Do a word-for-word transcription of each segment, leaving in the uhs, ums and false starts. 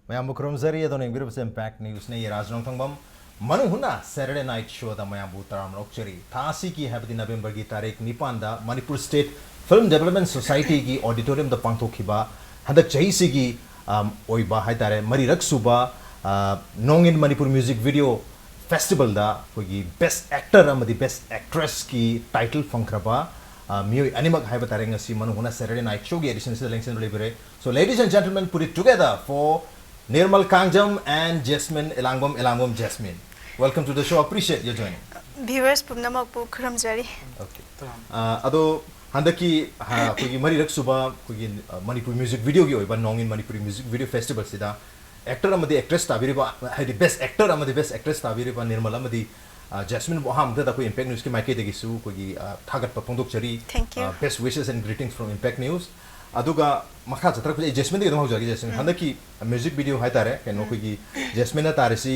ꯃꯌꯥꯝꯕꯨ ꯈꯨꯔꯨꯝꯖꯔꯤ꯫ ꯑꯗꯣꯝꯅ ꯌꯦꯡꯕꯤꯔꯤꯕꯁꯤ ꯏꯝꯄꯦꯛ ꯅ꯭ꯌꯨꯁꯅꯤ꯫ ꯑꯩ ꯔꯥꯖ ꯅꯣꯡꯊꯣꯡꯕꯝ꯫ ꯃꯅꯨꯡ ꯍꯨꯠꯅ ꯁꯦꯇꯔꯗꯦ ꯅꯥꯏꯠ ꯁꯣꯗ ꯃꯌꯥꯝꯕꯨ ꯇꯔꯥꯝꯅ ꯑꯣꯛꯆꯔꯤ꯫ ꯊꯥ ꯑꯁꯤꯒꯤ, ꯍꯥꯏꯕꯗꯤ ꯅꯕꯦꯝꯕꯔꯒꯤ ꯇꯥꯔꯤꯛ ꯅꯤꯄꯥꯟꯗ ꯃꯅꯤꯄꯨꯔ ꯁ꯭ꯇꯦꯠ ꯐꯤꯜꯝ ꯗꯦꯕꯂꯞꯃꯦꯟ ꯁꯣꯁꯥꯏꯇꯤꯒꯤ ꯑꯣꯗꯤꯇꯣꯔꯤꯌꯝꯗ ꯄꯥꯡꯊꯣꯛꯈꯤꯕ ꯍꯟꯗꯛ ꯆꯍꯤꯁꯤꯒꯤ, ꯑꯝ, ꯑꯣꯏꯕ ꯍꯥꯏꯇꯥꯔꯦ, ꯃꯔꯤꯔꯛ ꯁꯨꯕ, ꯑ, ꯅꯣꯡꯏꯟ ꯃꯅꯤꯄꯨꯔ ꯃ꯭ꯌꯨꯖꯤꯛ ꯚꯤꯗꯤꯑꯣ ꯐꯦꯁꯇꯤꯚꯦꯜꯗ ꯑꯩꯈꯣꯏꯒꯤ ꯕꯦꯁ ꯑꯦꯛꯇꯔ ꯑꯃꯗꯤ ꯕꯦꯁ ꯑꯦꯛꯇ꯭ꯔꯦꯁꯀꯤ ꯇꯥꯏꯇꯜ ꯐꯪꯈ꯭ꯔꯕ, ꯑ, ꯃꯤꯑꯣꯏ ꯑꯅꯤꯃꯛ ꯍꯥꯏꯕ ꯇꯥꯔꯦ, ꯉꯁꯤ ꯃꯅꯨꯡ ꯍꯨꯠꯅ ꯁꯦꯇꯔꯗꯦ night ꯁꯣꯒꯤ ꯑꯦꯗꯤꯁꯟꯁꯤꯗ ꯂꯦꯡꯁꯤꯟꯕ ꯂꯩꯕꯤꯔꯦ꯫ So, ladies and gentlemen, put it together for Nirmal Kangjam and Jasmine Elangom, Elangom Jasmine. Welcome to the show. Appreciate your joining. Viewers ꯄꯨꯝꯅꯃꯛꯄꯨ ꯈꯨꯔꯨꯝꯖꯔꯤ꯫ Okay. ꯑ, ꯑꯗꯣ ꯍꯟꯗꯛꯀꯤ, ꯑ, ꯑꯩꯈꯣꯏꯒꯤ ꯃꯔꯤꯔꯛ ꯁꯨꯕ ꯑꯩꯈꯣꯏꯒꯤ, ꯑ, ꯃꯅꯤꯄꯨꯔ ꯃ꯭ꯌꯨꯖꯤꯛ ꯚꯤꯗꯤꯑꯣꯒꯤ ꯑꯣꯏꯕ ꯅꯣꯡꯏꯟ ꯃꯅꯤꯄꯨꯔꯤ ꯃ꯭ꯌꯨꯖꯤꯛ ꯚꯤꯗꯤꯑꯣ ꯐꯦꯁꯇꯤꯚꯦꯜꯁꯤꯗ ꯑꯦꯛꯇꯔ ꯑꯃꯗꯤ ꯑꯦꯛꯇ꯭ꯔꯦꯁ ꯇꯥꯕꯤꯔꯤꯕ, ꯍꯥꯏꯗꯤ ꯕꯦꯁ ꯑꯦꯛꯇꯔ ꯑꯃꯗꯤ ꯕꯦꯁ ꯑꯦꯛꯇ꯭ꯔꯦꯁ ꯇꯥꯕꯤꯔꯤꯕ ꯅꯤꯔꯃꯜ ꯑꯃꯗꯤ, ꯑ, ꯖꯦꯁꯃꯤꯟꯕꯨ ꯑꯍꯥꯟꯕꯗ ꯑꯩꯈꯣꯏ ꯏꯝꯄꯦꯛ ꯅ꯭ꯌꯨꯁꯀꯤ ꯃꯥꯏꯀꯩꯗꯒꯤꯁꯨ ꯑꯩꯈꯣꯏꯒꯤ, ꯑ, ꯊꯥꯒꯠꯄ ꯐꯣꯡꯗꯣꯛꯆꯔꯤ꯫ Thank you. ꯑ, best wishes and greetings from Impact News. ꯑꯗꯨꯒ ꯃꯈꯥ ꯆꯠꯊꯔꯛꯄꯁꯦ ꯑꯩ ꯖꯦꯁꯃꯤꯟꯗꯒꯤ ꯑꯗꯨꯝ ꯍꯧꯖꯔꯒꯦ꯫ ꯖꯦꯁꯃꯤꯟ, ꯎꯝ꯫ ꯍꯟꯗꯛꯀꯤ ꯃ꯭ꯌꯨꯖꯤꯛ ꯚꯤꯗꯤꯑꯣ ꯍꯥꯏꯇꯥꯔꯦ, ꯀꯩꯅꯣ, ꯎꯝ꯫ ꯑꯩꯈꯣꯏꯒꯤ ꯖꯦꯁꯃꯤꯟꯅ ꯇꯥꯔꯤꯁꯤ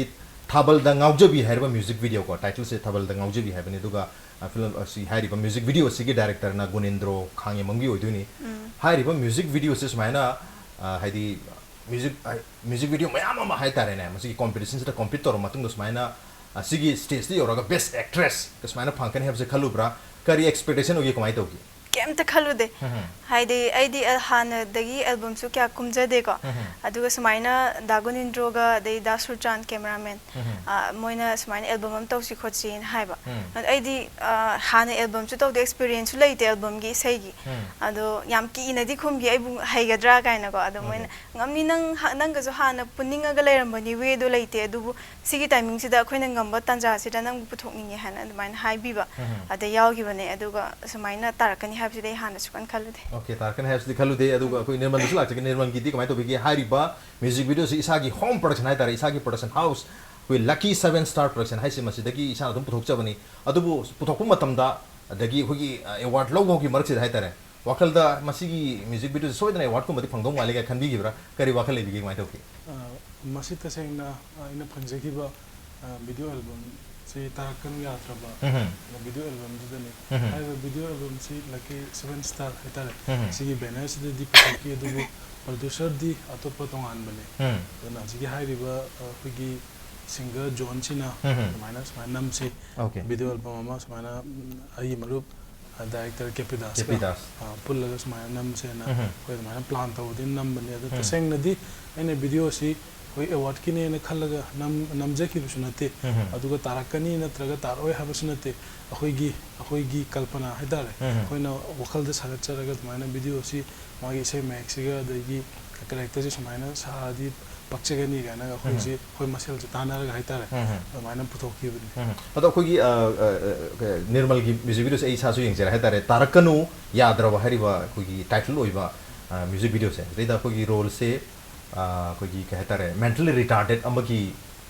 ꯊꯥꯕꯜꯗ ꯉꯥꯎꯖꯕꯤ ꯍꯥꯏꯔꯤꯕ ꯃ꯭ꯌꯨꯖꯤꯛ ꯚꯤꯗꯤꯑꯣ ꯀꯣ, ꯇꯥꯏꯇꯜꯁꯦ ꯊꯥꯕꯜꯗ ꯉꯥꯎꯖꯕꯤ ꯍꯥꯏꯕꯅꯤ꯫ ꯑꯗꯨꯒ, ꯑ, ꯐꯤꯂꯝ ꯑꯁꯤ ꯍꯥꯏꯔꯤꯕ ꯃ꯭ꯌꯨꯖꯤꯛ ꯚꯤꯗꯤꯑꯣ ꯑꯁꯤꯒꯤ ꯗꯥꯏꯔꯦꯛꯇꯔꯅ ꯒꯨꯅꯦꯟꯗ꯭ꯔꯣ ꯈꯥꯡꯉꯦꯝꯕꯝꯒꯤ ꯑꯣꯏꯗꯣꯏꯅꯤ꯫ ꯎꯝ꯫ ꯍꯥꯏꯔꯤꯕ ꯃ꯭ꯌꯨꯖꯤꯛ ꯚꯤꯗꯤꯑꯣꯁꯦ ꯁꯨꯃꯥꯏꯅ, ꯑ, ꯍꯥꯏꯗꯤ ꯃ꯭ꯌꯨꯖꯤꯛ, ꯑ, ꯃ꯭ꯌꯨꯖꯤꯛ ꯚꯤꯗꯤꯑꯣ ꯃꯌꯥꯝ ꯑꯃ ꯍꯥꯏꯇꯥꯔꯦꯅꯦ, ꯃꯁꯤꯒꯤ ꯀꯣꯝꯄꯤꯇꯤꯁꯟꯁꯤꯗ ꯀꯣꯝꯄꯤꯠ ꯇꯧꯔꯕ ꯃꯇꯨꯡꯗ ꯁꯨꯃꯥꯏꯅ, ꯑ, ꯁꯤꯒꯤ ꯁ꯭ꯇꯦꯖꯇ ꯌꯧꯔꯒ ꯕꯦꯁ ꯑꯦꯛꯇ꯭ꯔꯦꯁ ꯁꯨꯃꯥꯏꯅ ꯐꯪꯉꯛꯀꯅꯤ ꯍꯥꯏꯕꯁꯦ ꯈꯜꯂꯨꯕ꯭ꯔꯥ? ꯀꯔꯤ ꯑꯦꯛꯁꯄꯦꯛꯇꯦꯁꯟ ꯑꯣꯏꯒꯦ? ꯀꯃꯥꯏꯅ ꯇꯧꯒꯦ? ꯀꯩꯝꯇ ꯈꯜꯂꯨꯗꯦ꯫ ꯎꯝ꯫ ꯍꯥꯏꯗꯤ ꯑꯩꯗꯤ, ꯑ, ꯍꯥꯟꯅꯗꯒꯤ ꯑꯦꯜꯕꯝꯁꯨ ꯀꯌꯥ ꯀꯨꯝꯖꯗꯦꯀꯣ꯫ ꯎꯝ꯫ ꯑꯗꯨꯒ ꯁꯨꯃꯥꯏꯅ ꯗꯥ ꯒꯨꯅꯤꯟꯗ꯭ꯔꯣꯒ ꯑꯗꯩ ꯗꯥ ꯁꯨꯔꯆꯥꯟ ꯀꯦꯃꯦꯔꯥꯃꯦꯟ, ꯎꯝ꯫ ꯑ, ꯃꯣꯏꯅ ꯁꯨꯃꯥꯏꯅ ꯑꯦꯜꯕꯝ ꯑꯃ ꯇꯧꯁꯤ ꯈꯣꯠꯁꯤꯅ ꯍꯥꯏꯕ꯫ ꯎꯝ꯫ ꯑꯗ ꯑꯩꯗꯤ, ꯑ, ꯍꯥꯟꯅ ꯑꯦꯜꯕꯝꯁꯨ ꯇꯧꯗꯦ, ꯑꯦꯛꯁꯄꯤꯔꯤꯌꯦꯟꯁꯁꯨ ꯂꯩꯇꯦ ꯑꯦꯜꯕꯝꯒꯤ ꯏꯁꯩꯒꯤ꯫ ꯎꯝ꯫ ꯑꯗꯣ ꯌꯥꯝ ꯀꯤꯅꯗꯤ ꯈꯨꯝꯈꯤ, ꯑꯩꯕꯨ ꯍꯩꯒꯗ꯭ꯔꯥ ꯀꯥꯏꯅꯀꯣ꯫ ꯑꯗꯣ ꯃꯣꯏꯅ, ꯑꯣꯀꯦ꯫ "ꯉꯝꯅꯤ, ꯅꯪ ꯍ-, ꯅꯪꯒꯁꯨ ꯍꯥꯟꯅ ꯄꯨꯟꯅꯤꯡꯉꯒ ꯂꯩꯔꯝꯕꯅꯤ, ꯋꯦꯗꯣ ꯂꯩꯇꯦ, ꯑꯗꯨꯕꯨ ꯁꯤꯒꯤ ꯇꯥꯏꯃꯤꯡꯁꯤꯗ ꯑꯩꯈꯣꯏꯅ ꯉꯝꯕ ꯇꯥꯟꯖꯥꯁꯤꯗ ꯅꯪꯕꯨ ꯄꯨꯊꯣꯛꯅꯤꯡꯉꯦ" ꯍꯥꯏꯅ ꯑꯗꯨꯃꯥꯏꯅ ꯍꯥꯏꯕꯤꯕ꯫ ꯎꯝ꯫ ꯑꯗ ꯌꯥꯎꯈꯤꯕꯅꯦ꯫ ꯑꯗꯨꯒ ꯁꯨꯃꯥꯏꯅ ꯇꯥꯔꯛꯀꯅꯤ ꯍꯥꯏꯕꯁꯤꯗꯤ ꯑꯩ ꯍꯥꯟꯅ ꯁꯨꯛꯈꯟ ꯈꯜꯂꯨꯗꯦ꯫ ꯑꯣꯀꯦ, ꯇꯥꯔꯛꯀꯅꯤ ꯍꯥꯏꯕꯁꯤꯗꯤ ꯈꯜꯂꯨꯗꯦ꯫ ꯑꯗꯨꯒ ꯑꯩꯈꯣꯏ ꯅꯤꯔꯃꯜꯗꯁꯨ ꯂꯥꯛꯆꯒꯦ꯫ ꯅꯤꯔꯃꯜꯒꯤꯗꯤ ꯀꯃꯥꯏꯅ ꯇꯧꯕꯤꯒꯦ? ꯍꯥꯏꯔꯤꯕ ꯃ꯭ꯌꯨꯖꯤꯛ ꯚꯤꯗꯤꯑꯣꯁꯤ ꯏꯁꯥꯒꯤ ꯍꯣꯝ ꯄ꯭ꯔꯗꯛꯁꯟ ꯍꯥꯏꯇꯥꯔꯦ, ꯏꯁꯥꯒꯤ ꯄ꯭ꯔꯗꯛꯁꯟ ꯍꯥꯎꯁ, ꯑꯩꯈꯣꯏ ꯂꯛꯀꯤ ꯁꯚꯦꯟ ꯁ꯭ꯇꯥꯔ ꯄ꯭ꯔꯗꯛꯁꯟ ꯍꯥꯏꯁꯦ, ꯃꯁꯤꯗꯒꯤ ꯏꯁꯥꯅ ꯑꯗꯨꯝ ꯄꯨꯊꯣꯛꯆꯕꯅꯤ꯫ ꯑꯗꯨꯕꯨ ꯄꯨꯊꯣꯛꯄ ꯃꯇꯝꯗ, ꯑꯗꯒꯤ ꯑꯩꯈꯣꯏꯒꯤ, ꯑ, ꯑꯦꯋꯥꯔꯗ ꯂꯧꯕꯒꯤ ꯃꯔꯛꯁꯤꯗ ꯍꯥꯏꯇꯥꯔꯦ, ꯋꯥꯈꯜꯗ ꯃꯁꯤꯒꯤ ꯃ꯭ꯌꯨꯖꯤꯛ ꯚꯤꯗꯤꯑꯣꯁꯤ ꯁꯣꯏꯗꯅ ꯑꯦꯋꯥꯔꯗꯀꯨꯝꯕꯗꯤ ꯐꯪꯗꯧ ꯃꯥꯜꯂꯦ ꯀꯥꯏꯅ ꯈꯟꯕꯤꯈꯤꯕ꯭ꯔꯥ? ꯀꯔꯤ ꯋꯥꯈꯜ ꯂꯩꯕꯤꯒꯦ? ꯀꯃꯥꯏꯅ ꯇꯧꯒꯦ? ꯑ, ꯃꯁꯤ ꯇꯁꯦꯡꯅ, ꯑ, ꯑꯩꯅ ꯐꯪꯖꯈꯤꯕ, ꯑ, ꯚꯤꯗꯤꯑꯣ ꯑꯦꯜꯕꯝ ꯁꯤ ꯇꯥꯔꯛꯀꯅꯨ ꯌꯥꯗ꯭ꯔꯕ ꯎꯝ video albumꯗꯨꯗꯅꯤ꯫ ꯎꯝ ꯍꯥꯏꯔꯤꯕ video albumꯁꯤ Lucky Seven Star ꯍꯥꯏꯇꯥꯔꯦ꯫ ꯎꯝ ꯁꯤꯒꯤ bannerꯁꯤꯗꯗꯤ ꯄꯨꯊꯣꯛꯈꯤ, ꯑꯗꯨꯕꯨ producerꯗꯤ ꯑꯇꯣꯞꯄ ꯇꯣꯉꯥꯟꯕꯅꯦ꯫ ꯎꯝ ꯑꯗꯨꯅ ꯍꯧꯖꯤꯛꯀꯤ ꯍꯥꯏꯔꯤꯕ ꯑ, ꯑꯩꯈꯣꯏꯒꯤ singer Johnꯁꯤꯅ ꯎꯝ ꯑꯗꯨꯃꯥꯏꯅ ꯁꯨꯃꯥꯏꯅ ꯅꯝꯁꯤ, OK video album ꯑꯃ ꯁꯨꯃꯥꯏꯅ, ꯎꯝ, ꯑꯩꯒꯤ ꯃꯔꯨꯞ ꯑ, director ꯀꯦꯄꯤꯗꯥꯁꯀ ꯀꯦꯄꯤꯗꯥꯁ ꯑ, ꯄꯨꯜꯂꯒ ꯁꯨꯃꯥꯏꯅ ꯅꯝꯁꯦꯅ ꯎꯝ ꯑꯩꯈꯣꯏ ꯑꯗꯨꯃꯥꯏꯅ plan ꯇꯧꯕꯗꯤ ꯅꯝꯕꯅꯦ꯫ ꯑꯗꯣ ꯎꯝ ꯇꯁꯦꯡꯅꯗꯤ ꯑꯩꯅ videoꯁꯤ ꯑꯩꯈꯣꯏ awardꯀꯤꯅꯦꯅ ꯈꯜꯂꯒ ꯅꯝ ꯅꯝꯖꯈꯤꯕꯁꯨ ꯅꯠꯇꯦ꯫ ꯎꯝ ꯑꯗꯨꯒ ꯇꯥꯔꯛꯀꯅꯤ ꯅꯠꯇ꯭ꯔꯒ ꯇꯥꯔꯛꯑꯣꯏ ꯍꯥꯏꯕꯁꯨ ꯅꯠꯇꯦ꯫ ꯑꯩꯈꯣꯏꯒꯤ ꯑꯩꯈꯣꯏꯒꯤ ꯀꯜꯄꯅꯥ ꯍꯥꯏꯇꯥꯔꯦ, ꯎꯝ ꯑꯩꯈꯣꯏꯅ ꯋꯥꯈꯜꯗ ꯁꯥꯒꯠꯆꯔꯒ ꯑꯗꯨꯃꯥꯏꯅ videoꯁꯤ ꯃꯥꯒꯤ ꯏꯁꯩ ꯃꯌꯦꯛꯁꯤꯒ ꯑꯗꯒꯤ characterꯁꯤ ꯁꯨꯃꯥꯏꯅ ꯁꯥꯔꯗꯤ ꯄꯛꯆꯒꯅꯤ ꯀꯥꯏꯅꯒ ꯑꯩꯈꯣꯏꯁꯤ ꯑꯩꯈꯣꯏ ꯃꯁꯦꯜꯁꯤ ꯇꯥꯟꯅꯔꯒ ꯍꯥꯏꯇꯥꯔꯦ, ꯎꯝ ꯑꯗꯨꯃꯥꯏꯅ ꯄꯨꯊꯣꯛꯈꯤꯕꯅꯤ꯫ ꯎꯝ ꯑꯗꯣ ꯑꯩꯈꯣꯏꯒꯤ ꯑ, ꯑ, ꯑ, ꯀ- ꯅꯤꯔꯃꯜꯒꯤ music videoꯁꯦ ꯑꯩ ꯏꯁꯥꯁꯨ ꯌꯦꯡꯖꯔꯦ ꯍꯥꯏꯇꯥꯔꯦ꯫ ꯇꯥꯔꯛꯀꯅꯨ ꯌꯥꯗ꯭ꯔꯕ ꯍꯥꯏꯔꯤꯕ ꯑꯩꯈꯣꯏꯒꯤ title ꯑꯣꯏꯕ music videoꯁꯦ, ꯁꯤꯗꯩꯗ ꯑꯩꯈꯣꯏꯒꯤ roleꯁꯦ ꯑ, ꯑꯩꯈꯣꯏꯒꯤ ꯀꯩ ꯍꯥꯏꯇꯥꯔꯦ, mentally retarded ꯑꯃꯒꯤ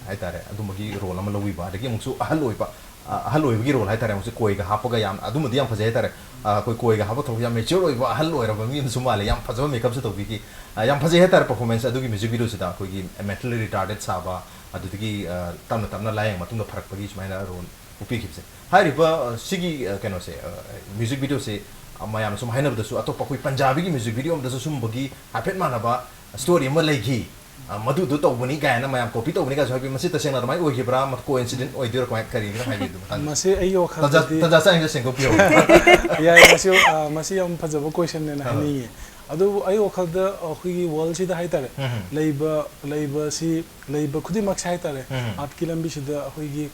ꯍꯥꯏꯇꯥꯔꯦ, ꯑꯗꯨꯝꯕꯒꯤ role ꯑꯃ ꯂꯧꯕꯤꯕ, ꯑꯗꯒꯤ ꯑꯃꯨꯛꯁꯨ ꯑꯍꯜ ꯑꯣꯏꯕ, ꯑ, ꯑꯍꯜ ꯑꯣꯏꯕꯒꯤ role ꯍꯥꯏꯇꯥꯔꯦ, ꯑꯃꯨꯛꯁꯨ ꯀꯣꯏꯒ ꯍꯥꯞꯄꯒ ꯌꯥꯝ ꯑꯗꯨꯃꯗꯤ ꯌꯥꯝ ꯐꯖꯩ ꯍꯥꯏꯇꯥꯔꯦ꯫ ꯑ, ꯑꯩꯈꯣꯏ ꯀꯣꯏꯒ ꯍꯥꯞꯄ ꯊꯣꯛꯄꯁꯦ ꯌꯥꯝ mature ꯑꯣꯏꯕ ꯑꯍꯜ ꯑꯣꯏꯔꯕ ꯃꯤ ꯑꯃꯁꯨ ꯃꯥꯜꯂꯦ, ꯌꯥꯝ ꯐꯖꯕ makeupꯁꯨ ꯇꯧꯕꯤꯈꯤ꯫ ꯑ, ꯌꯥꯝ ꯐꯖꯩ ꯍꯥꯏꯇꯥꯔꯦ performance ꯑꯗꯨꯒꯤ music videoꯁꯤꯗ꯫ ꯑꯩꯈꯣꯏꯒꯤ mentally retarded ꯁꯥꯕ, ꯑꯗꯨꯗꯒꯤ ꯑ, ꯇꯞꯅ ꯇꯞꯅ ꯂꯥꯏꯌꯦꯡ ꯃꯇꯨꯡꯗ ꯐꯔꯛꯄꯒꯤ ꯁꯨꯃꯥꯏꯅ role ꯑꯣꯄꯤꯈꯤꯕꯁꯦ꯫ ꯍꯥꯏꯔꯤꯕ ꯑ, ꯁꯤꯒꯤ ꯑ, ꯀꯩꯅꯣꯁꯦ, ꯑ, music videoꯁꯦ ꯑ, ꯃꯌꯥꯝꯅ ꯁꯨꯝ ꯍꯥꯏꯅꯕꯗꯁꯨ ꯑꯇꯣꯞꯄ ꯑꯩꯈꯣꯏ ꯄꯟꯖꯥꯕꯤꯒꯤ music video ꯑꯃꯗꯁꯨ ꯁꯨꯝꯕꯒꯤ ꯍꯥꯏꯐꯦꯠ ꯃꯥꯟꯅꯕ story ꯑꯃ ꯂꯩꯈꯤ꯫ ꯑ, ꯃꯗꯨꯗꯣ ꯇꯧꯕꯅꯤ ꯀꯥꯏꯅ ꯃꯌꯥꯝ copy ꯇꯧꯕꯅꯤ ꯀꯥꯏꯁꯨ ꯍꯥꯏꯕꯤ, ꯃꯁꯤ ꯇꯁꯦꯡꯅ ꯑꯗꯨꯃꯥꯏꯅ ꯑꯣꯏꯈꯤꯕ꯭ꯔꯥ? ꯃ-, coincident ꯑꯣꯏꯗꯣꯏꯔꯥ? ꯀꯃꯥꯏꯅ, ꯀꯔꯤ ꯈꯤꯇꯪ ꯍꯥꯏꯕꯤꯌꯨ ꯑꯗꯨ ꯃꯇꯥꯡꯗ꯫ ꯃꯁꯤ ꯑꯩꯒꯤ ꯇꯟꯖꯥ ꯋꯥꯈꯜꯗꯗꯤ ꯇꯟꯖꯥ ꯆꯥꯔꯤꯉꯩꯗ ꯁꯦꯡꯗꯣꯛꯄꯤꯌꯣ꯫ ꯌꯥꯏ, ꯃꯁꯤ ꯑ, ꯃꯁꯤ ꯌꯥꯝ ꯐꯖꯕ questionꯅꯦꯅ ꯑꯥ꯫ ꯍꯥꯏꯅꯤꯡꯉꯤ꯫ ꯑꯗꯨꯕꯨ ꯑꯩ ꯋꯥꯈꯜꯗ ꯑꯩꯈꯣꯏꯒꯤ worldꯁꯤꯗ ꯍꯥꯏꯇꯥꯔꯦ, ꯎꯝ꯫ ꯂꯩꯕ ꯂꯩꯕꯁꯤ ꯂꯩꯕ ꯈꯨꯗꯤꯡꯃꯛꯁꯦ ꯍꯥꯏꯇꯥꯔꯦ, ꯎꯝ꯫ artꯀꯤ ꯂꯝꯕꯤꯁꯤꯗ ꯑꯩꯈꯣꯏꯒꯤ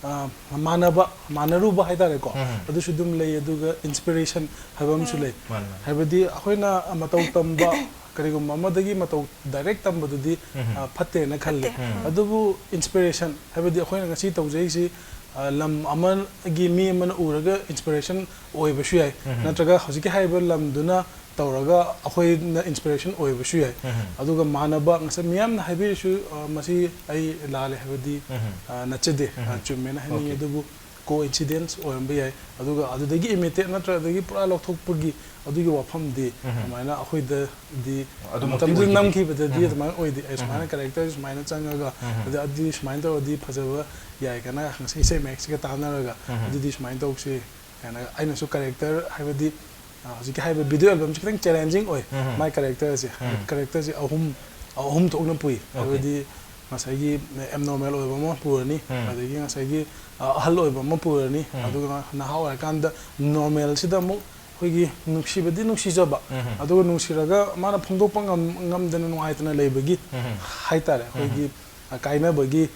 ꯑ, ꯃꯥꯟꯅꯕ ꯃꯥꯟꯅꯔꯨꯕ ꯍꯥꯏꯇꯥꯔꯦꯀꯣ, ꯎꯝ꯫ ꯑꯗꯨꯁꯨ ꯑꯗꯨꯝ ꯂꯩ꯫ ꯑꯗꯨꯒ inspiration ꯍꯥꯏꯕ ꯑꯃꯁꯨ ꯂꯩ꯫ ꯃꯥꯅꯤ, ꯃꯥꯅꯤ꯫ ꯍꯥꯏꯕꯗꯤ ꯑꯩꯈꯣꯏꯅ ꯃꯇꯧ ꯇꯝꯕ, ꯀꯔꯤꯒꯨꯝꯕ ꯑꯃꯗꯒꯤ ꯃꯇꯧ direct ꯇꯝꯕꯗꯨꯗꯤ ꯎꯝ꯫ ꯑ, ꯐꯠꯇꯦꯅ ꯈꯜꯂꯦ꯫ ꯐꯠꯇꯦ꯫ ꯎꯝ꯫ ꯑꯗꯨꯕꯨ inspiration ꯍꯥꯏꯕꯗꯤ ꯑꯩꯈꯣꯏꯅ ꯉꯁꯤ ꯇꯧꯖꯩꯁꯤ ꯑ, ꯂꯝ ꯑꯃꯒꯤ ꯃꯤ ꯑꯃꯅ ꯎꯔꯒ inspiration ꯑꯣꯏꯕꯁꯨ ꯌꯥꯏ, ꯎꯝ꯫ ꯅꯠꯇ꯭ꯔꯒ ꯍꯧꯖꯤꯛꯀꯤ ꯍꯥꯏꯔꯤꯕ ꯂꯝꯗꯨꯅ ꯇꯧꯔꯒ ꯑꯩꯈꯣꯏꯅ inspiration ꯑꯣꯏꯕꯁꯨ ꯌꯥꯏ꯫ ꯎꯝ꯫ ꯑꯗꯨꯒ ꯃꯥꯟꯅꯕ ꯉꯁꯥꯏ ꯃꯤꯌꯥꯝꯅ ꯍꯥꯏꯕꯤꯔꯤꯁꯨ, ꯑ, ꯃꯁꯤ ꯑꯩ ꯂꯥꯜꯂꯦ ꯍꯥꯏꯕꯗꯤ ꯎꯝ꯫ ꯑ, ꯅꯠꯆꯗꯦ꯫ ꯑ, ꯎꯝ꯫ ꯆꯨꯝꯃꯦꯅ ꯍꯥꯏꯅꯤꯡꯉꯤ꯫ OK꯫ ꯑꯗꯨꯕꯨ ꯀꯣ ꯏꯟꯁꯤꯗꯦꯟꯁ ꯑꯣꯏꯔꯝꯕ ꯌꯥꯏ꯫ ꯑꯗꯨꯒ ꯑꯗꯨꯗꯒꯤ ꯏꯃꯤꯇꯦꯠ ꯅꯠꯇ꯭ꯔꯒ ꯑꯗꯒꯤ ꯄꯨꯔꯥ ꯂꯧꯊꯣꯛꯄꯒꯤ ꯑꯗꯨꯒꯤ ꯋꯥꯐꯝꯗꯤ ꯎꯝ꯫ ꯑꯗꯨꯃꯥꯏꯅ ꯑꯩꯈꯣꯏꯗꯗꯤ ꯑꯗꯨꯃꯛꯇꯤ ꯃꯇꯝꯗꯨꯗ ꯑꯣꯏꯈꯤꯗꯦ꯫ ꯅꯝꯈꯤꯕꯗꯗꯤ ꯎꯝ꯫ ꯑꯗꯨꯃꯥꯏꯅ ꯑꯣꯏꯗꯦ꯫ ꯑꯩ ꯁꯨꯃꯥꯏꯅ ꯎꯝ꯫ ꯀꯦꯔꯦꯛꯇꯔ ꯁꯨꯃꯥꯏꯅ ꯆꯪꯉꯒ ꯎꯝ꯫ ꯑꯗꯨ ꯑꯗꯨꯗꯤ ꯁꯨꯃꯥꯏꯅ ꯇꯧꯔꯗꯤ ꯐꯖꯕ ꯌꯥꯏ ꯀꯥꯏꯅ ꯉꯁꯥꯏ ꯏꯁꯩ ꯃꯌꯦꯛꯁꯤꯒ ꯇꯥꯟꯅꯔꯒ ꯎꯝ꯫ ꯑꯗꯨꯗꯤ ꯁꯨꯃꯥꯏꯅ ꯇꯧꯁꯤ ꯀꯥꯏꯅ ꯑꯩꯅꯁꯨ ꯀꯦꯔꯦꯛꯇꯔ ꯍꯥꯏꯕꯗꯤ ꯑ, ꯍꯧꯖꯤꯛꯀꯤ ꯍꯥꯏꯔꯤꯕ ꯚꯤꯗꯤꯑꯣ ꯑꯦꯜꯕꯝꯁꯤ ꯈꯤꯇꯪ ꯆꯦꯂꯦꯟꯖꯤꯡ ꯑꯣꯏ꯫ ꯎꯝ꯫ ꯃꯥꯏ ꯀꯦꯔꯦꯛꯇꯔꯁꯦ ꯎꯝ꯫ ꯀꯦꯔꯦꯛꯇꯔꯁꯦ ꯑꯍꯨꯝ ꯑꯍꯨꯝ ꯊꯣꯛꯅ ꯄꯨꯏ꯫ Okay. ꯍꯥꯏꯕꯗꯤ ꯉꯁꯥꯏꯒꯤ ꯑꯦꯕꯅꯣꯔꯃꯦꯜ ꯑꯣꯏꯕ ꯑꯃ ꯄꯨꯔꯅꯤ, ꯎꯝ꯫ ꯑꯗꯒꯤ ꯉꯁꯥꯏꯒꯤ ꯑ, ꯑꯍꯜ ꯑꯣꯏꯕ ꯑꯃ ꯄꯨꯔꯅꯤ, ꯎꯝ꯫ ꯑꯗꯨꯒ ꯅꯍꯥ ꯑꯣꯏꯔꯀꯥꯟꯗ ꯅꯣꯔꯃꯦꯜꯁꯤꯗ ꯑꯃꯨꯛ ꯑꯩꯈꯣꯏꯒꯤ ꯅꯨꯡꯁꯤꯕꯗꯤ ꯅꯨꯡꯁꯤꯖꯕ, ꯎꯝ꯫ ꯑꯗꯨꯒ ꯅꯨꯡꯁꯤꯔꯒ ꯃꯥꯅ ꯐꯣꯡꯗꯣꯛꯄ ꯉꯝ- ꯉꯝꯗꯅ ꯅꯨꯡꯉꯥꯏꯇꯅ ꯂꯩꯕꯒꯤ ꯎꯝ꯫ ꯍꯥꯏꯇꯥꯔꯦ, ꯑꯩꯈꯣꯏꯒꯤ ꯑ, ꯀꯥꯏꯅꯕꯒꯤ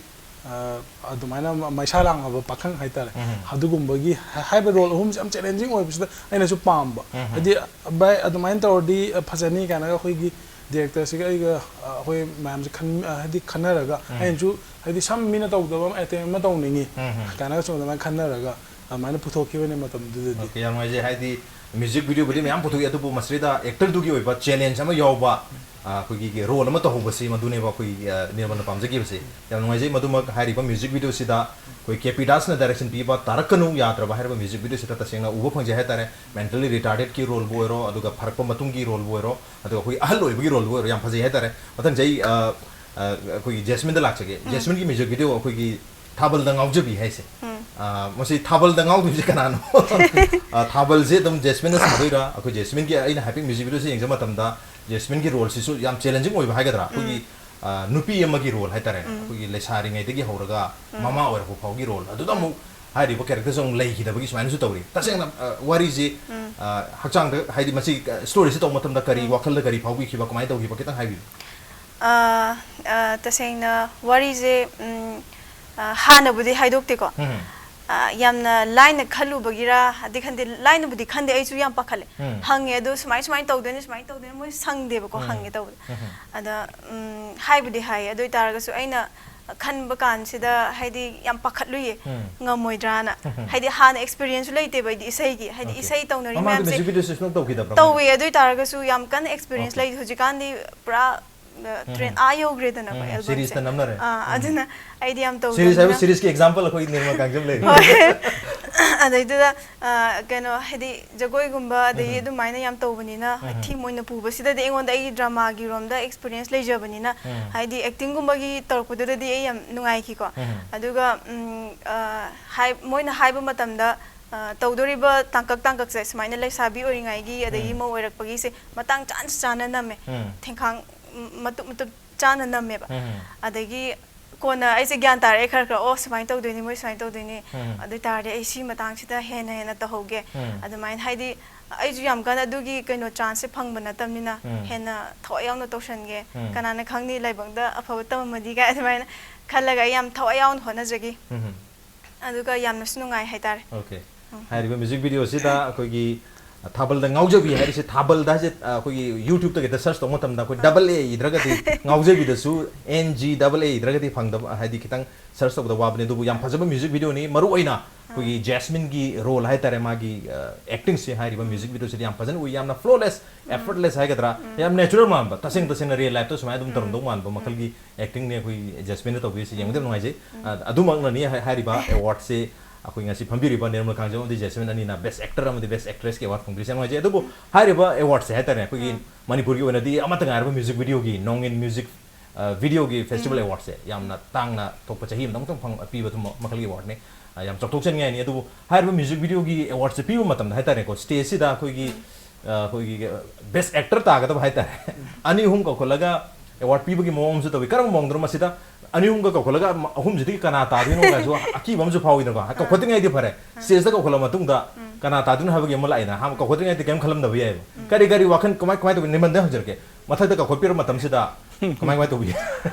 ꯑ, ꯑꯗꯨꯃꯥꯏꯅ ꯃ- ꯃꯩꯁꯥ ꯂꯥꯡꯉꯕ ꯄꯥꯈꯪ ꯍꯥꯏꯇꯥꯔꯦ꯫ ꯎꯝ꯫ ꯑꯗꯨꯒꯨꯝꯕꯒꯤ ꯍꯥ- ꯍꯥꯏꯕ ꯔꯣꯜ ꯑꯍꯨꯝꯁꯦ ꯌꯥꯝ ꯆꯦꯂꯦꯟꯖꯤꯡ ꯑꯣꯏꯕꯁꯤꯗ ꯑꯩꯅꯁꯨ ꯄꯥꯝꯕ꯫ ꯎꯝ꯫ ꯍꯥꯏꯗꯤ ꯚꯥꯏ ꯑꯗꯨꯃꯥꯏꯅ ꯇꯧꯔꯗꯤ ꯑ, ꯐꯖꯅꯤ ꯀꯥꯏꯅꯒ ꯑꯩꯈꯣꯏꯒꯤ ꯗꯤꯔꯦꯛꯇꯔꯁꯤꯒ ꯑꯩꯒ ꯑ, ꯑꯩꯈꯣꯏ ꯃꯌꯥꯝꯁꯦ ꯈꯟ ꯑ, ꯍꯥꯏꯗꯤ ꯈꯟꯅꯔꯒ ꯎꯝ꯫ ꯑꯩꯅꯁꯨ ꯍꯥꯏꯗꯤ ꯁꯝ ꯃꯤꯅ ꯇꯧꯗꯕ ꯑꯃ ꯑꯦꯇꯦꯝ ꯑꯃ ꯇꯧꯅꯤꯡꯉꯤ ꯎꯝ꯫ ꯀꯥꯏꯅꯒꯁꯨ ꯑꯗꯨꯃꯥꯏꯅ ꯈꯟꯅꯔꯒ ꯑꯗꯨꯃꯥꯏꯅ ꯄꯨꯊꯣꯛꯈꯤꯕꯅꯦ ꯃꯇꯝꯗꯨꯗꯗꯤ꯫ Okay, ꯌꯥꯝ ꯅꯨꯡꯉꯥꯏꯖꯩ꯫ ꯍꯥꯏꯗꯤ ꯃ꯭ꯌꯨꯖꯤꯛ ꯚꯤꯗꯤꯑꯣꯕꯨꯗꯤ ꯃꯌꯥꯝ ꯄꯨꯊꯣꯛꯏ, ꯑꯗꯨꯕꯨ ꯃꯁꯤꯗ ꯑꯦꯛꯇꯔꯗꯨꯒꯤ ꯑꯣꯏꯕ ꯆꯦꯂꯦꯟꯖ ꯑꯃ ꯌꯥꯎꯕ, ꯑ, ꯑꯩꯈꯣꯏꯒꯤ ꯔꯣꯜ ꯑꯃ ꯇꯧꯍꯧꯕꯁꯤ ꯃꯗꯨꯅꯦꯕ ꯑꯩꯈꯣꯏꯒꯤ, ꯑ, ꯅꯤꯔꯃꯜꯅ ꯄꯥꯝꯖꯈꯤꯕꯁꯦ꯫ ꯌꯥꯝ ꯅꯨꯡꯉꯥꯏꯖꯩ꯫ ꯃꯗꯨꯃꯛ ꯍꯥꯏꯔꯤꯕ ꯃ꯭ꯌꯨꯖꯤꯛ ꯚꯤꯗꯤꯑꯣꯁꯤꯗ ꯑꯩꯈꯣꯏ ꯀꯦ ꯄꯤ ꯗꯥꯁꯅ ꯗꯥꯏꯔꯦꯛꯁꯟ ꯄꯤꯕ ꯇꯥꯔꯛꯀꯅꯨ ꯌꯥꯗ꯭ꯔꯕ ꯍꯥꯏꯔꯤꯕ ꯃ꯭ꯌꯨꯖꯤꯛ ꯚꯤꯗꯤꯑꯣꯁꯤꯗ ꯇꯁꯦꯡꯅ ꯎꯕ ꯐꯪꯖꯩ ꯍꯥꯏꯇꯥꯔꯦ꯫ ꯃꯦꯟꯇꯦꯜꯂꯤ ꯔꯤꯇꯥꯔꯗꯦꯠꯀꯤ ꯔꯣꯜꯕꯨ ꯑꯣꯏꯔꯣ, ꯑꯗꯨꯒ ꯐꯔꯛꯄ ꯃꯇꯨꯡꯒꯤ ꯔꯣꯜꯕꯨ ꯑꯣꯏꯔꯣ, ꯑꯗꯨꯒ ꯑꯩꯈꯣꯏꯒꯤ ꯑꯍꯜ ꯑꯣꯏꯕꯒꯤ ꯔꯣꯜꯕꯨ ꯑꯣꯏꯔꯣ, ꯌꯥꯝ ꯐꯖꯩ ꯍꯥꯏꯇꯥꯔꯦ꯫ ꯃꯊꯪꯁꯦ ꯑꯩ, ꯑ, ꯑ, ꯑꯩꯈꯣꯏꯒꯤ ꯖꯦꯁꯃꯤꯟꯗ ꯂꯥꯛꯆꯒꯦ꯫ ꯖꯦꯁꯃꯤꯟꯒꯤ ꯃ꯭ꯌꯨꯖꯤꯛ ꯚꯤꯗꯤꯑꯣ ꯑꯩꯈꯣꯏꯒꯤ ꯊꯥꯕꯜꯗ ꯉꯥꯎꯖꯕꯤ ꯍꯥꯏꯁꯦ, ꯎꯝ꯫ ꯑ, ꯃꯁꯤ ꯊꯥꯕꯜꯗ ꯉꯥꯎꯗꯣꯏꯁꯦ ꯀꯅꯥꯅꯣ? ꯑ, ꯊꯥꯕꯜꯁꯦ ꯑꯗꯨꯝ ꯖꯦꯁꯃꯤꯟꯅ ꯁꯥꯗꯣꯏꯔꯥ? ꯑꯩꯈꯣꯏ ꯖꯦꯁꯃꯤꯟꯒꯤ ꯑꯩꯅ ꯍꯥꯏꯐꯦꯠ ꯃ꯭ꯌꯨꯖꯤꯛ ꯚꯤꯗꯤꯑꯣꯁꯦ ꯌꯦꯡꯖꯕ ꯃꯇꯝꯗ ꯖꯦꯁꯃꯤꯟꯒꯤ ꯔꯣꯜꯁꯤꯁꯨ ꯌꯥꯝ ꯆꯦꯂꯦꯟꯖꯤꯡ ꯑꯣꯏꯕ ꯍꯥꯏꯒꯗ꯭ꯔꯥ? ꯑꯩꯈꯣꯏꯒꯤ, ꯑ, ꯅꯨꯄꯤ ꯑꯃꯒꯤ ꯔꯣꯜ ꯍꯥꯏꯇꯥꯔꯦꯅꯦ꯫ ꯑꯩꯈꯣꯏꯒꯤ ꯂꯩꯁꯥꯔꯤꯉꯩꯗꯒꯤ ꯍꯧꯔꯒ ꯃꯃꯥ ꯑꯣꯏꯔꯛꯄ ꯐꯥꯎꯒꯤ ꯔꯣꯜ꯫ ꯑꯗꯨꯗ ꯑꯃꯨꯛ ꯍꯥꯏꯔꯤꯕ ꯀꯦꯔꯦꯛꯇꯔꯁꯦ ꯑꯃꯨꯛ ꯂꯩꯈꯤꯗꯕꯒꯤ ꯁꯨꯃꯥꯏꯅꯁꯨ ꯇꯧꯔꯤ꯫ ꯇꯁꯦꯡꯅ, ꯑ, ꯋꯥꯔꯤꯁꯤ, ꯑ, ꯍꯛꯆꯥꯡꯗ ꯍꯥꯏꯗꯤ ꯃꯁꯤ, ꯑ, ꯁ꯭ꯇꯣꯔꯤꯁꯤ ꯇꯧꯕ ꯃꯇꯝꯗ ꯀꯔꯤ ꯋꯥꯈꯜꯗ ꯀꯔꯤ ꯐꯥꯎꯕꯤꯈꯤꯕ, ꯀꯃꯥꯏꯅ ꯇꯧꯈꯤꯕ ꯈꯤꯇꯪ ꯍꯥꯏꯕꯤꯌꯨ꯫ ꯑ, ꯑ, ꯇꯁꯦꯡꯅ ꯋꯥꯔꯤꯁꯦ, ꯎꯝ, ꯑ, ꯍꯥꯟꯅꯕꯨꯗꯤ ꯍꯥꯏꯗꯣꯛꯇꯦꯀꯣ꯫ ꯎꯝ꯫ ꯑ, ꯌꯥꯝꯅ ꯂꯥꯏꯅ ꯈꯜꯂꯨꯕꯒꯤꯔꯥ ꯑꯗꯤ ꯈꯟꯗꯦ, ꯂꯥꯏꯅꯕꯨꯗꯤ ꯈꯟꯗꯦ, ꯑꯩꯁꯨ ꯌꯥꯝ ꯄꯥꯈꯠꯂꯦ꯫ ꯎꯝ꯫ ꯍꯪꯉꯦ ꯑꯗꯣ ꯁꯨꯃꯥꯏ ꯁꯨꯃꯥꯏꯅ ꯇꯧꯗꯣꯏꯅꯦ, ꯁꯨꯃꯥꯏꯅ ꯇꯧꯗꯣꯏꯅꯦ, ꯃꯣꯏ ꯁꯪꯗꯦꯕꯀꯣ ꯎꯝ꯫ ꯍꯪꯒꯦ ꯇꯧꯕꯗ꯫ ꯎꯝ꯫ ꯑꯗ, ꯎꯝ, ꯍꯥꯏꯕꯨꯗꯤ ꯍꯥꯏꯌꯦ, ꯑꯗꯨ ꯑꯣꯏ ꯇꯥꯔꯒꯁꯨ ꯑꯩꯅ ꯈꯟꯕ ꯀꯥꯟꯁꯤꯗ ꯍꯥꯏꯗꯤ ꯌꯥꯝ ꯄꯥꯈꯠꯂꯨꯏꯌꯦ꯫ ꯎꯝ꯫ ꯉꯝꯃꯣꯏꯗ꯭ꯔꯥꯅ꯫ ꯎꯝ꯫ ꯍꯥꯏꯗꯤ ꯍꯥꯟꯅ ꯑꯦꯛꯁꯄꯤꯔꯤꯌꯦꯟꯁꯁꯨ ꯂꯩꯇꯦꯕ ꯑꯩꯗꯤ ꯏꯁꯩꯒꯤ꯫ ꯍꯥꯏꯗꯤ Okay. ꯏꯁꯩ ꯇꯧꯅꯔꯤ ꯃꯃꯥꯡꯗ ꯃꯌꯥꯝꯁꯦ ꯃ꯭ꯌꯨꯖꯤꯛ ꯚꯤꯗꯤꯑꯣꯁꯦ ꯁꯨꯡꯇꯧ ꯇꯧꯈꯤꯗꯕ꯭ꯔꯥ? ꯇꯧꯋꯦ, ꯑꯗꯨ ꯑꯣꯏ ꯇꯥꯔꯒꯁꯨ ꯌꯥꯝ ꯀꯟꯅ ꯑꯦꯛꯁꯄꯤꯔꯤꯌꯦꯟꯁ Okay. ꯂꯩꯇꯦ꯫ ꯍꯧꯖꯤꯛꯀꯥꯟꯗꯤ ꯄꯨꯔꯥ ꯇ꯭ꯔꯦꯟ ꯑꯥ ꯌꯧꯈ꯭ꯔꯦꯗꯅꯀꯣ, ꯎꯝ, ꯑꯦꯜꯕꯝꯁꯦ꯫ Series ꯇ ꯅꯝꯅꯔꯦ꯫ ꯑꯥ, ꯎꯝ꯫ ꯑꯗꯨꯅ ꯑꯩꯗꯤ ꯌꯥꯝ ꯇꯧꯕꯅꯤꯅ꯫ Series ꯍꯥꯏꯕ series ꯀꯤ example ꯑꯩꯈꯣꯏ ꯅꯤꯔꯃꯜ ꯀꯥꯡꯖꯝ ꯂꯩꯔꯦ꯫ ꯍꯣꯏ꯫ ꯑꯗꯩꯗꯨꯗ, ꯑ, ꯀꯩꯅꯣ, ꯍꯥꯏꯗꯤ, ꯖꯒꯣꯏꯒꯨꯝꯕ, ꯑꯗꯒꯤ ꯎꯝ꯫ ꯑꯗꯨꯃꯥꯏꯅ ꯌꯥꯝ ꯇꯧꯕꯅꯤꯅ, ꯎꯝ꯫ Theme ꯑꯣꯏꯅ ꯄꯨꯕꯁꯤꯗꯗꯤ ꯑꯩꯉꯣꯟꯗ ꯑꯩꯒꯤ drama ꯒꯤ ꯔꯣꯝꯗ experience ꯂꯩꯖꯕꯅꯤꯅ, ꯎꯝ꯫ ꯍꯥꯏꯗꯤ, acting ꯒꯨꯝꯕꯒꯤ ꯇꯧꯔꯛꯄꯗꯨꯗꯗꯤ ꯑꯩ ꯌꯥꯝ ꯅꯨꯡꯉꯥꯏꯈꯤꯀꯣ꯫ ꯎꯝ꯫ ꯑꯗꯨꯒ, ꯎꯝ, ꯑ, ꯍꯥꯏ-, ꯃꯣꯏꯅ ꯍꯥꯏꯕ ꯃꯇꯝꯗ, ꯑ, ꯇꯧꯗꯣꯔꯤꯕ ꯇꯥꯡꯀꯛ ꯇꯥꯡꯀꯛꯁꯦ ꯁꯨꯃꯥꯏꯅ ꯂꯩꯁꯥꯕꯤ ꯑꯣꯏꯔꯤꯉꯩꯒꯤ, ꯑꯗꯒꯤ ꯎꯝ꯫ ꯃꯧ ꯑꯣꯏꯔꯛꯄꯒꯤꯁꯦ ꯃꯇꯥꯡ ꯆꯥꯅ ꯆꯥꯅ ꯅꯝꯃꯦ꯫ ꯎꯝ꯫ ꯊꯦꯡꯈꯥꯡ, ꯎꯝ, ꯃꯇꯨꯞ ꯃꯇꯨꯞ ꯆꯥꯅ ꯅꯝꯃꯦꯕ꯫ ꯎꯝ꯫ ꯑꯗꯒꯤ ꯀꯣꯟꯅ ꯑꯩꯁꯦ ꯒ꯭ꯌꯥꯟ ꯇꯥꯔꯛꯑꯦ ꯈꯔ ꯈꯔ, "ꯑꯣ, ꯁꯨꯃꯥꯏꯅ ꯇꯧꯗꯣꯏꯅꯤ, ꯃꯣꯏ ꯁꯨꯃꯥꯏꯅ ꯇꯧꯗꯣꯏꯅꯤ꯫ ꯎꯝ꯫ ꯑꯗꯨ ꯑꯣꯏ ꯇꯥꯔꯗꯤ ꯑꯩ ꯁꯤ ꯃꯇꯥꯡꯁꯤꯗ ꯍꯦꯟꯅ ꯍꯦꯟꯅ ꯇꯧꯍꯧꯒꯦ"꯫ ꯎꯝ꯫ ꯑꯗꯨꯃꯥꯏꯅ, ꯍꯥꯏꯗꯤ, ꯑꯩꯁꯨ ꯌꯥꯝ ꯀꯟꯅ ꯑꯗꯨꯒꯤ ꯀꯩꯅꯣ chance ꯁꯦ ꯐꯪꯕ ꯅꯠꯇꯕꯅꯤꯅ, ꯎꯝ꯫ ꯍꯦꯟꯅ ꯊꯋꯥꯏ ꯌꯥꯎꯅ ꯇꯧꯁꯟꯒꯦ꯫ ꯎꯝ꯫ ꯀꯅꯥꯅ ꯈꯪꯅꯤ, ꯂꯥꯏꯕꯛꯇ ꯑꯐꯕ ꯇꯝꯃꯝꯃꯗꯤ ꯀꯥꯏ, ꯑꯗꯨꯃꯥꯏꯅ ꯈꯜꯂꯒ ꯑꯩ ꯌꯥꯝ ꯊꯋꯥꯏ ꯌꯥꯎꯅ ꯍꯣꯠꯅꯖꯈꯤ꯫ ꯎꯝ꯫ ꯑꯗꯨꯒ ꯌꯥꯝꯅꯁꯨ ꯅꯨꯡꯉꯥꯏ ꯍꯥꯏꯇꯥꯔꯦ꯫ Okay꯫ ꯎꯝ꯫ ꯍꯥꯏꯔꯤꯕ music video ꯁꯤꯗ ꯑꯩꯈꯣꯏꯒꯤ ꯊꯥꯕꯜꯗ ꯉꯥꯎꯖꯕꯤ ꯍꯥꯏꯔꯤꯁꯦ, ꯊꯥꯕꯜꯗ ꯍꯥꯏꯁꯦ, ꯑ, ꯑꯩꯈꯣꯏꯒꯤ YouTube ꯇ ꯀꯩꯗ search ꯇꯧꯕ ꯃꯇꯝꯗ ꯑꯩꯈꯣꯏ ꯑꯥ꯫ Double A ꯏꯗ꯭ꯔꯒꯗꯤ, ꯉꯥꯎꯖꯕꯤꯗꯁꯨ N G double A ꯏꯗ꯭ꯔꯒꯗꯤ ꯐꯪꯗꯕ, ꯍꯥꯏꯗꯤ ꯈꯤꯇꯪ search ꯇꯧꯕꯗ ꯋꯥꯕꯅꯦ꯫ ꯑꯗꯨꯕꯨ ꯌꯥꯝ ꯐꯖꯕ music video ꯅꯤ, ꯃꯔꯨ ꯑꯣꯏꯅ ꯑꯩꯈꯣꯏꯒꯤ ꯑꯥ꯫ Jasmine ꯒꯤ role ꯍꯥꯏꯇꯥꯔꯦ, ꯃꯥꯒꯤ, ꯑ, acting ꯁꯦ ꯍꯥꯏꯔꯤꯕ ꯎꯝ꯫ Music video ꯁꯤꯗꯤ ꯌꯥꯝ ꯐꯖꯅ ꯎꯏ, ꯌꯥꯝꯅ flawless, ꯎꯝ꯫ Effortless ꯍꯥꯏꯒꯗ꯭ꯔꯥ, ꯎꯝ꯫ ꯌꯥꯝ natural ꯃꯥꯟꯕ, ꯇꯁꯦꯡ ꯎꯝ꯫ ꯇꯁꯦꯡꯅ real life ꯇ ꯁꯨꯃꯥꯏꯅ ꯑꯗꯨꯝ ꯎꯝ꯫ ꯇꯧꯔꯝꯗꯧ ꯃꯥꯟꯕ ꯎꯝ꯫ ꯃꯈꯜꯒꯤ acting ꯅꯦ ꯑꯩꯈꯣꯏ Jasmine ꯅ ꯇꯧꯕꯤꯔꯤꯁꯦ, ꯌꯦꯡꯕꯗ ꯌꯥꯝ ꯎꯝ꯫ ꯅꯨꯡꯉꯥꯏꯖꯩ꯫ ꯎꯝ꯫ ꯑ-, ꯑꯗꯨꯃꯛꯅꯅꯤ ꯍꯥꯏ-, ꯍꯥꯏꯔꯤꯕ award ꯁꯦ ꯑꯩꯈꯣꯏ ꯉꯁꯤ ꯐꯝꯕꯤꯔꯤꯕ ꯅꯤꯔꯃꯜ ꯀꯥꯡꯖꯝ ꯑꯃꯗꯤ Jasmine ꯑꯅꯤꯅ Best Actor ꯑꯃꯗꯤ Best Actress ꯀꯤ award ꯐꯪꯕꯤꯔꯤꯁꯦ ꯌꯥꯝ ꯅꯨꯡꯉꯥꯏꯖꯩ꯫ ꯑꯗꯨꯕꯨ ꯍꯥꯏꯔꯤꯕ award ꯁꯦ ꯍꯥꯏꯇꯥꯔꯦ, ꯑꯩꯈꯣꯏꯒꯤ ꯎꯝ꯫ ꯃꯅꯤꯄꯨꯔꯒꯤ ꯑꯣꯏꯅꯗꯤ ꯑꯃꯠꯇ ꯉꯥꯏꯔꯕ music video ꯒꯤ, ꯅꯣꯡꯏꯟ music, ꯑ, video ꯒꯤ festival ꯎꯝ꯫ Award ꯁꯦ ꯌꯥꯝꯅ ꯇꯥꯡꯅ ꯊꯣꯛꯄ, ꯆꯍꯤ ꯑꯃꯗ ꯑꯃꯨꯛꯇꯪ ꯐꯪ-, ꯄꯤꯕ ꯑꯗꯨꯝꯕ ꯃꯈꯜꯒꯤ award ꯅꯤ꯫ ꯑ, ꯌꯥꯝ ꯆꯥꯎꯊꯣꯛꯆꯅꯤꯡꯉꯥꯏꯅꯤ꯫ ꯑꯗꯨꯕꯨ ꯍꯥꯏꯔꯤꯕ music video ꯒꯤ award ꯁꯦ ꯄꯤꯕ ꯃꯇꯝꯗ ꯍꯥꯏꯇꯥꯔꯦꯀꯣ, stage ꯁꯤꯗ ꯑꯩꯈꯣꯏꯒꯤ ꯎꯝ꯫ ꯑ, ꯑꯩꯈꯣꯏꯒꯤ, ꯑ, Best Actor ꯇꯥꯒꯗꯕ ꯍꯥꯏꯇꯥꯔꯦ꯫ ꯎꯝ꯫ ꯑꯅꯤ ꯑꯍꯨꯝ ꯀꯧꯈꯠꯂꯒ award ꯄꯤꯕꯒꯤ ꯃꯑꯣꯡ ꯑꯃꯁꯨ ꯇꯧꯏ꯫ ꯀꯔꯝꯕ ꯃꯑꯣꯡꯗꯅꯣ ꯃꯁꯤꯗ? ꯑꯅꯤ ꯑꯍꯨꯝꯒ ꯀꯧꯈꯠꯂꯒ ꯑꯃ-, ꯑꯍꯨꯝꯁꯤꯗꯒꯤ ꯀꯅꯥ ꯇꯥꯗꯣꯏꯅꯣ ꯀꯥꯏꯁꯨ ꯑꯀꯤꯕ ꯑꯃꯁꯨ ꯐꯥꯎꯏꯗꯅꯀꯣ꯫ ꯑꯥ꯫ ꯀꯧꯈꯠꯇ꯭ꯔꯤꯉꯩꯗꯤ ꯐꯔꯦ꯫ ꯑꯥ꯫ Stage ꯇ ꯀꯧꯈꯠꯂ ꯃꯇꯨꯡꯗ ꯎꯝ꯫ ꯀꯅꯥ ꯇꯥꯗꯣꯏꯅꯣ ꯍꯥꯏꯕꯒꯤ ꯑꯃ ꯂꯥꯛꯏꯗꯅ꯫ ꯑꯍꯥꯟꯕ ꯀꯧꯈꯠꯇ꯭ꯔꯤꯉꯩꯗꯤ ꯀꯩꯝ ꯈꯜꯂꯝꯗꯕ ꯌꯥꯏꯑꯕ꯫ ꯎꯝ꯫ ꯀꯔꯤ ꯀꯔꯤ ꯋꯥꯈꯜ, ꯀꯃꯥꯏ, ꯀꯃꯥꯏ ꯇꯧꯕ, ꯅꯤꯔꯃꯜꯗ ꯍꯪꯖꯔꯛꯀꯦ꯫ ꯃꯊꯛꯇ ꯀꯧꯈꯠꯄꯤꯔ ꯃꯇꯝꯁꯤꯗ ꯀꯃꯥꯏ, ꯀꯃꯥꯏ ꯇꯧꯕꯤ?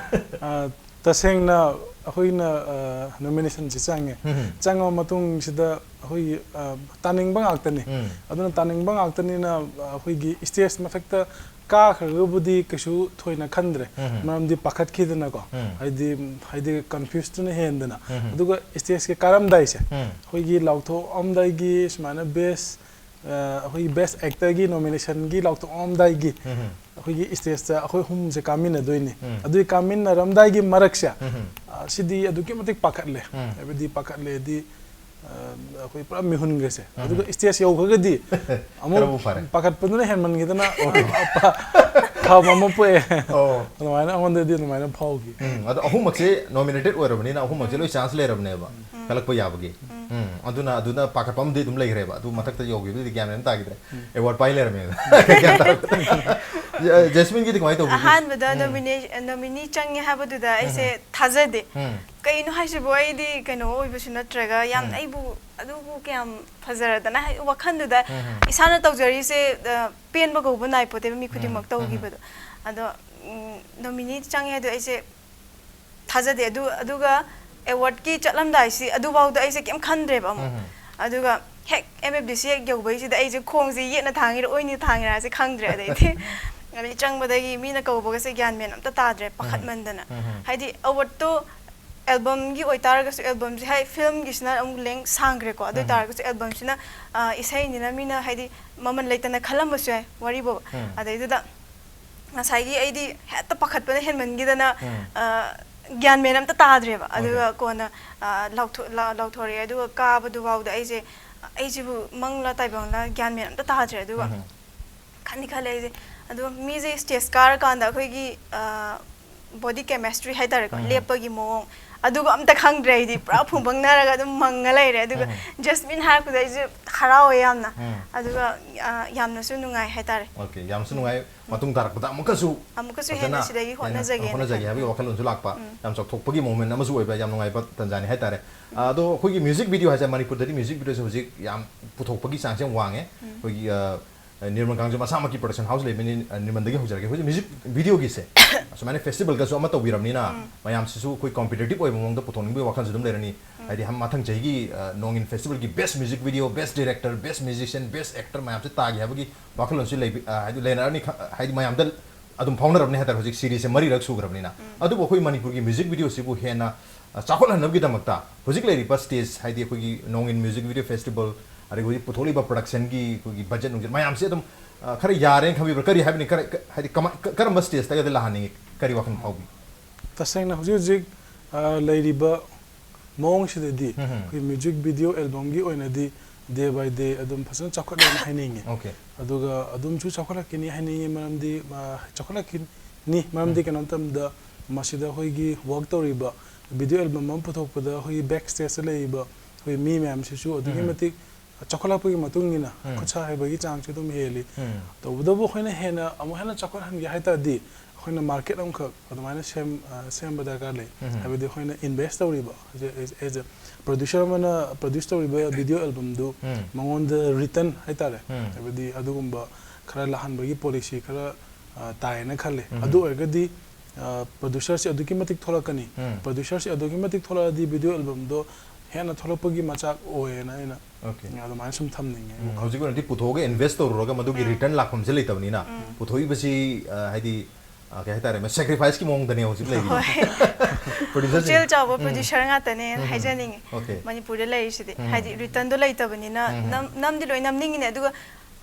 ꯑꯥ, ꯇꯁꯦꯡꯅ ꯑꯩꯈꯣꯏꯅ, ꯑ, nomination ꯁꯤ ꯆꯪꯉꯦ꯫ ꯎꯝ꯫ ꯆꯪꯉꯕ ꯃꯇꯨꯡꯁꯤꯗ ꯑꯩꯈꯣꯏꯒꯤ, ꯑ, ꯇꯥꯅꯤꯡꯕ ꯉꯥꯛꯇꯅꯤ꯫ ꯎꯝ꯫ ꯑꯗꯨꯅ ꯇꯥꯅꯤꯡꯕ ꯉꯥꯛꯇꯅꯤꯅ, ꯑ, ꯑꯩꯈꯣꯏꯒꯤ stage ꯃꯊꯛꯇ ꯀꯥꯈ꯭ꯔꯒꯕꯨꯗꯤ ꯀꯩꯁꯨ ꯊꯣꯏꯅ ꯈꯟꯗ꯭ꯔꯦ꯫ ꯎꯝ꯫ ꯃꯔꯝꯗꯤ ꯄꯥꯈꯠꯈꯤꯗꯅꯀꯣ꯫ ꯎꯝ꯫ ꯍꯥꯏꯗꯤ, ꯍꯥꯏꯗꯤ confuse ꯇꯨꯅ ꯍꯦꯟꯗꯅ꯫ ꯎꯝ꯫ ꯑꯗꯨꯒ stage ꯀꯤ ꯀꯥꯔꯝꯗꯥꯏꯁꯦ, ꯎꯝ꯫ ꯑꯩꯈꯣꯏꯒꯤ ꯂꯥꯎꯊꯣꯛꯑꯝꯗꯥꯏꯒꯤ ꯁꯨꯃꯥꯏꯅ best, ꯑ, ꯑꯩꯈꯣꯏꯒꯤ Best Actor ꯒꯤ nomination ꯒꯤ ꯂꯥꯎꯊꯣꯛꯑꯝꯗꯥꯏꯒꯤ ꯎꯝ꯫ ꯑꯩꯈꯣꯏꯒꯤ ꯁ꯭ꯇꯦꯖꯇ ꯑꯩꯈꯣꯏ ꯑꯍꯨꯝꯁꯦ ꯀꯥꯃꯤꯟꯅꯗꯣꯏꯅꯤ꯫ ꯎꯝ꯫ ꯑꯗꯨꯒꯤ ꯀꯥꯃꯤꯟꯅꯔꯝꯗꯥꯏꯒꯤ ꯃꯔꯛꯁꯦ, ꯎꯝ꯫ ꯑ, ꯁꯤꯗꯤ ꯑꯗꯨꯛꯀꯤ ꯃꯇꯤꯛ ꯄꯥꯈꯠꯂꯦ꯫ ꯎꯝ꯫ ꯍꯥꯏꯕꯗꯤ ꯄꯥꯈꯠꯂꯦꯗꯤ, ꯑ, ꯑꯩꯈꯣꯏ ꯄꯨꯔꯥ ꯃꯤꯍꯨꯟꯒꯁꯦ꯫ ꯎꯝ꯫ ꯑꯗꯨꯒ ꯁ꯭ꯇꯦꯖ ꯌꯧꯈ꯭ꯔꯒꯗꯤ ꯑꯃꯨꯛ ꯈꯔꯕꯨ ꯐꯔꯦ꯫ ꯄꯥꯈꯠꯄꯗꯨꯅ ꯍꯦꯟꯃꯟꯈꯤꯗꯅ ꯑꯐꯕ ꯑꯃ ꯄꯣꯛꯑꯦ꯫ ꯑꯣ꯫ ꯑꯗꯨꯃꯥꯏꯅ ꯑꯩꯉꯣꯟꯗꯗꯤ ꯑꯗꯨꯃꯥꯏꯅ ꯐꯥꯎꯈꯤ꯫ ꯎꯝ, ꯑꯗꯣ ꯑꯍꯨꯝꯃꯛꯁꯦ ꯅꯣꯃꯤꯅꯦꯇꯦꯗ ꯑꯣꯏꯔꯕꯅꯤꯅ ꯑꯍꯨꯝꯃꯛꯁꯦ ꯂꯣꯏ ꯆꯥꯟꯁ ꯂꯩꯔꯕꯅꯦꯕ꯫ ꯎꯝ꯫ ꯈꯜꯂꯛꯄ ꯌꯥꯕꯒꯤ꯫ ꯎꯝ꯫ ꯎꯝ, ꯑꯗꯨꯅ, ꯑꯗꯨꯅ ꯄꯥꯈꯠꯄ ꯑꯃꯗꯤ ꯑꯗꯨꯝ ꯂꯩꯈ꯭ꯔꯦꯕ꯫ ꯑꯗꯨ ꯃꯊꯛꯇ ꯌꯧꯈꯤꯕꯗꯨꯗꯤ ꯒ꯭ꯌꯥꯟ ꯃꯦꯟ ꯑꯃ ꯇꯥꯈꯤꯗ꯭ꯔꯦ꯫ ꯎꯝ꯫ ꯑꯦꯋꯥꯔꯗ ꯄꯥꯏ ꯂꯩꯔꯝꯃꯦ꯫ ꯒ꯭ꯌꯥꯟ ꯇꯥꯔꯛꯇ꯭ꯔꯦ꯫ ꯖꯦ-, ꯖꯦꯁꯃꯤꯟꯒꯤꯗꯤ ꯀꯃꯥꯏꯅ ꯇꯧꯈꯤꯒꯦ? ꯑꯍꯥꯟꯕꯗ ꯎꯝ꯫ ꯅꯣꯃꯤꯅꯦ-, ꯅꯣꯃꯤꯅꯤ ꯆꯪꯉꯦ ꯍꯥꯏꯕꯗꯨꯗ ꯑꯩꯁꯦ ꯎꯝ꯫ ꯊꯥꯖꯗꯦ꯫ ꯎꯝ꯫ ꯀꯩꯅꯣ ꯍꯥꯏꯁꯤꯕꯣ? ꯑꯩꯗꯤ ꯀꯩꯅꯣ ꯑꯣꯏꯕꯁꯨ ꯅꯠꯇ꯭ꯔꯒ ꯌꯥꯝ ꯎꯝ꯫ ꯑꯩꯕꯨ ꯑꯗꯨꯕꯨ ꯀꯌꯥꯝ ꯐꯖꯔꯗꯅ ꯍꯥꯏ-, ꯋꯥꯈꯜꯗꯨꯗ ꯎꯝ꯫ ꯏꯁꯥꯅ ꯇꯧꯖꯔꯤꯁꯦ, ꯑ, ꯄꯦꯟꯕ ꯀꯧꯕ ꯅꯥꯏꯄꯣꯠꯇꯦꯕ ꯃꯤ ꯈꯨꯗꯤꯡꯃꯛ ꯎꯝ꯫ ꯎꯝ꯫ ꯇꯧꯈꯤꯕꯗꯣ꯫ ꯑꯗꯣ, ꯎꯝ, ꯅꯣꯃꯤꯅꯤ ꯆꯪꯉꯦ ꯍꯥꯏꯗꯣ ꯑꯩꯁꯦ ꯊꯥꯖꯗꯦ꯫ ꯑꯗꯨ, ꯑꯗꯨꯒ ꯑꯦꯋꯥꯔꯗꯀꯤ ꯆꯠꯂꯝꯗꯥꯏꯁꯤ ꯑꯗꯨꯐꯥꯎꯗ ꯑꯩꯁꯦ ꯀꯩꯝ ꯈꯟꯗ꯭ꯔꯦꯕ ꯑꯃꯨꯛ꯫ ꯎꯝ꯫ ꯑꯗꯨꯒ ꯍꯦꯛ ꯑꯦꯝ ꯑꯦꯐ ꯗꯤ ꯁꯤ ꯍꯦꯛ ꯌꯧꯕꯩꯁꯤꯗ ꯑꯩꯁꯦ ꯈꯣꯡꯁꯦ ꯌꯦꯠꯅ ꯊꯥꯡꯉꯤꯔ ꯑꯣꯏꯅ ꯊꯥꯡꯉꯤꯔꯥꯁꯦ ꯈꯪꯗ꯭ꯔꯦ꯫ ꯑꯗꯩꯗꯤ ꯑꯗꯩ ꯆꯪꯕꯗꯒꯤ ꯃꯤꯅ ꯀꯧꯕꯒꯁꯦ ꯒ꯭ꯌꯥꯟ ꯃꯦꯟ ꯑꯝꯇ ꯇꯥꯗ꯭ꯔꯦ, ꯎꯝ꯫ ꯄꯥꯈꯠꯃꯟꯗꯅ꯫ ꯎꯝ꯫ ꯍꯥꯏꯗꯤ ꯑꯦꯋꯥꯔꯗꯇꯣ ꯑꯦꯜꯕꯝꯒꯤ ꯑꯣꯏꯇꯥꯔꯒꯁꯨ, ꯑꯦꯜꯕꯝꯁꯦ ꯍꯥꯏ, ꯐꯤꯂꯝꯒꯤꯁꯤꯅ ꯑꯃꯨꯛ ꯂꯦꯡ ꯁꯥꯡꯈ꯭ꯔꯦꯀꯣ꯫ ꯑꯗꯨ ꯎꯝ꯫ ꯑꯣꯏꯇꯥꯔꯒꯁꯨ ꯑꯦꯜꯕꯝꯁꯤꯅ, ꯑ, ꯏꯁꯩꯅꯤꯅ ꯃꯤꯅ ꯍꯥꯏꯗꯤ ꯃꯃꯜ ꯂꯩꯇꯅ ꯈꯜꯂꯝꯕꯁꯨ ꯌꯥꯏ ꯋꯥꯔꯤꯕꯣꯕ꯫ ꯎꯝ꯫ ꯑꯗꯩꯗꯨꯗ ꯉꯁꯥꯏꯒꯤ ꯑꯩꯗꯤ ꯍꯦꯛꯇ ꯄꯥꯈꯠꯄꯅ ꯍꯦꯟꯃꯟꯈꯤꯗꯅ, ꯎꯝ꯫ ꯑ, ꯒ꯭ꯌꯥꯟ ꯃꯦꯟ ꯑꯝꯇ ꯇꯥꯗ꯭ꯔꯦꯕ꯫ ꯑꯣꯀꯦ꯫ ꯑꯗꯨꯒ ꯀꯣꯟꯅ, ꯑ, ꯂꯥꯎꯊꯣ-, ꯂꯥ-, ꯂꯥꯎꯊꯣꯔꯛꯑꯦ꯫ ꯑꯗꯨꯒ ꯀꯥꯕꯗꯨꯐꯥꯎꯗ ꯑꯩꯁꯦ, ꯑꯩꯁꯤꯕꯨ ꯃꯪꯂ ꯇꯥꯏꯕꯪꯂ ꯒ꯭ꯌꯥꯟ ꯃꯦꯟ ꯑꯝꯇ ꯇꯥꯗ꯭ꯔꯦ꯫ ꯑꯗꯨꯒ ꯎꯝ꯫ ꯈꯟꯗꯤ ꯈꯜꯂꯦ ꯑꯩꯁꯦ꯫ ꯑꯗꯨꯒ ꯃꯤꯁꯦ ꯁ꯭ꯇꯦꯖ ꯀꯥꯔꯀꯥꯟꯗ ꯑꯩꯈꯣꯏꯒꯤ, ꯑ, ꯕꯣꯗꯤ ꯀꯦꯃꯤꯁꯇ꯭ꯔꯤ ꯍꯥꯏꯇꯥꯔꯦꯀꯣ, ꯎꯝ꯫ ꯂꯦꯞꯄꯒꯤ ꯃꯑꯣꯡ, ꯑꯗꯨꯒ ꯑꯝꯇ ꯈꯪꯗ꯭ꯔꯦ꯫ ꯑꯩꯗꯤ ꯄꯨꯔꯥ ꯐꯨꯝꯕꯪꯅꯔꯒ ꯑꯗꯨꯝ ꯃꯪꯉ ꯂꯩꯔꯦ꯫ ꯑꯗꯨꯒ ꯎꯝ꯫ ꯖꯁꯃꯤꯟ ꯍꯥꯏꯔꯛꯄꯗ ꯑꯩꯁꯦ ꯍꯔꯥꯎꯋꯦ ꯌꯥꯝꯅ꯫ ꯎꯝ꯫ ꯑꯗꯨꯒ, ꯑ, ꯌꯥꯝꯅꯁꯨ ꯅꯨꯡꯉꯥꯏ ꯍꯥꯏꯇꯥꯔꯦ꯫ ꯑꯣꯀꯦ, ꯌꯥꯝꯅꯁꯨ ꯎꯝ꯫ ꯅꯨꯡꯉꯥꯏ꯫ ꯃꯇꯨꯡ ꯇꯥꯔꯛꯄꯗ ꯑꯃꯨꯛꯀꯁꯨ ꯑꯃꯨꯛꯀꯁꯨ ꯐꯖꯅ ꯍꯦꯟꯅ ꯁꯤꯗꯒꯤ ꯍꯦꯟꯅ ꯍꯣꯠꯅꯖꯒꯦꯅ ꯍꯣꯠꯅꯖꯒꯦ ꯈꯜꯂꯦ꯫ ꯍꯥꯏꯕꯒꯤ ꯋꯥꯈꯜꯂꯣꯟꯁꯨ ꯂꯥꯛꯄ, ꯎꯝ꯫ ꯌꯥꯝ ꯆꯥꯎꯊꯣꯛꯄꯒꯤ ꯃꯣꯃꯦꯟ ꯑꯃꯁꯨ ꯑꯣꯏꯕ ꯌꯥꯝ ꯅꯨꯡꯉꯥꯏꯕ ꯇꯟꯖꯥꯅꯤ ꯍꯥꯏꯇꯥꯔꯦ꯫ ꯎꯝ꯫ ꯑꯗꯣ ꯑꯩꯈꯣꯏꯒꯤ ꯃ꯭ꯌꯨꯖꯤꯛ ꯚꯤꯗꯤꯑꯣ ꯍꯥꯏꯁꯦ ꯃꯅꯤꯄꯨꯔꯗꯗꯤ ꯃ꯭ꯌꯨꯖꯤꯛ ꯚꯤꯗꯤꯑꯣꯁꯦ ꯍꯧꯖꯤꯛ ꯌꯥꯝ ꯄꯨꯊꯣꯛꯄꯒꯤ ꯆꯥꯡꯁꯦ ꯌꯥꯝ ꯋꯥꯡꯉꯦ꯫ ꯎꯝ꯫ ꯑꯩꯈꯣꯏꯒꯤ, ꯑ, ꯅꯤꯔꯃꯜ ꯀꯥꯡꯖꯝ ꯃꯁꯥꯃꯛꯀꯤ ꯄ꯭ꯔꯣꯗꯛꯁꯟ ꯍꯥꯎꯁ ꯂꯩꯕꯅꯤ, ꯑ, ꯅꯤꯔꯃꯜꯗꯒꯤ ꯍꯧꯖꯔꯒꯦ꯫ ꯑꯩꯈꯣꯏꯁꯦ ꯃ꯭ꯌꯨꯖꯤꯛ ꯚꯤꯗꯤꯑꯣꯒꯤꯁꯦ ꯑꯁꯨꯃꯥꯏꯅ ꯐꯦꯁꯇꯤꯚꯦꯜꯒꯁꯨ ꯑꯃ ꯇꯧꯕꯤꯔꯕꯅꯤꯅ ꯎꯝ꯫ ꯃꯌꯥꯝꯁꯤꯁꯨ ꯑꯩꯈꯣꯏ ꯀꯣꯝꯄꯤꯇꯤꯇꯤꯚ ꯑꯣꯏꯕ ꯃꯑꯣꯡꯗ ꯄꯨꯊꯣꯛꯅꯤꯡꯕꯒꯤ ꯋꯥꯈꯜꯁꯨ ꯑꯗꯨꯝ ꯂꯩꯔꯅꯤ꯫ ꯎꯝ꯫ ꯍꯥꯏꯗꯤ ꯍꯝ-, ꯃꯊꯪ ꯆꯍꯤꯒꯤ, ꯑ, ꯅꯣꯡꯏꯟ ꯐꯦꯁꯇꯤꯚꯦꯜꯒꯤ ꯕꯦꯁ ꯃ꯭ꯌꯨꯖꯤꯛ ꯚꯤꯗꯤꯑꯣ, ꯕꯦꯁ ꯗꯤꯔꯦꯛꯇꯔ, ꯕꯦꯁ ꯃ꯭ꯌꯨꯖꯤꯁꯤꯌꯟ, ꯕꯦꯁ ꯑꯦꯛꯇꯔ ꯃꯌꯥꯝꯁꯦ ꯇꯥꯒꯦ ꯍꯥꯏꯕꯒꯤ ꯋꯥꯈꯜꯂꯣꯟꯁꯤ ꯂꯩꯕꯤ-, ꯑ, ꯍꯥꯏꯗꯤ ꯂꯩꯅꯔꯅꯤ ꯈ-, ꯍꯥꯏꯗꯤ ꯃꯌꯥꯝꯗ ꯑꯗꯨꯝ ꯐꯥꯎꯅꯔꯕꯅꯤ ꯍꯥꯏꯇꯥꯔꯦ꯫ ꯍꯧꯖꯤꯛ ꯁꯤꯔꯤꯁꯁꯦ ꯃꯔꯤꯔꯛ ꯁꯨꯈ꯭ꯔꯕꯅꯤꯅ꯫ ꯎꯝ꯫ ꯑꯗꯨꯕꯨ ꯑꯩꯈꯣꯏ ꯃꯅꯤꯄꯨꯔꯒꯤ ꯃ꯭ꯌꯨꯖꯤꯛ ꯚꯤꯗꯤꯑꯣꯁꯤꯕꯨ ꯍꯦꯟꯅ, ꯑ, ꯆꯥꯎꯈꯠꯍꯟꯅꯕꯒꯤꯗꯃꯛꯇ ꯍꯧꯖꯤꯛ ꯂꯩꯔꯤꯕ ꯁ꯭ꯇꯦꯖ, ꯍꯥꯏꯗꯤ ꯑꯩꯈꯣꯏꯒꯤ ꯅꯣꯡꯏꯟ ꯃ꯭ꯌꯨꯖꯤꯛ ꯚꯤꯗꯤꯑꯣ ꯐꯦꯁꯇꯤꯚꯦꯜ, ꯑꯗꯒꯤ ꯍꯧꯖꯤꯛ ꯄꯨꯊꯣꯛꯂꯤꯕ ꯄ꯭ꯔꯗꯛꯁꯟꯒꯤ ꯑꯩꯈꯣꯏꯒꯤ ꯕꯖꯦꯠ ꯅꯨꯡꯖꯦꯠ ꯃꯌꯥꯝꯁꯦ ꯑꯗꯨꯝ, ꯑ, ꯈꯔ ꯌꯥꯔꯦꯅ ꯈꯟꯕꯤꯕ꯭ꯔꯥ? ꯀꯔꯤ ꯍꯥꯏꯕꯅꯤ? ꯀꯔ-, ꯀ-, ꯍꯥꯏꯗꯤ ꯀꯃꯥꯏ-, ꯀ-, ꯀꯔꯝꯕ ꯁ꯭ꯇꯦꯖꯇꯒꯗꯤ ꯂꯥꯛꯍꯟꯅꯤꯡꯉꯤ? ꯀꯔꯤ ꯋꯥꯈꯜ ꯐꯥꯎꯕꯤ? ꯇꯁꯦꯡꯅ ꯍꯧꯖꯤꯛ ꯍꯧꯖꯤꯛ, ꯑ, ꯂꯩꯔꯤꯕ ꯃꯑꯣꯡꯁꯤꯗꯗꯤ ꯎꯝ ꯍꯝ꯫ ꯑꯩꯈꯣꯏ ꯃ꯭ꯌꯨꯖꯤꯛ ꯚꯤꯗꯤꯑꯣ ꯑꯦꯜꯕꯝꯒꯤ ꯑꯣꯏꯅꯗꯤ day by day ꯑꯗꯨꯝ ꯐꯖꯅ ꯆꯥꯎꯈꯠꯂꯦꯅ ꯍꯥꯏꯅꯤꯡꯉꯤ꯫ ꯑꯣꯀꯦ꯫ ꯑꯗꯨꯒ ꯑꯗꯨꯝꯁꯨ ꯆꯥꯎꯈꯠꯂꯛꯈꯤꯅꯤ ꯍꯥꯏꯅꯤꯡꯉꯤ, ꯃꯔꯝꯗꯤ, ꯑ, ꯆꯥꯎꯈꯠꯂꯛꯈꯤꯅꯤ, ꯃꯔꯝꯗꯤ ꯎꯝ꯫ ꯀꯩꯅꯣ ꯃꯇꯝꯗ ꯃꯁꯤꯗ ꯑꯩꯈꯣꯏꯒꯤ ꯋꯥꯔꯛ ꯇꯧꯔꯤꯕ ꯚꯤꯗꯤꯑꯣ ꯑꯦꯜꯕꯝ ꯑꯃ ꯄꯨꯊꯣꯛꯄꯗ ꯑꯩꯈꯣꯏꯒꯤ ꯕꯦꯛ ꯁ꯭ꯇꯦꯖꯇ ꯂꯩꯔꯤꯕ ꯑꯩꯈꯣꯏ ꯃꯤ ꯃꯌꯥꯝꯁꯤꯁꯨ ꯑꯗꯨꯛꯀꯤ ꯎꯝ꯫ ꯃꯇꯤꯛ ꯆꯥꯎꯈꯠꯂꯛꯄꯒꯤ ꯃꯇꯨꯡ ꯏꯟꯅ ꯎꯝ꯫ ꯈꯨꯠꯁꯥ ꯍꯩꯕꯒꯤ ꯆꯥꯡꯁꯨ ꯑꯗꯨꯝ ꯍꯦꯜꯂꯤ꯫ ꯎꯝ꯫ ꯇꯧꯕꯇꯕꯨ ꯑꯩꯈꯣꯏꯅ ꯍꯦꯟꯅ ꯑꯃꯨꯛ ꯍꯦꯟꯅ ꯆꯥꯎꯈꯠꯍꯟꯒꯦ ꯍꯥꯏ ꯇꯥꯔꯗꯤ ꯑꯩꯈꯣꯏꯅ ꯃꯥꯔꯀꯦꯠ ꯑꯃꯈꯛ ꯑꯗꯨꯃꯥꯏꯅ ꯁꯦꯝ-, ꯑ, ꯁꯦꯝꯕ ꯗꯔꯀꯥꯔ ꯂꯩ꯫ ꯎꯝ꯫ ꯍꯥꯏꯕꯗꯤ ꯑꯩꯈꯣꯏꯅ ꯏꯟꯚꯦꯁ ꯇꯧꯔꯤꯕ, as a, as a producer ꯑꯃꯅ ꯄ꯭ꯔꯣꯗ꯭ꯌꯨꯁ ꯇꯧꯔꯤꯕ ꯚꯤꯗꯤꯑꯣ ꯑꯦꯜꯕꯝꯗꯨ ꯎꯝ꯫ ꯃꯉꯣꯟꯗ ꯔꯤꯇꯔꯟ ꯍꯥꯏ ꯇꯥꯔꯦ, ꯎꯝ꯫ ꯍꯥꯏꯕꯗꯤ ꯑꯗꯨꯒꯨꯝꯕ ꯈꯔ ꯂꯥꯛꯍꯟꯕꯒꯤ ꯄꯣꯂꯤꯁꯤ ꯈꯔ, ꯑ, ꯇꯥꯏꯌꯦꯅ ꯈꯜꯂꯦ꯫ ꯎꯝ꯫ ꯑꯗꯨ ꯑꯣꯏꯔꯒꯗꯤ, ꯑ, ꯄ꯭ꯔꯣꯗ꯭ꯌꯨꯁꯔꯁꯦ ꯑꯗꯨꯛꯀꯤ ꯃꯇꯤꯛ ꯊꯣꯛꯂꯛꯀꯅꯤ꯫ ꯎꯝ꯫ ꯄ꯭ꯔꯣꯗ꯭ꯌꯨꯁꯔꯁꯦ ꯑꯗꯨꯛꯀꯤ ꯃꯇꯤꯛ ꯊꯣꯛꯂꯛꯑꯗꯤ ꯚꯤꯗꯤꯑꯣ ꯑꯦꯜꯕꯝꯗꯣ ꯍꯦꯟꯅ ꯊꯣꯛꯂꯛꯄꯒꯤ ꯃꯆꯥꯛ ꯑꯣꯏꯌꯦꯅ ꯑꯩꯅ ꯑꯣꯀꯦ꯫ ꯑꯗꯨꯃꯥꯏꯅ ꯁꯨꯝ ꯊꯝꯅꯤꯡꯉꯦ꯫ ꯎꯝ, ꯍꯧꯖꯤꯛ ꯑꯣꯏꯅꯗꯤ ꯄꯨꯊꯣꯛꯑꯒ ꯏꯟꯚꯦꯁ ꯇꯧꯔꯨꯔꯒ ꯃꯗꯨꯒꯤ ꯎꯝ꯫ ꯔꯤꯇꯔꯟ ꯂꯥꯛꯐꯝꯁꯦ ꯂꯩꯇꯕꯅꯤꯅ, ꯎꯝ꯫ ꯄꯨꯊꯣꯛꯏꯕꯁꯤ, ꯑ, ꯍꯥꯏꯗꯤ, ꯑ, ꯀꯩ ꯍꯥꯏꯇꯥꯔꯦ, ꯃ-, ꯁꯦꯀ꯭ꯔꯤꯐꯥꯏꯁꯀꯤ ꯃꯑꯣꯡꯗꯅꯦ ꯍꯧꯖꯤꯛ ꯂꯩꯔꯤꯁꯦ꯫ ꯍꯣꯏ꯫ ꯄ꯭ꯔꯣꯗ꯭ꯌꯨꯁꯔꯁꯤꯡ ꯄꯨꯛꯆꯦꯜ ꯆꯥꯎꯕ ꯎꯝ꯫ ꯄ꯭ꯔꯣꯗ꯭ꯌꯨꯁꯔ ꯉꯥꯛꯇꯅꯦ ꯎꯝ꯫ ꯍꯥꯏꯖꯅꯤꯡꯉꯤ꯫ ꯑꯣꯀꯦ꯫ ꯃꯅꯤꯄꯨꯔꯗ ꯂꯩꯔꯤꯁꯤꯗꯤ꯫ ꯎꯝ꯫ ꯍꯥꯏꯗꯤ ꯔꯤꯇꯔꯟꯗꯣ ꯂꯩꯇꯕꯅꯤꯅ ꯎꯝ꯫ ꯅꯝ-, ꯅꯝꯗꯤ ꯂꯣꯏ ꯅꯝꯅꯤꯡꯉꯤꯅꯦ, ꯑꯗꯨꯒ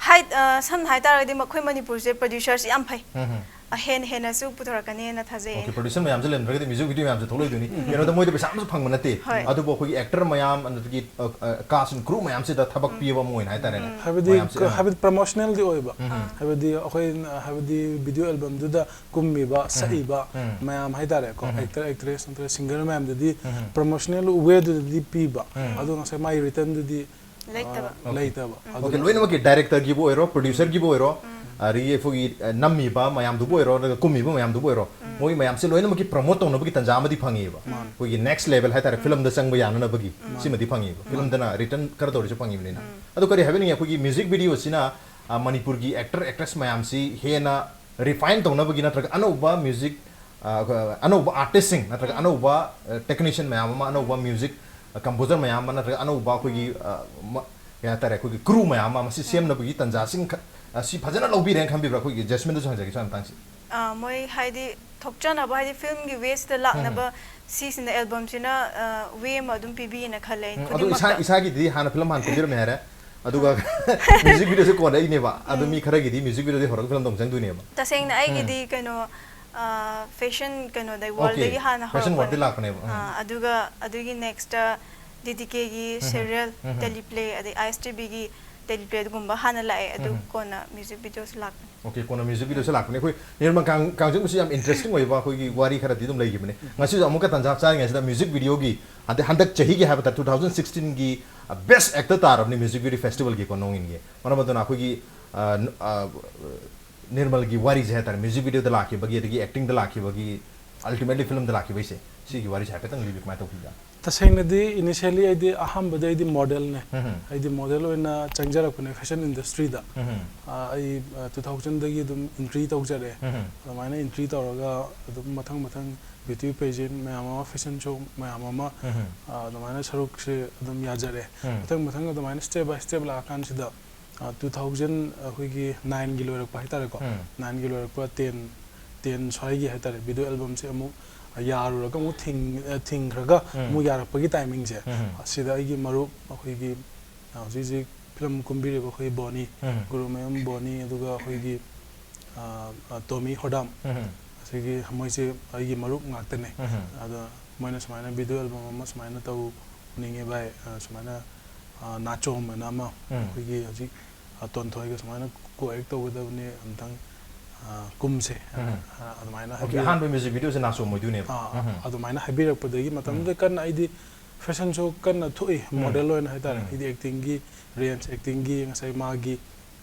ꯍꯥꯏ-, ꯑ, ꯁꯝꯅ ꯍꯥꯏ ꯇꯥꯔꯒꯗꯤ ꯃꯈꯣꯏ ꯃꯅꯤꯄꯨꯔꯁꯦ ꯄ꯭ꯔꯣꯗ꯭ꯌꯨꯁꯔꯁꯤ ꯌꯥꯝ ꯐꯩ꯫ ꯎꯝ꯫ ꯑ, ꯍꯦꯟꯅ ꯍꯦꯟꯅꯁꯨ ꯄꯨꯊꯣꯔꯛꯀꯅꯦꯅ ꯊꯥꯖꯩ ꯑꯣꯀꯦ, ꯑꯩꯅ꯫ ꯄ꯭ꯔꯣꯗ꯭ꯌꯨꯁꯔ ꯃꯌꯥꯝꯁꯦ ꯂꯩꯔꯝꯗ꯭ꯔꯒꯗꯤ ꯃ꯭ꯌꯨꯖꯤꯛ ꯚꯤꯗꯤꯑꯣ ꯃꯌꯥꯝꯁꯦ ꯊꯣꯛꯂꯛꯑꯣꯏꯗꯣꯏꯅꯤ꯫ ꯎꯝ꯫ ꯀꯩꯅꯣꯗ ꯃꯣꯏꯗ ꯄꯩꯁꯥ ꯑꯃꯁꯨ ꯐꯪꯕ ꯅꯠꯇꯦ꯫ ꯍꯣꯏ꯫ ꯑꯗꯨꯕꯨ ꯑꯩꯈꯣꯏꯒꯤ ꯑꯦꯛꯇꯔ ꯃꯌꯥꯝ, ꯑꯗꯨꯗꯒꯤ, ꯑ, ꯑ, ꯀꯥꯁ ꯑꯦꯟ ꯀ꯭ꯔꯨ ꯃꯌꯥꯝꯁꯤꯗ ꯊꯕꯛ ꯎꯝ꯫ ꯄꯤꯕ ꯑꯃ ꯑꯣꯏꯅ ꯍꯥꯏꯇꯥꯔꯦꯅꯦ꯫ ꯎꯝ꯫ ꯍꯥꯏꯕꯗꯤ ꯃꯌꯥꯝꯁꯦ, ꯀ-, ꯎꯝ꯫ ꯍꯥꯏꯕꯗꯤ ꯄ꯭ꯔꯃꯣꯁꯅꯦꯜꯗꯤ ꯑꯣꯏꯕ꯫ ꯎꯝ꯫ ꯍꯥꯏꯕꯗꯤ ꯑꯩꯈꯣꯏ, ꯍꯥꯏꯕꯗꯤ ꯚꯤꯗꯤꯑꯣ ꯑꯦꯜꯕꯝꯗꯨꯗ ꯀꯨꯝꯃꯤꯕ, ꯎꯝ꯫ ꯁꯛꯏꯕ ꯎꯝ꯫ ꯃꯌꯥꯝ ꯍꯥꯏꯇꯥꯔꯦꯀꯣ, ꯎꯝ꯫ ꯑꯦꯛꯇꯔ, ꯑꯦꯛꯇ꯭ꯔꯦꯁ ꯅꯠꯇ꯭ꯔꯒ ꯁꯤꯡꯒꯔ ꯃꯌꯥꯝꯗꯗꯤ ꯎꯝ꯫ ꯄ꯭ꯔꯃꯣꯁꯅꯦꯜ ꯋꯦꯗꯨꯗꯗꯤ ꯄꯤꯕ꯫ ꯎꯝ꯫ ꯑꯗꯣ ꯉꯁꯥꯏ ꯃꯥꯒꯤ ꯔꯤꯇꯔꯟꯗꯨꯗꯤ ꯂꯩꯇꯕ꯫ ꯑ, ꯑꯣꯀꯦ꯫ ꯂꯩꯇꯕ꯫ ꯎꯝ꯫ ꯑꯣꯀꯦ, ꯑꯗꯨꯅ ꯂꯣꯏꯅꯃꯛꯀꯤ ꯗꯥꯏꯔꯦꯛꯇꯔꯒꯤꯕꯨ ꯑꯣꯏꯔꯣ, ꯄ꯭ꯔꯣꯗ꯭ꯌꯨꯁꯔꯒꯤꯕꯨ ꯑꯣꯏꯔꯣ, ꯎꯝ꯫ ꯑꯗꯒꯤ ꯑꯩꯈꯣꯏꯒꯤ, ꯑ, ꯅꯝꯃꯤꯕ ꯃꯌꯥꯝꯗꯨꯕꯨ ꯑꯣꯏꯔꯣ, ꯅꯠꯇ꯭ꯔꯒ ꯀꯨꯝꯃꯤꯕ ꯃꯌꯥꯝꯗꯨꯕꯨ ꯑꯣꯏꯔꯣ, ꯎꯝ꯫ ꯃꯣꯏ ꯃꯌꯥꯝꯁꯦ ꯂꯣꯏꯅꯃꯛꯀꯤ ꯄ꯭ꯔꯣꯃꯣꯠ ꯇꯧꯅꯕꯒꯤ ꯇꯥꯟꯖꯥ ꯑꯃꯗꯤ ꯐꯪꯉꯤꯕ꯫ ꯃꯥꯅꯤ꯫ ꯑꯩꯈꯣꯏꯒꯤ ꯅꯦꯛꯁ ꯂꯦꯚꯦꯜ ꯍꯥꯏꯇꯥꯔꯦ, ꯎꯝ꯫ ꯐꯤꯂꯝꯗ ꯆꯪꯕ ꯌꯥꯅꯅꯕꯒꯤ ꯎꯝ꯫ ꯁꯤꯃꯗꯤ ꯐꯪꯉꯤꯕ꯫ ꯃꯥꯅꯤ꯫ ꯐꯤꯂꯝꯗꯅ ꯔꯤꯇꯔꯟ ꯈꯔ ꯇꯧꯔꯤꯁꯨ ꯐꯪꯉꯤꯕꯅꯤꯅ꯫ ꯎꯝ꯫ ꯑꯗꯣ ꯀꯔꯤ ꯍꯥꯏꯕꯤꯅꯤꯡꯉꯤ, ꯑꯩꯈꯣꯏꯒꯤ ꯃ꯭ꯌꯨꯖꯤꯛ ꯚꯤꯗꯤꯑꯣꯁꯤꯅ, ꯑ, ꯃꯅꯤꯄꯨꯔꯒꯤ ꯑꯦꯛꯇꯔ, ꯑꯦꯛꯇ꯭ꯔꯦꯁ ꯃꯌꯥꯝꯁꯤ ꯍꯦꯟꯅ ꯔꯤꯐꯥꯏꯟ ꯇꯧꯅꯕꯒꯤ ꯅꯠꯇ꯭ꯔꯒ ꯑꯅꯧꯕ ꯃ꯭ꯌꯨꯖꯤꯛ, ꯑ, ꯑꯅꯧꯕ ꯑꯥꯔꯇꯤꯁꯁꯤꯡ ꯅꯠꯇ꯭ꯔꯒ ꯎꯝ꯫ ꯑꯅꯧꯕ, ꯑ, ꯇꯦꯛꯅꯤꯁꯤꯌꯟ ꯃꯌꯥꯝ ꯑꯃ, ꯑꯅꯧꯕ ꯃ꯭ꯌꯨꯖꯤꯛ, ꯑ, ꯀꯝꯄꯣꯖꯔ ꯃꯌꯥꯝ ꯑꯃ ꯅꯠꯇ꯭ꯔꯒ ꯑꯅꯧꯕ ꯑꯩꯈꯣꯏꯒꯤ, ꯎꯝ꯫ ꯑ, ꯃ-, ꯀꯩ ꯍꯥꯏꯇꯥꯔꯦ, ꯑꯩꯈꯣꯏꯒꯤ ꯀ꯭ꯔꯨ ꯃꯌꯥꯝ ꯑꯃ ꯃꯁꯤ ꯎꯝ꯫ ꯁꯦꯝꯅꯕꯒꯤ ꯇꯥꯟꯖꯥꯁꯤꯡ ꯈ-, ꯑ, ꯁꯤ ꯐꯖꯅ ꯂꯧꯕꯤꯔꯦꯅ ꯈꯟꯕꯤꯕ꯭ꯔꯥ? ꯑꯩꯈꯣꯏꯒꯤ ꯖꯦꯁꯃꯤꯟꯗꯁꯨ ꯍꯪꯖꯒꯦ ꯁ꯭ꯋꯥꯏ ꯃꯇꯥꯡꯁꯤ꯫ ꯑ, ꯃꯣꯏ ꯍꯥꯏꯗꯤ ꯊꯣꯛꯆꯅꯕ, ꯍꯥꯏꯗꯤ ꯐꯤꯂꯝꯒꯤ ꯋꯦꯁꯤꯗ ꯎꯝ꯫ ꯂꯥꯛꯅꯕ ꯁꯤꯁꯤꯅ, ꯑꯦꯜꯕꯝꯁꯤꯅ, ꯑ, ꯋꯦ ꯑꯃ ꯑꯗꯨꯝ ꯄꯤꯕꯤꯌꯦꯅ ꯈꯜꯂꯦ ꯑꯩꯅ ꯎꯝ, ꯑꯗꯣ ꯏꯁꯥ-, ꯈꯨꯗꯤꯡꯃꯛꯇ꯫ ꯏꯁꯥꯒꯤꯗꯤ ꯍꯥꯟꯅ ꯐꯤꯂꯝ ꯍꯥꯟꯅ ꯀꯨꯝꯕꯤꯔꯝꯃꯦ ꯍꯥꯏꯔꯦ꯫ ꯑꯗꯨꯒ ꯃ꯭ꯌꯨꯖꯤꯛ ꯚꯤꯗꯤꯑꯣꯁꯦ ꯀꯣꯟꯅ ꯑꯩꯅꯦꯕ꯫ ꯑꯗꯨ ꯃꯤ ꯈꯔꯒꯤꯗꯤ ꯃ꯭ꯌꯨꯖꯤꯛ ꯚꯤꯗꯤꯑꯣꯗꯤ ꯍꯧꯔꯒ ꯐꯤꯂꯝꯗ ꯑꯃꯨꯛ ꯆꯪꯗꯣꯏꯅꯦꯕ꯫ ꯇꯁꯦꯡꯅ ꯑꯩꯒꯤꯗꯤ ꯀꯩꯅꯣ ꯐꯦꯁꯟ ꯀꯩꯅꯣꯗꯩ, ꯋꯥꯔꯜꯗꯒꯤ ꯍꯥꯟꯅ ꯐꯦꯁꯟ ꯋꯥꯔꯜꯗꯤ ꯍꯧꯔꯛꯄꯅꯦ꯫ ꯂꯥꯛꯄꯅꯦꯕ꯫ ꯑꯥ꯫ ꯑꯥ, ꯑꯗꯨꯒ ꯑꯗꯨꯒꯤ ꯅꯦꯛꯁꯇ ꯗꯤ ꯗꯤ ꯀꯦꯒꯤ ꯁꯦꯔꯤꯌꯦꯜ, ꯇꯦꯂꯤꯄ꯭ꯂꯦ, ꯑꯗꯩ ꯑꯥꯏ ꯑꯦꯁ ꯇꯤ ꯚꯤꯒꯤ ꯇꯦꯂꯤꯄ꯭ꯂꯦꯒꯨꯝꯕ ꯍꯥꯟꯅ ꯂꯥꯛꯑꯦ꯫ ꯑꯗꯨ ꯀꯣꯟꯅ ꯃ꯭ꯌꯨꯖꯤꯛ ꯚꯤꯗꯤꯑꯣꯁꯨ ꯂꯥꯛꯄꯅꯦ꯫ ꯑꯣꯀꯦ, ꯀꯣꯟꯅ ꯃ꯭ꯌꯨꯖꯤꯛ ꯚꯤꯗꯤꯑꯣꯁꯦ ꯂꯥꯛꯄꯅꯦ꯫ ꯑꯩꯈꯣꯏ ꯅꯤꯔꯃꯜ ꯀꯥꯡ-, ꯀꯥꯡꯖꯝꯒꯤꯁꯨ ꯌꯥꯝ ꯏꯟꯇꯔꯦꯁꯇꯤꯡ ꯑꯣꯏꯕ ꯑꯩꯈꯣꯏꯒꯤ ꯋꯥꯔꯤ ꯈꯔꯗꯤ ꯑꯗꯨꯝ ꯂꯩꯈꯤꯕꯅꯦ꯫ ꯉꯁꯤꯁꯨ ꯑꯃꯨꯛꯀ ꯇꯥꯟꯖꯥ ꯆꯥꯔꯤꯉꯩꯁꯤꯗ ꯃ꯭ꯌꯨꯖꯤꯛ ꯚꯤꯗꯤꯑꯣꯒꯤ, ꯑꯗꯩ ꯍꯟꯗꯛ ꯆꯍꯤꯒꯤ ꯍꯥꯏꯕ ꯇꯥꯔꯦ, ꯇꯨ ꯊꯥꯎꯖꯟ ꯁꯤꯛꯁꯇꯤꯟꯒꯤ ꯕꯦꯁ ꯑꯦꯛꯇꯔ ꯇꯥꯔꯕꯅꯤ ꯃ꯭ꯌꯨꯖꯤꯛ ꯚꯤꯗꯤꯑꯣ ꯐꯦꯁꯇꯤꯚꯦꯜꯒꯤꯀꯣ, ꯅꯣꯡꯏꯟꯒꯤ꯫ ꯃꯔꯝ ꯑꯗꯨꯅ ꯑꯩꯈꯣꯏꯒꯤ, ꯑ, ꯅ-, ꯑ, ꯅꯤꯔꯃꯜꯒꯤ ꯋꯥꯔꯤꯁꯦ ꯍꯥꯏꯇꯥꯔꯦ, ꯃ꯭ꯌꯨꯖꯤꯛ ꯚꯤꯗꯤꯑꯣꯗ ꯂꯥꯛꯈꯤꯕꯒꯤ, ꯑꯗꯒꯤ ꯑꯦꯛꯇꯤꯡꯗ ꯂꯥꯛꯈꯤꯕꯒꯤ, ꯑꯜꯇꯤꯃꯦꯠꯂꯤ ꯐꯤꯂꯝꯗ ꯂꯥꯛꯈꯤꯕꯩꯁꯦ, ꯁꯤꯒꯤ ꯋꯥꯔꯤꯁꯦ ꯍꯥꯏꯐꯦꯠꯇꯪ ꯂꯤꯕꯤꯌꯨ, ꯀꯃꯥꯏꯅ ꯇꯧꯈꯤꯕ? ꯇꯁꯦꯡꯅꯗꯤ, ꯏꯅꯤꯁꯤꯌꯦꯜꯂꯤ ꯑꯩꯗꯤ ꯑꯍꯥꯟꯕꯗ ꯑꯩꯗꯤ ꯃꯣꯗꯦꯜꯅꯦ꯫ ꯑꯩꯗꯤ ꯃꯣꯗꯦꯜ ꯑꯣꯏꯅ ꯆꯪꯖꯔꯛꯄꯅꯦ ꯐꯦꯁꯟ ꯏꯟꯗꯁꯇ꯭ꯔꯤꯗ꯫ ꯑ, ꯑꯩ, ꯑ, ꯇꯨ ꯊꯥꯎꯖꯟꯗꯒꯤ ꯑꯗꯨꯝ ꯑꯦꯟꯇ꯭ꯔꯤ ꯇꯧꯖꯔꯛꯑꯦ꯫ ꯑꯗꯨꯃꯥꯏꯅ ꯑꯦꯟꯇ꯭ꯔꯤ ꯇꯧꯔꯒ ꯑꯗꯨꯝ ꯃꯊꯪ ꯃꯊꯪ ꯕ꯭ꯌꯨꯇꯤ ꯄꯦꯖꯦꯟ ꯃꯌꯥꯝ ꯑꯃ, ꯐꯦꯁꯟ ꯁꯣ ꯃꯌꯥꯝ ꯑꯃ, ꯑ, ꯑꯗꯨꯃꯥꯏꯅ ꯁꯔꯨꯛꯁꯦ ꯑꯗꯨꯝ ꯌꯥꯖꯔꯛꯑꯦ꯫ ꯃꯊꯪ ꯃꯊꯪ ꯑꯗꯨꯃꯥꯏꯅ ꯁ꯭ꯇꯦꯞ ꯕꯥꯏ ꯁ꯭ꯇꯦꯞ ꯂꯥꯛꯑꯀꯥꯟꯁꯤꯗ, ꯑ, ꯇꯨ ꯊꯥꯎꯖꯟ ꯑꯩꯈꯣꯏꯒꯤ ꯅꯥꯏꯟꯒꯤ ꯂꯣꯏꯔꯛꯄ ꯍꯥꯏꯇꯥꯔꯦꯀꯣ꯫ ꯅꯥꯏꯟꯒꯤ ꯂꯣꯏꯔꯛꯄ, ꯇꯦꯟ, ꯇꯦꯟ ꯁ꯭ꯋꯥꯏꯒꯤ ꯍꯥꯏꯇꯥꯔꯦ, ꯚꯤꯗꯤꯑꯣ ꯑꯦꯜꯕꯝꯁꯦ ꯑꯃꯨꯛ ꯌꯥꯔꯨꯔꯒ ꯑꯃꯨꯛ ꯊꯤꯡ-, ꯑ, ꯊꯤꯡꯈ꯭ꯔꯒ ꯑꯃꯨꯛ ꯌꯥꯔꯛꯄꯒꯤ ꯇꯥꯏꯃꯤꯡꯁꯦ, ꯑꯁꯤꯗ ꯑꯩꯒꯤ ꯃꯔꯨꯞ ꯑꯩꯈꯣꯏꯒꯤ, ꯑ, ꯍꯧꯖꯤꯛ ꯍꯧꯖꯤꯛ ꯐꯤꯂꯝ ꯀꯨꯝꯕꯤꯔꯤꯕ ꯑꯩꯈꯣꯏ ꯕꯣꯅꯤ, ꯒꯨꯔꯨꯃꯌꯨꯝ ꯕꯣꯅꯤ, ꯑꯗꯨꯒ ꯑꯩꯈꯣꯏꯒꯤ, ꯑ, ꯑ, ꯇꯣꯃꯤ ꯍꯣꯗꯥꯝ, ꯑꯁꯤꯒꯤ ꯃꯣꯏꯁꯦ ꯑꯩꯒꯤ ꯃꯔꯨꯞ ꯉꯥꯛꯇꯅꯦ꯫ ꯑꯗꯣ ꯃꯣꯏꯅ ꯁꯨꯃꯥꯏꯅ ꯚꯤꯗꯤꯑꯣ ꯑꯦꯜꯕꯝ ꯑꯃ ꯁꯨꯃꯥꯏꯅ ꯇꯧꯅꯤꯡꯉꯦ ꯚꯥꯏ, ꯑ, ꯁꯨꯃꯥꯏꯅ, ꯑ, ꯅꯥꯆꯣꯝ ꯍꯥꯏꯅ ꯑꯃ ꯑꯩꯈꯣꯏꯒꯤ ꯍꯧꯖꯤꯛ, ꯑ, ꯇꯣꯟꯊꯣꯏꯒ ꯁꯨꯃꯥꯏꯅ ꯀꯣ ꯑꯦꯛ ꯇꯧꯒꯗꯕꯅꯦ, ꯑꯝꯇꯪ, ꯑ, ꯀꯨꯝꯁꯦ, ꯑ, ꯑꯗꯨꯃꯥꯏꯅ ꯑꯣꯀꯦ, ꯍꯥꯏꯕꯤꯔ-, ꯑꯍꯥꯟꯕ ꯃ꯭ꯌꯨꯖꯤꯛ ꯚꯤꯗꯤꯑꯣꯁꯦ ꯅꯥꯆꯣꯝ ꯑꯣꯏꯗꯣꯏꯅꯦꯕ꯫ ꯑ, ꯑꯗꯨꯃꯥꯏꯅ ꯍꯥꯏꯕꯤꯔꯛꯄꯗꯒꯤ ꯃꯇꯝꯗꯨꯗ ꯀꯟꯅ ꯑꯩꯗꯤ ꯐꯦꯁꯟ ꯁꯣ ꯀꯟꯅ ꯊꯣꯛꯏ, ꯃꯣꯗꯦꯜ ꯑꯣꯏꯅ ꯍꯥꯏꯇꯥꯔꯦ꯫ ꯑꯩꯗꯤ ꯑꯦꯛꯇꯤꯡꯒꯤ ꯔꯦꯟꯖ, ꯑꯦꯛꯇꯤꯡꯒꯤ ꯉꯁꯥꯏ ꯃꯥꯒꯤ,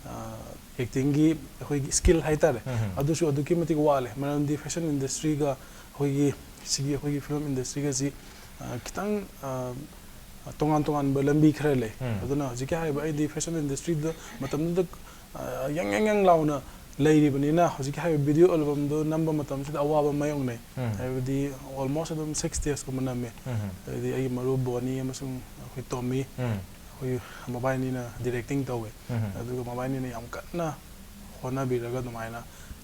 ꯑ, ꯑꯦꯛꯇꯤꯡꯒꯤ ꯑꯩꯈꯣꯏꯒꯤ ꯁ꯭ꯀꯤꯜ ꯍꯥꯏꯇꯥꯔꯦ, ꯑꯗꯨꯁꯨ ꯑꯗꯨꯛꯀꯤ ꯃꯇꯤꯛ ꯋꯥꯠꯂꯦ꯫ ꯃꯔꯝꯗꯤ ꯐꯦꯁꯟ ꯏꯟꯗꯁꯇ꯭ꯔꯤꯒ ꯑꯩꯈꯣꯏꯒꯤ ꯁꯤꯒꯤ ꯑꯩꯈꯣꯏꯒꯤ ꯐꯤꯂꯝ ꯏꯟꯗꯁꯇ꯭ꯔꯤꯒꯁꯤ, ꯑ, ꯈꯤꯇꯪ, ꯑ, ꯇꯣꯉꯥꯟ ꯇꯣꯉꯥꯟꯕ ꯂꯝꯕꯤ ꯈꯔ ꯂꯩ꯫ ꯑꯗꯨꯅ ꯍꯧꯖꯤꯛꯀꯤ ꯍꯥꯏꯔꯤꯕ ꯑꯩꯗꯤ ꯐꯦꯁꯟ ꯏꯟꯗꯁꯇ꯭ꯔꯤꯗ ꯃꯇꯝꯗꯨꯗ, ꯑ, ꯌꯪ ꯌꯪ ꯌꯪ ꯂꯥꯎꯅ ꯂꯩꯔꯤꯕꯅꯤꯅ, ꯍꯧꯖꯤꯛꯀꯤ ꯍꯥꯏꯔꯤꯕ ꯚꯤꯗꯤꯑꯣ ꯑꯦꯜꯕꯝꯗꯣ ꯅꯝꯕ ꯃꯇꯝꯁꯤꯗ ꯑꯋꯥꯕ ꯃꯥꯌꯣꯛꯅꯩ꯫ ꯍꯥꯏꯕꯗꯤ almost ꯑꯗꯨꯝ ꯁꯤꯛꯁ ꯗꯦꯖꯀꯨꯝꯕ ꯅꯝꯃꯦ꯫ ꯍꯥꯏꯗꯤ ꯑꯩꯒꯤ ꯃꯔꯨꯞ ꯕꯣꯅꯤ ꯑꯃꯁꯨꯡ ꯑꯩꯈꯣꯏ ꯇꯣꯝꯃꯤ, ꯑꯩꯈꯣꯏ ꯃꯕꯥꯏꯅꯤꯅ ꯗꯤꯔꯦꯛꯇꯤꯡ ꯇꯧꯋꯦ꯫ ꯑꯗꯨꯒ ꯃꯕꯥꯏꯅꯤꯅ ꯌꯥꯝ ꯀꯟꯅ ꯍꯣꯠꯅꯕꯤꯔꯒ ꯑꯗꯨꯃꯥꯏꯅ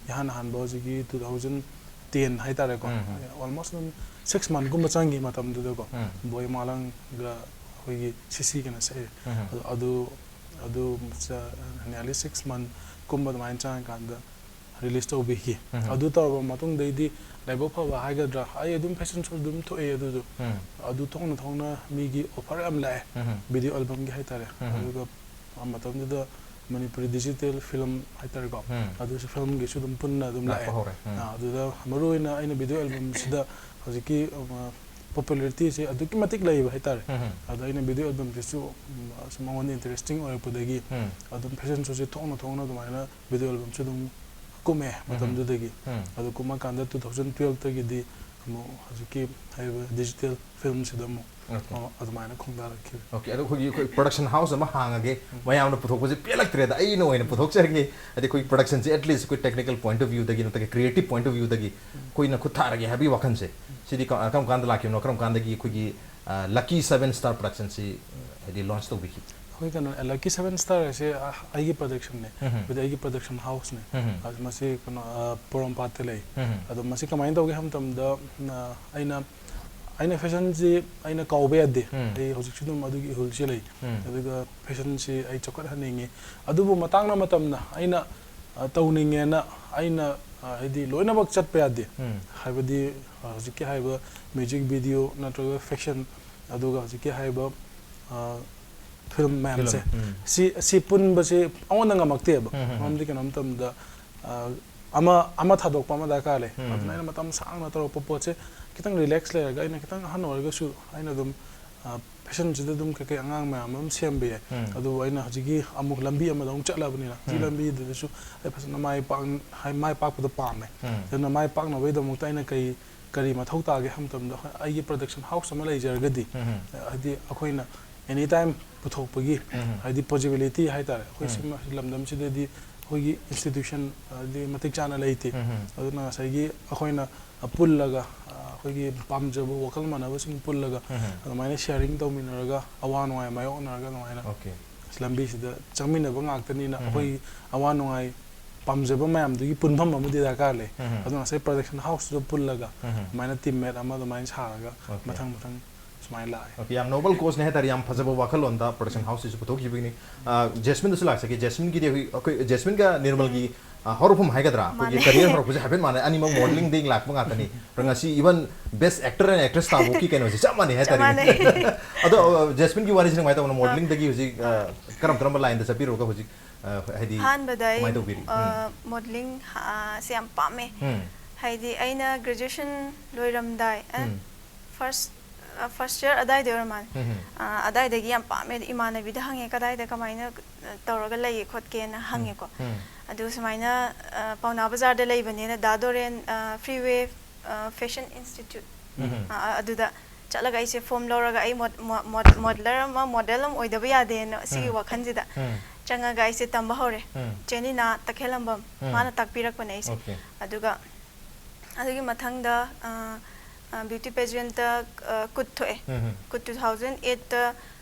ꯏꯍꯥꯟ ꯍꯥꯟꯕ ꯍꯧꯖꯤꯛꯀꯤ ꯇꯨ ꯊꯥꯎꯖꯟ ꯇꯦꯟ ꯍꯥꯏꯇꯥꯔꯦꯀꯣ, almost ꯑꯗꯨꯝ ꯁꯤꯛꯁ ꯃꯟꯠꯀꯨꯝꯕ ꯆꯪꯈꯤ ꯃꯇꯝꯗꯨꯗꯀꯣ꯫ ꯕꯣꯏ ꯃꯥꯂꯪꯒ ꯑꯩꯈꯣꯏꯒꯤ ꯁꯤꯁꯤꯒꯅ ꯁꯛꯑꯦ꯫ ꯑꯗꯣ ꯑꯗꯨ ꯑꯗꯨ nearly six month ꯀꯨꯝꯕ ꯑꯗꯨꯃꯥꯏꯅ ꯆꯪꯉꯀꯥꯟꯗ release ꯇꯧꯕꯤꯈꯤ꯫ ꯑꯗꯨ ꯇꯧꯔꯕ ꯃꯇꯨꯡꯗꯩꯗꯤ ꯂꯥꯏꯕꯛ ꯐꯕ ꯍꯥꯏꯒꯗ꯭ꯔꯥ, ꯑꯩ ꯑꯗꯨꯝ fashion show ꯑꯗꯨꯝ ꯊꯣꯛꯑꯦ꯫ ꯑꯗꯨꯁꯨ ꯑꯗꯨ ꯊꯣꯛꯅ ꯊꯣꯛꯅ ꯃꯤꯒꯤ offer ꯌꯥꯝ ꯂꯥꯛꯑꯦ, video album ꯒꯤ ꯍꯥꯏꯇꯥꯔꯦ꯫ ꯑꯗꯨꯒ ꯃꯇꯝꯗꯨꯗ ꯃꯅꯤꯄꯨꯔꯤ digital film ꯍꯥꯏꯇꯥꯔꯦꯀꯣ, ꯑꯗꯨꯁꯨ film ꯒꯤꯁꯨ ꯑꯗꯨꯝ ꯄꯨꯟꯅ ꯑꯗꯨꯝ ꯂꯥꯛꯄ ꯂꯥꯛꯑꯦ꯫ ꯍꯧꯔꯦ꯫ ꯑꯥ, ꯑꯗꯨꯗ ꯃꯔꯨꯑꯣꯏꯅ ꯑꯩꯅ video album ꯁꯤꯗ ꯍꯧꯖꯤꯛꯀꯤ, ꯑ, popularity ꯁꯦ ꯑꯗꯨꯛꯀꯤ ꯃꯇꯤꯛ ꯂꯩꯕ ꯍꯥꯏꯇꯥꯔꯦ꯫ ꯑꯗꯣ ꯑꯩꯅ video album ꯁꯤꯁꯨ, ꯎꯝ, ꯑꯁ, ꯃꯉꯣꯟꯗ interesting ꯑꯣꯏꯔꯛꯄꯗꯒꯤ ꯑꯗꯨꯝ fashion show ꯁꯦ ꯊꯣꯛꯅ ꯊꯣꯛꯅ ꯑꯗꯨꯃꯥꯏꯅ video album ꯁꯨ ꯑꯗꯨꯝ ꯀꯨꯝꯃꯦ ꯃꯇꯝꯗꯨꯗꯒꯤ꯫ ꯑꯗꯨ ꯀꯨꯝꯃꯀꯥꯟꯗ two thousand twelve ꯇꯒꯤꯗꯤ ꯑꯃꯨꯛ ꯍꯧꯖꯤꯛꯀꯤ ꯍꯥꯏꯔꯤꯕ digital film ꯁꯤꯗ ꯑꯃꯨꯛ, ꯑꯣꯀꯦ꯫ ꯑ, ꯑꯗꯨꯃꯥꯏꯅ ꯈꯣꯡꯗꯥꯔꯛꯈꯤꯕ꯫ ꯑꯣꯀꯦ, ꯑꯗꯣ ꯑꯩꯈꯣꯏꯒꯤ, ꯑꯩꯈꯣꯏ production house ꯑꯃ ꯍꯥꯡꯉꯒꯦ, ꯃꯌꯥꯝꯅ ꯄꯨꯊꯣꯛꯄꯁꯦ ꯄꯦꯜꯂꯛꯇ꯭ꯔꯦꯗ, ꯑꯩꯅ ꯑꯣꯏꯅ ꯄꯨꯊꯣꯛꯆꯔꯒꯦ꯫ ꯍꯥꯏꯗꯤ ꯑꯩꯈꯣꯏ production ꯁꯦ at least ꯑꯩꯈꯣꯏ technical point of view ꯗꯒꯤ ꯅꯠꯇ꯭ꯔꯒ creative point of view ꯗꯒꯤ ꯑꯩꯈꯣꯏꯅ ꯈꯨꯠ ꯊꯥꯔꯒꯦ ꯍꯥꯏꯕꯒꯤ ꯋꯥꯈꯜꯁꯦ, ꯁꯤꯗꯤ ꯀ-, ꯀꯔꯝ ꯀꯥꯟꯗ ꯂꯥꯛꯈꯤꯕꯅꯣ? ꯀꯔꯝ ꯀꯥꯟꯗꯒꯤ ꯑꯩꯈꯣꯏꯒꯤ, ꯑ, Lucky Seven Star Production ꯁꯤ, ꯍꯥꯏꯗꯤ, launch ꯇꯧꯕꯤꯈꯤ? ꯑꯩꯈꯣꯏ ꯀꯩꯅꯣ, Lucky Seven Star ꯍꯥꯏꯁꯦ, ꯑ, ꯑꯩꯒꯤ production ꯅꯦ꯫ ꯍꯥꯏꯗꯤ ꯑꯩꯒꯤ production house ꯅꯦ꯫ ꯑꯗꯣ ꯃꯁꯤ ꯀꯩꯅꯣ, ꯑ, ꯄꯣꯔꯣꯝꯄꯥꯠꯇ ꯂꯩ꯫ ꯑꯗꯣ ꯃꯁꯤ ꯀꯃꯥꯏꯅ ꯇꯧꯒꯦ ꯍꯥꯏꯕ ꯃꯇꯝꯗ, ꯑ, ꯑꯩꯅ, ꯑꯩꯅ fashion ꯁꯤ ꯑꯩꯅ ꯀꯥꯎꯕ ꯌꯥꯗꯦ꯫ ꯑꯩ ꯍꯧꯖꯤꯛꯁꯨ ꯑꯗꯨꯝ ꯑꯗꯨꯒꯤ ꯏꯍꯨꯜꯁꯤ ꯂꯩ꯫ ꯑꯗꯨꯒ fashion ꯁꯤ ꯑꯩ ꯆꯥꯎꯈꯠꯍꯟꯅꯤꯡꯉꯤ꯫ ꯑꯗꯨꯕꯨ ꯃꯇꯥꯡꯅ ꯃꯇꯝꯅ ꯑꯩꯅ, ꯑ, ꯇꯧꯅꯤꯡꯉꯦꯅ ꯑꯩꯅ, ꯑ, ꯍꯥꯏꯗꯤ ꯂꯣꯏꯅꯃꯛ ꯆꯠꯄ ꯌꯥꯗꯦ꯫ ꯍꯥꯏꯕꯗꯤ, ꯑ, ꯍꯧꯖꯤꯛꯀꯤ ꯍꯥꯏꯔꯤꯕ music video ꯅꯠꯇ꯭ꯔꯒ fashion, ꯑꯗꯨꯒ ꯍꯧꯖꯤꯛꯀꯤ ꯍꯥꯏꯔꯤꯕ, ꯑ, film ꯃꯌꯥꯝꯁꯦ, film, ꯎꯝ꯫ ꯁꯤ, ꯁꯤ ꯄꯨꯟꯕꯁꯦ ꯑꯩꯉꯣꯟꯗ ꯉꯝꯃꯛꯇꯦꯕ꯫ ꯃꯔꯝꯗꯤ ꯀꯩꯅꯣ ꯃꯇꯝꯗ, ꯑ, ꯑꯃ, ꯑꯃ ꯊꯥꯗꯣꯛꯄ ꯑꯃ ꯗꯔꯀꯥꯔ ꯂꯩ꯫ ꯑꯗꯨꯅ ꯑꯩꯅ ꯃꯇꯝ ꯁꯥꯡꯅ ꯇꯧꯔꯛꯄ ꯄꯣꯠꯁꯦ ꯈꯤꯇꯪ relax ꯂꯩꯔꯒ ꯑꯩꯅ ꯈꯤꯇꯪ ꯑꯍꯟ ꯑꯣꯏꯔꯒꯁꯨ ꯑꯩꯅ ꯑꯗꯨꯝ, ꯑ, fashion ꯁꯤꯗ ꯑꯗꯨꯝ ꯀꯩꯀꯩ ꯑꯉꯥꯡ ꯃꯌꯥꯝ ꯑꯃ ꯁꯦꯝꯕ ꯌꯥꯏ꯫ ꯑꯗꯨꯕꯨ ꯑꯩꯅ ꯍꯧꯖꯤꯛꯀꯤ ꯑꯃꯨꯛ ꯂꯝꯕꯤ ꯑꯃꯗ ꯑꯃꯨꯛ ꯆꯠꯂꯕꯅꯤꯅ, ꯍꯧꯖꯤꯛ ꯂꯝꯕꯤꯗꯨꯗꯁꯨ ꯑꯩ ꯐꯖꯅ ꯃꯥꯏ ꯄꯥꯛ-, ꯍꯥꯏ-, ꯃꯥꯏ ꯄꯥꯛꯄꯗꯣ ꯄꯥꯝꯃꯦ꯫ ꯑꯗꯨꯅ ꯃꯥꯏ ꯄꯥꯛꯅꯕꯒꯤꯗꯃꯛꯇ ꯑꯩꯅ ꯀꯔꯤ, ꯀꯔꯤ ꯃꯊꯧ ꯇꯥꯒꯦ ꯍꯥꯏꯕ ꯃꯇꯝꯗ, ꯑꯩꯈꯣꯏ, ꯑꯩꯒꯤ production house ꯑꯃ ꯂꯩꯖꯔꯒꯗꯤ, ꯍꯥꯏꯗꯤ ꯑꯩꯈꯣꯏꯅ any time ꯄꯨꯊꯣꯛꯄꯒꯤ, ꯍꯥꯏꯗꯤ possibility ꯍꯥꯏꯇꯥꯔꯦ, ꯑꯩꯈꯣꯏ ꯁꯤꯃ, ꯂꯝꯗꯝꯁꯤꯗꯗꯤ ꯑꯩꯈꯣꯏꯒꯤ institution, ꯍꯥꯏꯗꯤ ꯃꯇꯤꯛ ꯆꯥꯅ ꯂꯩꯇꯦ꯫ ꯑꯗꯨꯅ ꯉꯁꯥꯏꯒꯤ ꯑꯩꯈꯣꯏꯅ ꯄꯨꯜꯂꯒ, ꯑ, ꯑꯩꯈꯣꯏꯒꯤ ꯄꯥꯝꯖꯕ, ꯋꯥꯈꯜ ꯃꯥꯟꯅꯕꯁꯤꯡ ꯄꯨꯜꯂꯒ ꯑꯗꯨꯃꯥꯏꯅ sharing ꯇꯧꯃꯤꯟꯅꯔꯒ, ꯑꯋꯥ ꯅꯨꯡꯉꯥꯏ ꯃꯥꯌꯣꯛꯅꯔꯒ ꯑꯗꯨꯃꯥꯏꯅ ꯑꯣꯀꯦ꯫ ꯂꯝꯕꯤꯁꯤꯗ ꯆꯪꯃꯤꯟꯅꯕ ꯉꯥꯛꯇꯅꯤꯅ, ꯑꯩꯈꯣꯏꯒꯤ ꯑꯋꯥ ꯅꯨꯡꯉꯥꯏ ꯄꯥꯝꯖꯕ ꯃꯌꯥꯝꯗꯨꯒꯤ ꯄꯨꯟꯐꯝ ꯑꯃꯗꯤ ꯗꯔꯀꯥꯔ ꯂꯩ꯫ ꯑꯗꯨꯅ ꯉꯁꯥꯏ production house ꯇꯨꯗ ꯄꯨꯜꯂꯒ ꯑꯗꯨꯃꯥꯏꯅ team mate ꯑꯃ ꯑꯗꯨꯃꯥꯏꯅ ꯁꯥꯔꯒ ꯑꯣꯀꯦ꯫ ꯃꯊꯪ ꯃꯊꯪ ꯁꯨꯃꯥꯏꯅ ꯂꯥꯛꯑꯦ꯫ ꯑꯣꯀꯦ, ꯌꯥꯝ ꯅꯣꯕꯜ ꯀꯣꯖꯅꯦ ꯍꯥꯏꯇꯥꯔꯦ, ꯌꯥꯝ ꯐꯖꯕ ꯋꯥꯈꯜꯂꯣꯟꯗ ꯄ꯭ꯔꯣꯗꯛꯁꯟ ꯍꯥꯎꯁꯁꯤꯁꯨ ꯄꯨꯊꯣꯛꯈꯤꯕꯅꯤ꯫ ꯑ, ꯖꯦꯁꯃꯤꯟꯗꯁꯨ ꯂꯥꯛꯆꯒꯦ꯫ ꯖꯦꯁꯃꯤꯟꯒꯤꯗꯤ ꯑꯩꯈꯣꯏ, ꯑꯩꯈꯣꯏ ꯖꯦꯁꯃꯤꯟꯒ ꯅꯤꯔꯃꯜꯒꯤ, ꯑ, ꯍꯧꯔꯛꯐꯝ ꯍꯥꯏꯒꯗ꯭ꯔꯥ, ꯑꯩꯈꯣꯏꯒꯤ ꯃꯥꯅꯦ꯫ ꯀꯦꯔꯤꯌꯔ ꯍꯧꯔꯛꯄꯁꯦ ꯍꯥꯏꯐꯦꯠ ꯃꯥꯟꯅꯩ, ꯑꯅꯤꯃꯛ ꯃꯣꯗꯦꯂꯤꯡꯗꯒꯤ ꯂꯥꯛꯄ ꯉꯥꯛꯇꯅꯤ꯫ ꯑꯗꯣ ꯉꯁꯤ even best actor and actress ꯇꯥꯕꯐꯥꯎꯀꯤ ꯀꯩꯅꯣꯁꯦ ꯆꯞ ꯃꯥꯟꯅꯩ ꯆꯞ ꯍꯥꯏꯇꯥꯔꯦ꯫ ꯃꯥꯟꯅꯩ꯫ ꯑꯗꯣ, ꯑ, ꯖꯦꯁꯃꯤꯟꯒꯤ ꯋꯥꯔꯤꯁꯤꯅ ꯀꯃꯥꯏꯅ ꯇꯧꯕꯅꯣ? ꯑ꯫ ꯃꯣꯗꯦꯂꯤꯡꯗꯒꯤ ꯍꯧꯖꯤꯛ, ꯑ, ꯑ꯫ ꯀꯔꯝ ꯀꯔꯝꯕ ꯂꯥꯏꯟꯗ ꯆꯠꯄꯤꯔꯨꯔꯒ ꯍꯧꯖꯤꯛ, ꯑ, ꯍꯥꯏꯗꯤ ꯑꯍꯥꯟꯕꯗ ꯑꯩ, ꯀꯃꯥꯏꯅ ꯇꯧꯕꯤꯔꯤ? ꯑ, ꯎꯝ꯫ ꯃꯣꯗꯦꯂꯤꯡ, ꯑ, ꯁꯦ ꯌꯥꯝ ꯄꯥꯝꯃꯦ꯫ ꯎꯝ꯫ ꯍꯥꯏꯗꯤ ꯑꯩꯅ ꯒ꯭ꯔꯦꯖꯨꯑꯦꯁꯟ ꯂꯣꯏꯔꯝꯗꯥꯏ, ꯑ, ꯎꯝ꯫ ꯐꯥꯔꯁ, ꯑ, ꯐꯥꯔꯁ ꯏꯌꯔ ꯑꯗꯥꯏꯗ ꯑꯣꯏꯔ ꯃꯥꯜꯂꯦ꯫ ꯎꯝ꯫ ꯑ, ꯑꯗꯥꯏꯗꯒꯤ ꯌꯥꯝ ꯄꯥꯝꯃꯦ꯫ ꯑꯗ ꯏꯃꯥꯟꯅꯕꯤꯗ ꯍꯪꯉꯦ, "ꯀꯗꯥꯏꯗ ꯀꯃꯥꯏꯅ, ꯑ, ꯇꯧꯔꯒ ꯂꯩꯌꯦ ꯈꯣꯠꯀꯦꯅ?" ꯎꯝ꯫ ꯍꯪꯉꯦꯀꯣ꯫ ꯎꯝ꯫ ꯑꯗꯨ ꯁꯨꯃꯥꯏꯅ, ꯑ, ꯄꯥꯎꯅꯥ ꯕꯖꯥꯔꯗ ꯂꯩꯕꯅꯦꯅ ꯗꯥ ꯗꯣꯔꯦꯟ, ꯑ, ꯐ꯭ꯔꯤꯋꯦ, ꯑ, ꯐꯦꯁꯟ ꯏꯟꯁꯇꯤꯇ꯭ꯌꯨꯠ, ꯎꯝ꯫ ꯑ, ꯑ, ꯑꯗꯨꯗ ꯆꯠꯂꯒ ꯑꯩꯁꯦ ꯐꯣꯝ ꯂꯧꯔꯒ ꯑꯩ ꯃꯣꯗ-, ꯃꯣ-, ꯃꯣꯗ-, ꯃꯣꯗꯦꯂꯔ ꯑꯃ, ꯃꯣꯗꯦꯜ ꯑꯃ ꯑꯣꯏꯗꯕ ꯌꯥꯗꯦꯅ ꯁꯤꯒꯤ ꯎꯝ꯫ ꯋꯥꯈꯜꯁꯤꯗ ꯎꯝ꯫ ꯆꯪꯉꯒ ꯑꯩꯁꯦ ꯇꯝꯕ ꯍꯧꯔꯦ꯫ ꯎꯝ꯫ ꯆꯦ ꯅꯤꯅꯥ ꯇꯈꯦꯜꯂꯝꯕꯝ, ꯎꯝ꯫ ꯃꯥꯅ ꯇꯥꯛꯄꯤꯔꯛꯄꯅꯦ ꯑꯩꯁꯦ꯫ ꯑꯣꯀꯦ꯫ ꯑꯗꯨꯒ ꯑꯗꯨꯒꯤ ꯃꯊꯪꯗ, ꯑ, ꯑ, ꯕ꯭ꯌꯨꯇꯤ ꯄꯦꯖꯦꯟꯠꯇ, ꯑ, ꯀꯨꯠ ꯊꯣꯛꯑꯦ꯫ ꯎꯝ ꯍꯝ꯫ ꯀꯨꯠ ꯇꯨ ꯊꯥꯎꯖꯟ ꯑꯩꯠꯇ,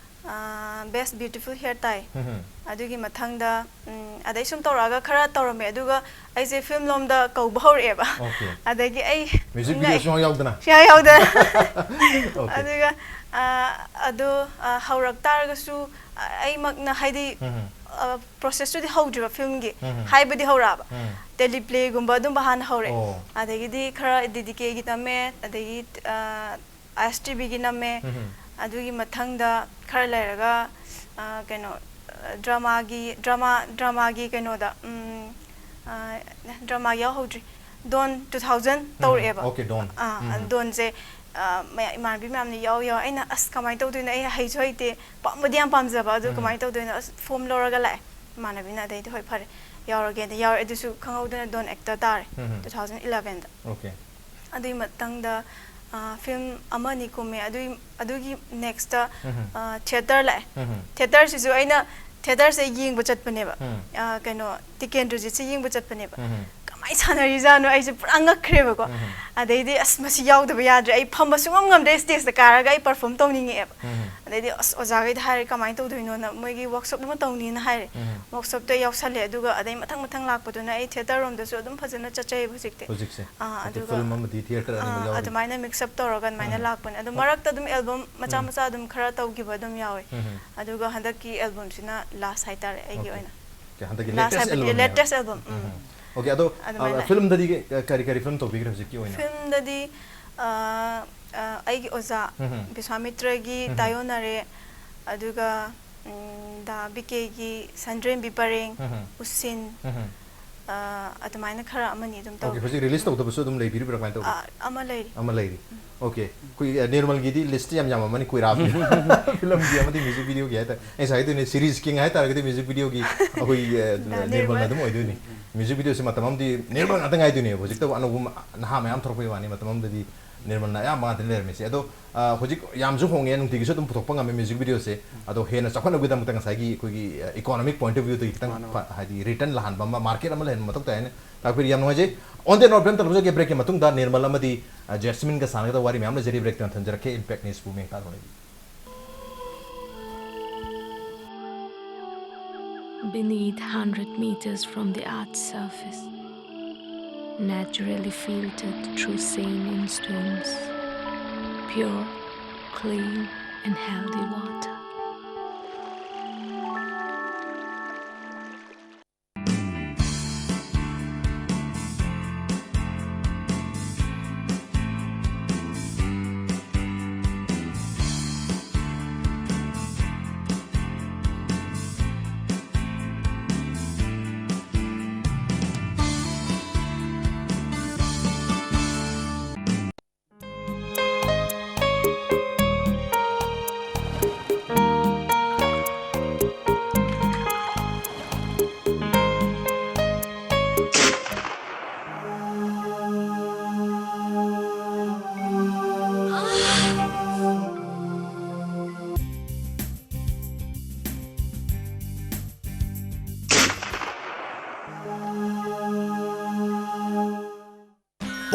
ꯑ, ꯕꯦꯁ ꯕ꯭ꯌꯨꯇꯤꯐꯨꯜ ꯍꯤꯌꯔ ꯇꯥꯏ꯫ ꯎꯝ ꯍꯝ꯫ ꯑꯗꯨꯒꯤ ꯃꯊꯪꯗ, ꯎꯝ, ꯑꯗꯩ ꯁꯨꯝ ꯇꯧꯔꯛꯑꯒ ꯈꯔ ꯇꯧꯔꯝꯃꯦ꯫ ꯑꯗꯨꯒ ꯑꯩꯁꯦ ꯐꯤꯂꯝ ꯂꯣꯝꯗ ꯀꯧꯕ ꯍꯧꯔꯛꯑꯦꯕ꯫ ꯑꯣꯀꯦ꯫ ꯑꯗꯒꯤ ꯑꯩ ꯃ꯭ꯌꯨꯖꯤꯛ ꯉꯛꯑꯦ꯫ ꯚꯤꯗꯤꯑꯣ ꯁꯨꯡꯌꯥꯎ ꯌꯥꯎꯗꯅ? ꯁꯨꯡꯌꯥꯎ ꯌꯥꯎꯗꯅ꯫ ꯑꯣꯀꯦ꯫ ꯑꯗꯨꯒ, ꯑ, ꯑꯗꯣ, ꯑ, ꯍꯧꯔꯛ ꯇꯥꯔꯒꯁꯨ, ꯑ, ꯑꯩꯃꯛꯅ ꯍꯥꯏꯗꯤ, ꯎꯝ ꯍꯝ꯫ ꯑ, ꯄ꯭ꯔꯣꯁꯦꯁꯇꯨꯗꯤ ꯍꯧꯗ꯭ꯔꯤꯕ ꯐꯤꯂꯝꯒꯤ꯫ ꯎꯝ ꯍꯝ꯫ ꯍꯥꯏꯕꯗꯤ ꯍꯧꯔꯛꯑꯕ꯫ ꯎꯝ꯫ ꯇꯦꯂꯤꯄ꯭ꯂꯦꯒꯨꯝꯕ ꯑꯗꯨꯝꯕ ꯍꯥꯟꯅ ꯍꯧꯔꯛꯑꯦ꯫ ꯑꯣ꯫ ꯑꯗꯒꯤꯗꯤ ꯈꯔ ꯗꯤ ꯗꯤ ꯀꯦꯒꯤ ꯇꯝꯃꯦ, ꯑꯗꯒꯤ, ꯑ, ꯑꯥꯏ ꯑꯦꯁ ꯇꯤ ꯚꯤꯒꯤ ꯅꯝꯃꯦ꯫ ꯎꯝ ꯍꯝ꯫ ꯑꯗꯨꯒꯤ ꯃꯊꯪꯗ ꯈꯔ ꯂꯩꯔꯒ, ꯑ, ꯀꯩꯅꯣ, ꯑ, ꯗ꯭ꯔꯃꯥꯒꯤ, ꯗ꯭ꯔꯃꯥ, ꯗ꯭ꯔꯃꯥꯒꯤ ꯀꯩꯅꯣꯗ, ꯎꯝ, ꯑ, ꯗ꯭ꯔꯃꯥ ꯌꯥꯎꯍꯧꯗ꯭ꯔꯤ꯫ ꯗꯣꯟ ꯇꯨ ꯊꯥꯎꯖꯟ ꯎꯝ, ꯇꯧꯔꯛꯑꯦꯕ꯫ ꯑꯣꯀꯦ, ꯗꯣꯟ꯫ ꯑꯥ, ꯎꯝ ꯍꯝ꯫ ꯗꯣꯟꯁꯦ, ꯑ, ꯃꯌꯥ-, ꯏꯃꯥꯟꯅꯕꯤ ꯃꯌꯥꯝꯅ ꯌꯥꯎ ꯌꯥꯎ꯫ ꯑꯩꯅ, "ꯑꯁ, ꯀꯃꯥꯏꯅ ꯇꯧꯗꯣꯏꯅꯣ? ꯑꯩ ꯍꯩꯁꯨ ꯍꯩꯇꯦ, ꯄꯥꯝꯕꯗꯤ ꯌꯥꯝ ꯄꯥꯝꯖꯕ, ꯑꯗꯨ ꯎꯝ꯫ ꯀꯃꯥꯏꯅ ꯇꯧꯗꯣꯏꯅꯣ?" ꯑꯁ, ꯐꯣꯝ ꯂꯧꯔꯒ ꯂꯥꯛꯑꯦ꯫ ꯏꯃꯥꯟꯅꯕꯤꯅ ꯑꯗꯩꯗꯤ, "ꯍꯣꯏ, ꯐꯔꯦ, ꯌꯥꯎꯔꯒꯦꯅ" ꯌꯥꯎꯔꯦ꯫ ꯑꯗꯨꯁꯨ ꯈꯪꯍꯧꯗꯅ ꯗꯣꯟ ꯑꯦꯛꯇꯔ ꯇꯥꯔꯦ, ꯎꯝ ꯍꯝ꯫ Two thousand eleven. ꯑꯣꯀꯦ꯫ ꯑꯗꯨꯒꯤ ꯃꯇꯪꯗ, ꯑ, ꯐꯤꯂꯝ ꯑꯃ ꯑꯅꯤ ꯀꯨꯝꯃꯦ꯫ ꯑꯗꯨꯒꯤ, ꯑꯗꯨꯒꯤ ꯅꯦꯛꯁꯇ, ꯎꯝ ꯍꯝ꯫ ꯑ, ꯊꯤꯌꯦꯇꯔ ꯂꯥꯛꯑꯦ꯫ ꯎꯝ ꯍꯝ꯫ ꯊꯤꯌꯦꯇꯔꯁꯤꯁꯨ ꯑꯩꯅ ꯊꯤꯌꯦꯇꯔꯁꯦ ꯌꯦꯡꯕ ꯆꯠꯄꯅꯦꯕ꯫ ꯎꯝ꯫ ꯑ, ꯀꯩꯅꯣ, ꯇꯤꯀꯦꯟꯗ꯭ꯔꯖꯤꯠꯁꯦ ꯌꯦꯡꯕ ꯆꯠꯄꯅꯦꯕ꯫ ꯎꯝ ꯍꯝ꯫ ꯀꯃꯥꯏꯅ ꯁꯥꯟꯅꯔꯤꯖꯥꯠꯅꯣ? ꯑꯩꯁꯦ ꯄꯨꯔꯥ ꯉꯛꯈ꯭ꯔꯦꯕꯀꯣ꯫ ꯎꯝ ꯍꯝ꯫ ꯑꯗꯩꯗꯤ, "ꯑꯁ, ꯃꯁꯤ ꯌꯥꯎꯗꯕ ꯌꯥꯗ꯭ꯔꯦ꯫ ꯑꯩ ꯐꯝꯕ ꯁꯨꯡꯉꯝ ꯉꯝꯗ꯭ꯔꯦ꯫ ꯁ꯭ꯇꯦꯖꯇ ꯀꯥꯔꯒ ꯑꯩ ꯄꯔꯐꯣꯔꯝ ꯇꯧꯅꯤꯡꯉꯛꯑꯦꯕ"꯫ ꯎꯝ ꯍꯝ꯫ ꯑꯗꯩꯗꯤ ꯑꯁ ꯑꯣꯖꯥꯈꯩꯗ ꯍꯥꯏꯔꯦ ꯀꯃꯥꯏꯅ ꯇꯧꯗꯣꯏꯅꯣꯅ, ꯃꯣꯏꯒꯤ ꯋꯥꯔꯛꯁꯣꯞ ꯑꯃ ꯇꯧꯅꯤꯅ ꯍꯥꯏꯔꯦ꯫ ꯎꯝ꯫ ꯋꯥꯔꯛꯁꯣꯞꯇ ꯌꯥꯎꯁꯜꯂꯦ꯫ ꯑꯗꯨꯒ ꯑꯗꯩ ꯃꯊꯪ ꯃꯊꯪ ꯂꯥꯛꯄꯗꯨꯅ ꯑꯩ ꯊꯤꯌꯦꯇꯔ ꯔꯣꯝꯗꯁꯨ ꯑꯗꯨꯝ ꯐꯖꯅ ꯆꯠꯆꯩꯌꯦꯕ ꯍꯧꯖꯤꯛꯇꯤ꯫ ꯍꯧꯖꯤꯛꯁꯦ? ꯑꯥ, ꯍꯧꯖꯤꯛ ꯑꯗꯨꯒ, ꯐꯤꯂꯝ ꯑꯃꯗꯤ ꯊꯤꯌꯦꯇꯔ ꯑꯅꯤꯃꯛ ꯑꯥ, ꯌꯥꯎꯔꯤ꯫ ꯑꯗꯨꯃꯥꯏꯅ ꯃꯤꯛꯁ ꯑꯞ ꯇꯧꯔꯒ ꯑꯗꯨꯃꯥꯏꯅ ꯎꯝ꯫ ꯂꯥꯛꯄꯅꯦ꯫ ꯑꯗꯣ ꯎꯝ꯫ ꯃꯔꯛꯇ ꯑꯗꯨꯝ ꯑꯦꯜꯕꯝ ꯃꯆꯥ ꯎꯝ꯫ ꯃꯆꯥ ꯑꯗꯨꯝ ꯈꯔ ꯇꯧꯈꯤꯕ ꯑꯗꯨꯝ ꯌꯥꯎꯋꯦ꯫ ꯎꯝ꯫ ꯑꯗꯨꯒ ꯍꯟꯗꯛꯀꯤ ꯑꯦꯜꯕꯝꯁꯤꯅ ꯂꯥꯁ ꯍꯥꯏꯇꯥꯔꯦ ꯑꯩꯒꯤ ꯑꯣꯀꯦ꯫ ꯑꯣꯏꯅ꯫ ꯑꯣꯀꯦ, ꯍꯟꯗꯛꯀꯤ ꯂꯥꯁ ꯂꯦꯇꯦꯁ ꯍꯥꯏꯕꯗꯤ ꯑꯦꯜꯕꯝꯅꯦꯕ꯫ Latest album. ꯎꯝ꯫ ꯎꯝ꯫ ꯑꯣꯀꯦ, ꯑꯗꯣ, ꯑꯗꯨꯃꯥꯏꯅ꯫ ꯑ, ꯐꯤꯂꯝꯗꯗꯤ ꯀ-, ꯀꯔꯤ ꯀꯔꯤ ꯐꯤꯂꯝ ꯇꯧꯕꯤꯈ꯭ꯔꯦ ꯍꯧꯖꯤꯛꯀꯤ ꯑꯣꯏꯅ? ꯐꯤꯂꯝꯗꯗꯤ, ꯑ, ꯑ, ꯑꯩꯒꯤ ꯑꯣꯖꯥ ꯎꯝ꯫ ꯕꯤꯁ꯭ꯋꯥꯃꯤꯇ꯭ꯔꯒꯤ ꯎꯝ꯫ ꯇꯥꯏꯌꯣꯟꯅꯔꯦ, ꯑꯗꯨꯒ, ꯎꯝ, ꯗꯥ ꯕꯤ ꯀꯦꯒꯤ ꯁꯟꯗ꯭ꯔꯦꯝꯕꯤ ꯄꯔꯦꯡ, ꯎꯝ꯫ ꯎꯁꯤꯟ, ꯎꯝ꯫ ꯑ, ꯑꯗꯨꯃꯥꯏꯅ ꯈꯔ ꯑꯃꯅꯤ ꯑꯗꯨꯝ ꯑꯣꯀꯦ, ꯇꯧꯈ꯭ꯔꯦ꯫ ꯍꯧꯖꯤꯛ ꯔꯤꯂꯤꯁ ꯇꯧꯗꯕꯁꯨ ꯑꯗꯨꯝ ꯂꯩꯕꯤꯔꯤꯕ꯭ꯔꯥ? ꯀꯃꯥꯏꯅ ꯇꯧꯕ? ꯑ, ꯑꯃ ꯂꯩꯔꯤ꯫ ꯑꯃ ꯂꯩꯔꯤ꯫ ꯎꯝ꯫ ꯑꯣꯀꯦ, ꯑꯩꯈꯣꯏ, ꯑ, ꯅꯤꯔꯃꯜꯒꯤꯗꯤ ꯂꯤꯁꯇꯤ ꯌꯥꯝ ꯌꯥꯝꯃꯝꯃꯅꯤ, ꯀꯨꯏꯔꯥꯕꯅꯤ꯫ ꯐꯤꯂꯝꯒꯤ ꯑꯃꯗꯤ ꯃ꯭ꯌꯨꯖꯤꯛ ꯚꯤꯗꯤꯑꯣꯒꯤ ꯍꯥꯏꯇꯥꯔꯦ꯫ ꯑꯩ ꯉꯁꯥꯏ ꯍꯥꯏꯗꯣꯏꯅꯦ, ꯁꯤꯔꯤꯁ ꯀꯤꯡ ꯍꯥꯏꯇꯥꯔꯒꯗꯤ ꯃ꯭ꯌꯨꯖꯤꯛ ꯚꯤꯗꯤꯑꯣꯒꯤ ꯑꯩꯈꯣꯏ, ꯑ, ꯗꯥ ꯅꯤꯔꯃꯜꯅ ꯅꯤꯔꯃꯜ꯫ ꯑꯗꯨꯝ ꯑꯣꯏꯗꯣꯏꯅꯤ꯫ ꯃ꯭ꯌꯨꯖꯤꯛ ꯚꯤꯗꯤꯑꯣꯁꯦ ꯃꯇꯝ ꯑꯃꯗꯤ ꯅꯤꯔꯃꯜ ꯉꯥꯛꯇ ꯉꯥꯏꯗꯣꯏꯅꯦꯕ꯫ ꯍꯧꯖꯤꯛꯇꯕꯨ ꯑꯅꯧꯕ ꯃ-, ꯅꯍꯥ ꯃꯌꯥꯝ ꯊꯣꯛꯂꯛꯄꯩ ꯋꯥꯅꯤ, ꯃꯇꯝ ꯑꯃꯗꯗꯤ ꯅꯤꯔꯃꯜꯅ ꯑꯌꯥꯝꯕ ꯉꯥꯛꯇꯅꯤ ꯂꯩꯔꯝꯃꯤꯁꯦ꯫ ꯑꯗꯣ, ꯑ, ꯍꯧꯖꯤꯛ ꯌꯥꯝꯁꯨ ꯍꯣꯡꯉꯦ, ꯅꯨꯡꯇꯤꯒꯤꯁꯨ ꯑꯗꯨꯝ ꯄꯨꯊꯣꯛꯄ ꯉꯝꯃꯦ ꯃ꯭ꯌꯨꯖꯤꯛ ꯚꯤꯗꯤꯑꯣꯁꯦ꯫ ꯑꯗꯣ ꯍꯦꯟꯅ ꯆꯥꯎꯈꯠꯅꯕꯒꯤꯗꯃꯛꯇ ꯉꯁꯥꯏꯒꯤ ꯑꯩꯈꯣꯏꯒꯤ, ꯑ, ꯏꯀꯣꯅꯣꯃꯤꯛ ꯄꯣꯏꯟꯠ ꯑꯣꯐ ꯚ꯭ꯌꯨꯗꯒꯤ ꯈꯤꯇꯪ ꯃꯥꯅꯦ, ꯃꯥꯅꯦ꯫ ꯐ-, ꯍꯥꯏꯗꯤ ꯔꯤꯇꯔꯟ ꯂꯥꯛꯍꯟꯕ ꯑꯃ, ꯃꯥꯔꯀꯦꯠ ꯑꯃ ꯂꯩꯍꯟꯕ ꯃꯊꯧ ꯇꯥꯏ ꯍꯥꯏꯅ ꯇꯥꯛꯄꯤꯔꯤ꯫ ꯌꯥꯝ ꯅꯨꯡꯉꯥꯏꯖꯩ꯫ On the note, ꯐꯤꯂꯝ ꯇꯧꯔꯝꯖꯒꯦ, ꯕ꯭ꯔꯦꯛꯀꯤ ꯃꯇꯨꯡꯗ ꯅꯤꯔꯃꯜ ꯑꯃꯗꯤ, ꯑ, ꯖꯦꯁꯃꯤꯟꯒ ꯁꯥꯟꯅꯒꯗꯕ ꯋꯥꯔꯤ ꯃꯌꯥꯝ ꯂꯩꯖꯔꯤ꯫ ꯕ꯭ꯔꯦꯛꯇ ꯊꯝꯖꯔꯛꯀꯦ꯫ ꯏꯝꯄꯦꯛ ꯅ꯭ꯌꯨꯁꯄꯨ ꯃꯤꯡ ꯊꯥꯗꯨꯅ ꯂꯩꯕꯤꯌꯨ꯫ Beneath hundred meters from the earth's surface, naturally filtered through saline streams, pure, clean, and healthy water.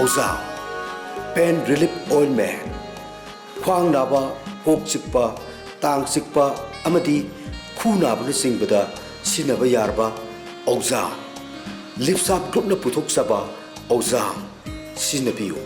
ꯑꯣꯖꯥ, pain relief ointment, ꯈ꯭ꯋꯥꯡ ꯅꯥꯕ, ꯀꯣꯛ ꯆꯤꯛꯄ, ꯇꯥꯡ ꯆꯤꯛꯄ ꯑꯃꯗꯤ ꯈꯨ ꯅꯥꯕꯅꯆꯤꯡꯕꯗ ꯁꯤꯖꯤꯟꯅꯕ ꯌꯥꯔꯕ ꯑꯧꯖꯥ, ꯂꯤꯞꯁꯥꯞ ꯒ꯭ꯔꯨꯞꯅ ꯄꯨꯊꯣꯛꯆꯕ ꯑꯧꯖꯥ ꯁꯤꯖꯤꯟꯅꯕꯤꯌꯨ꯫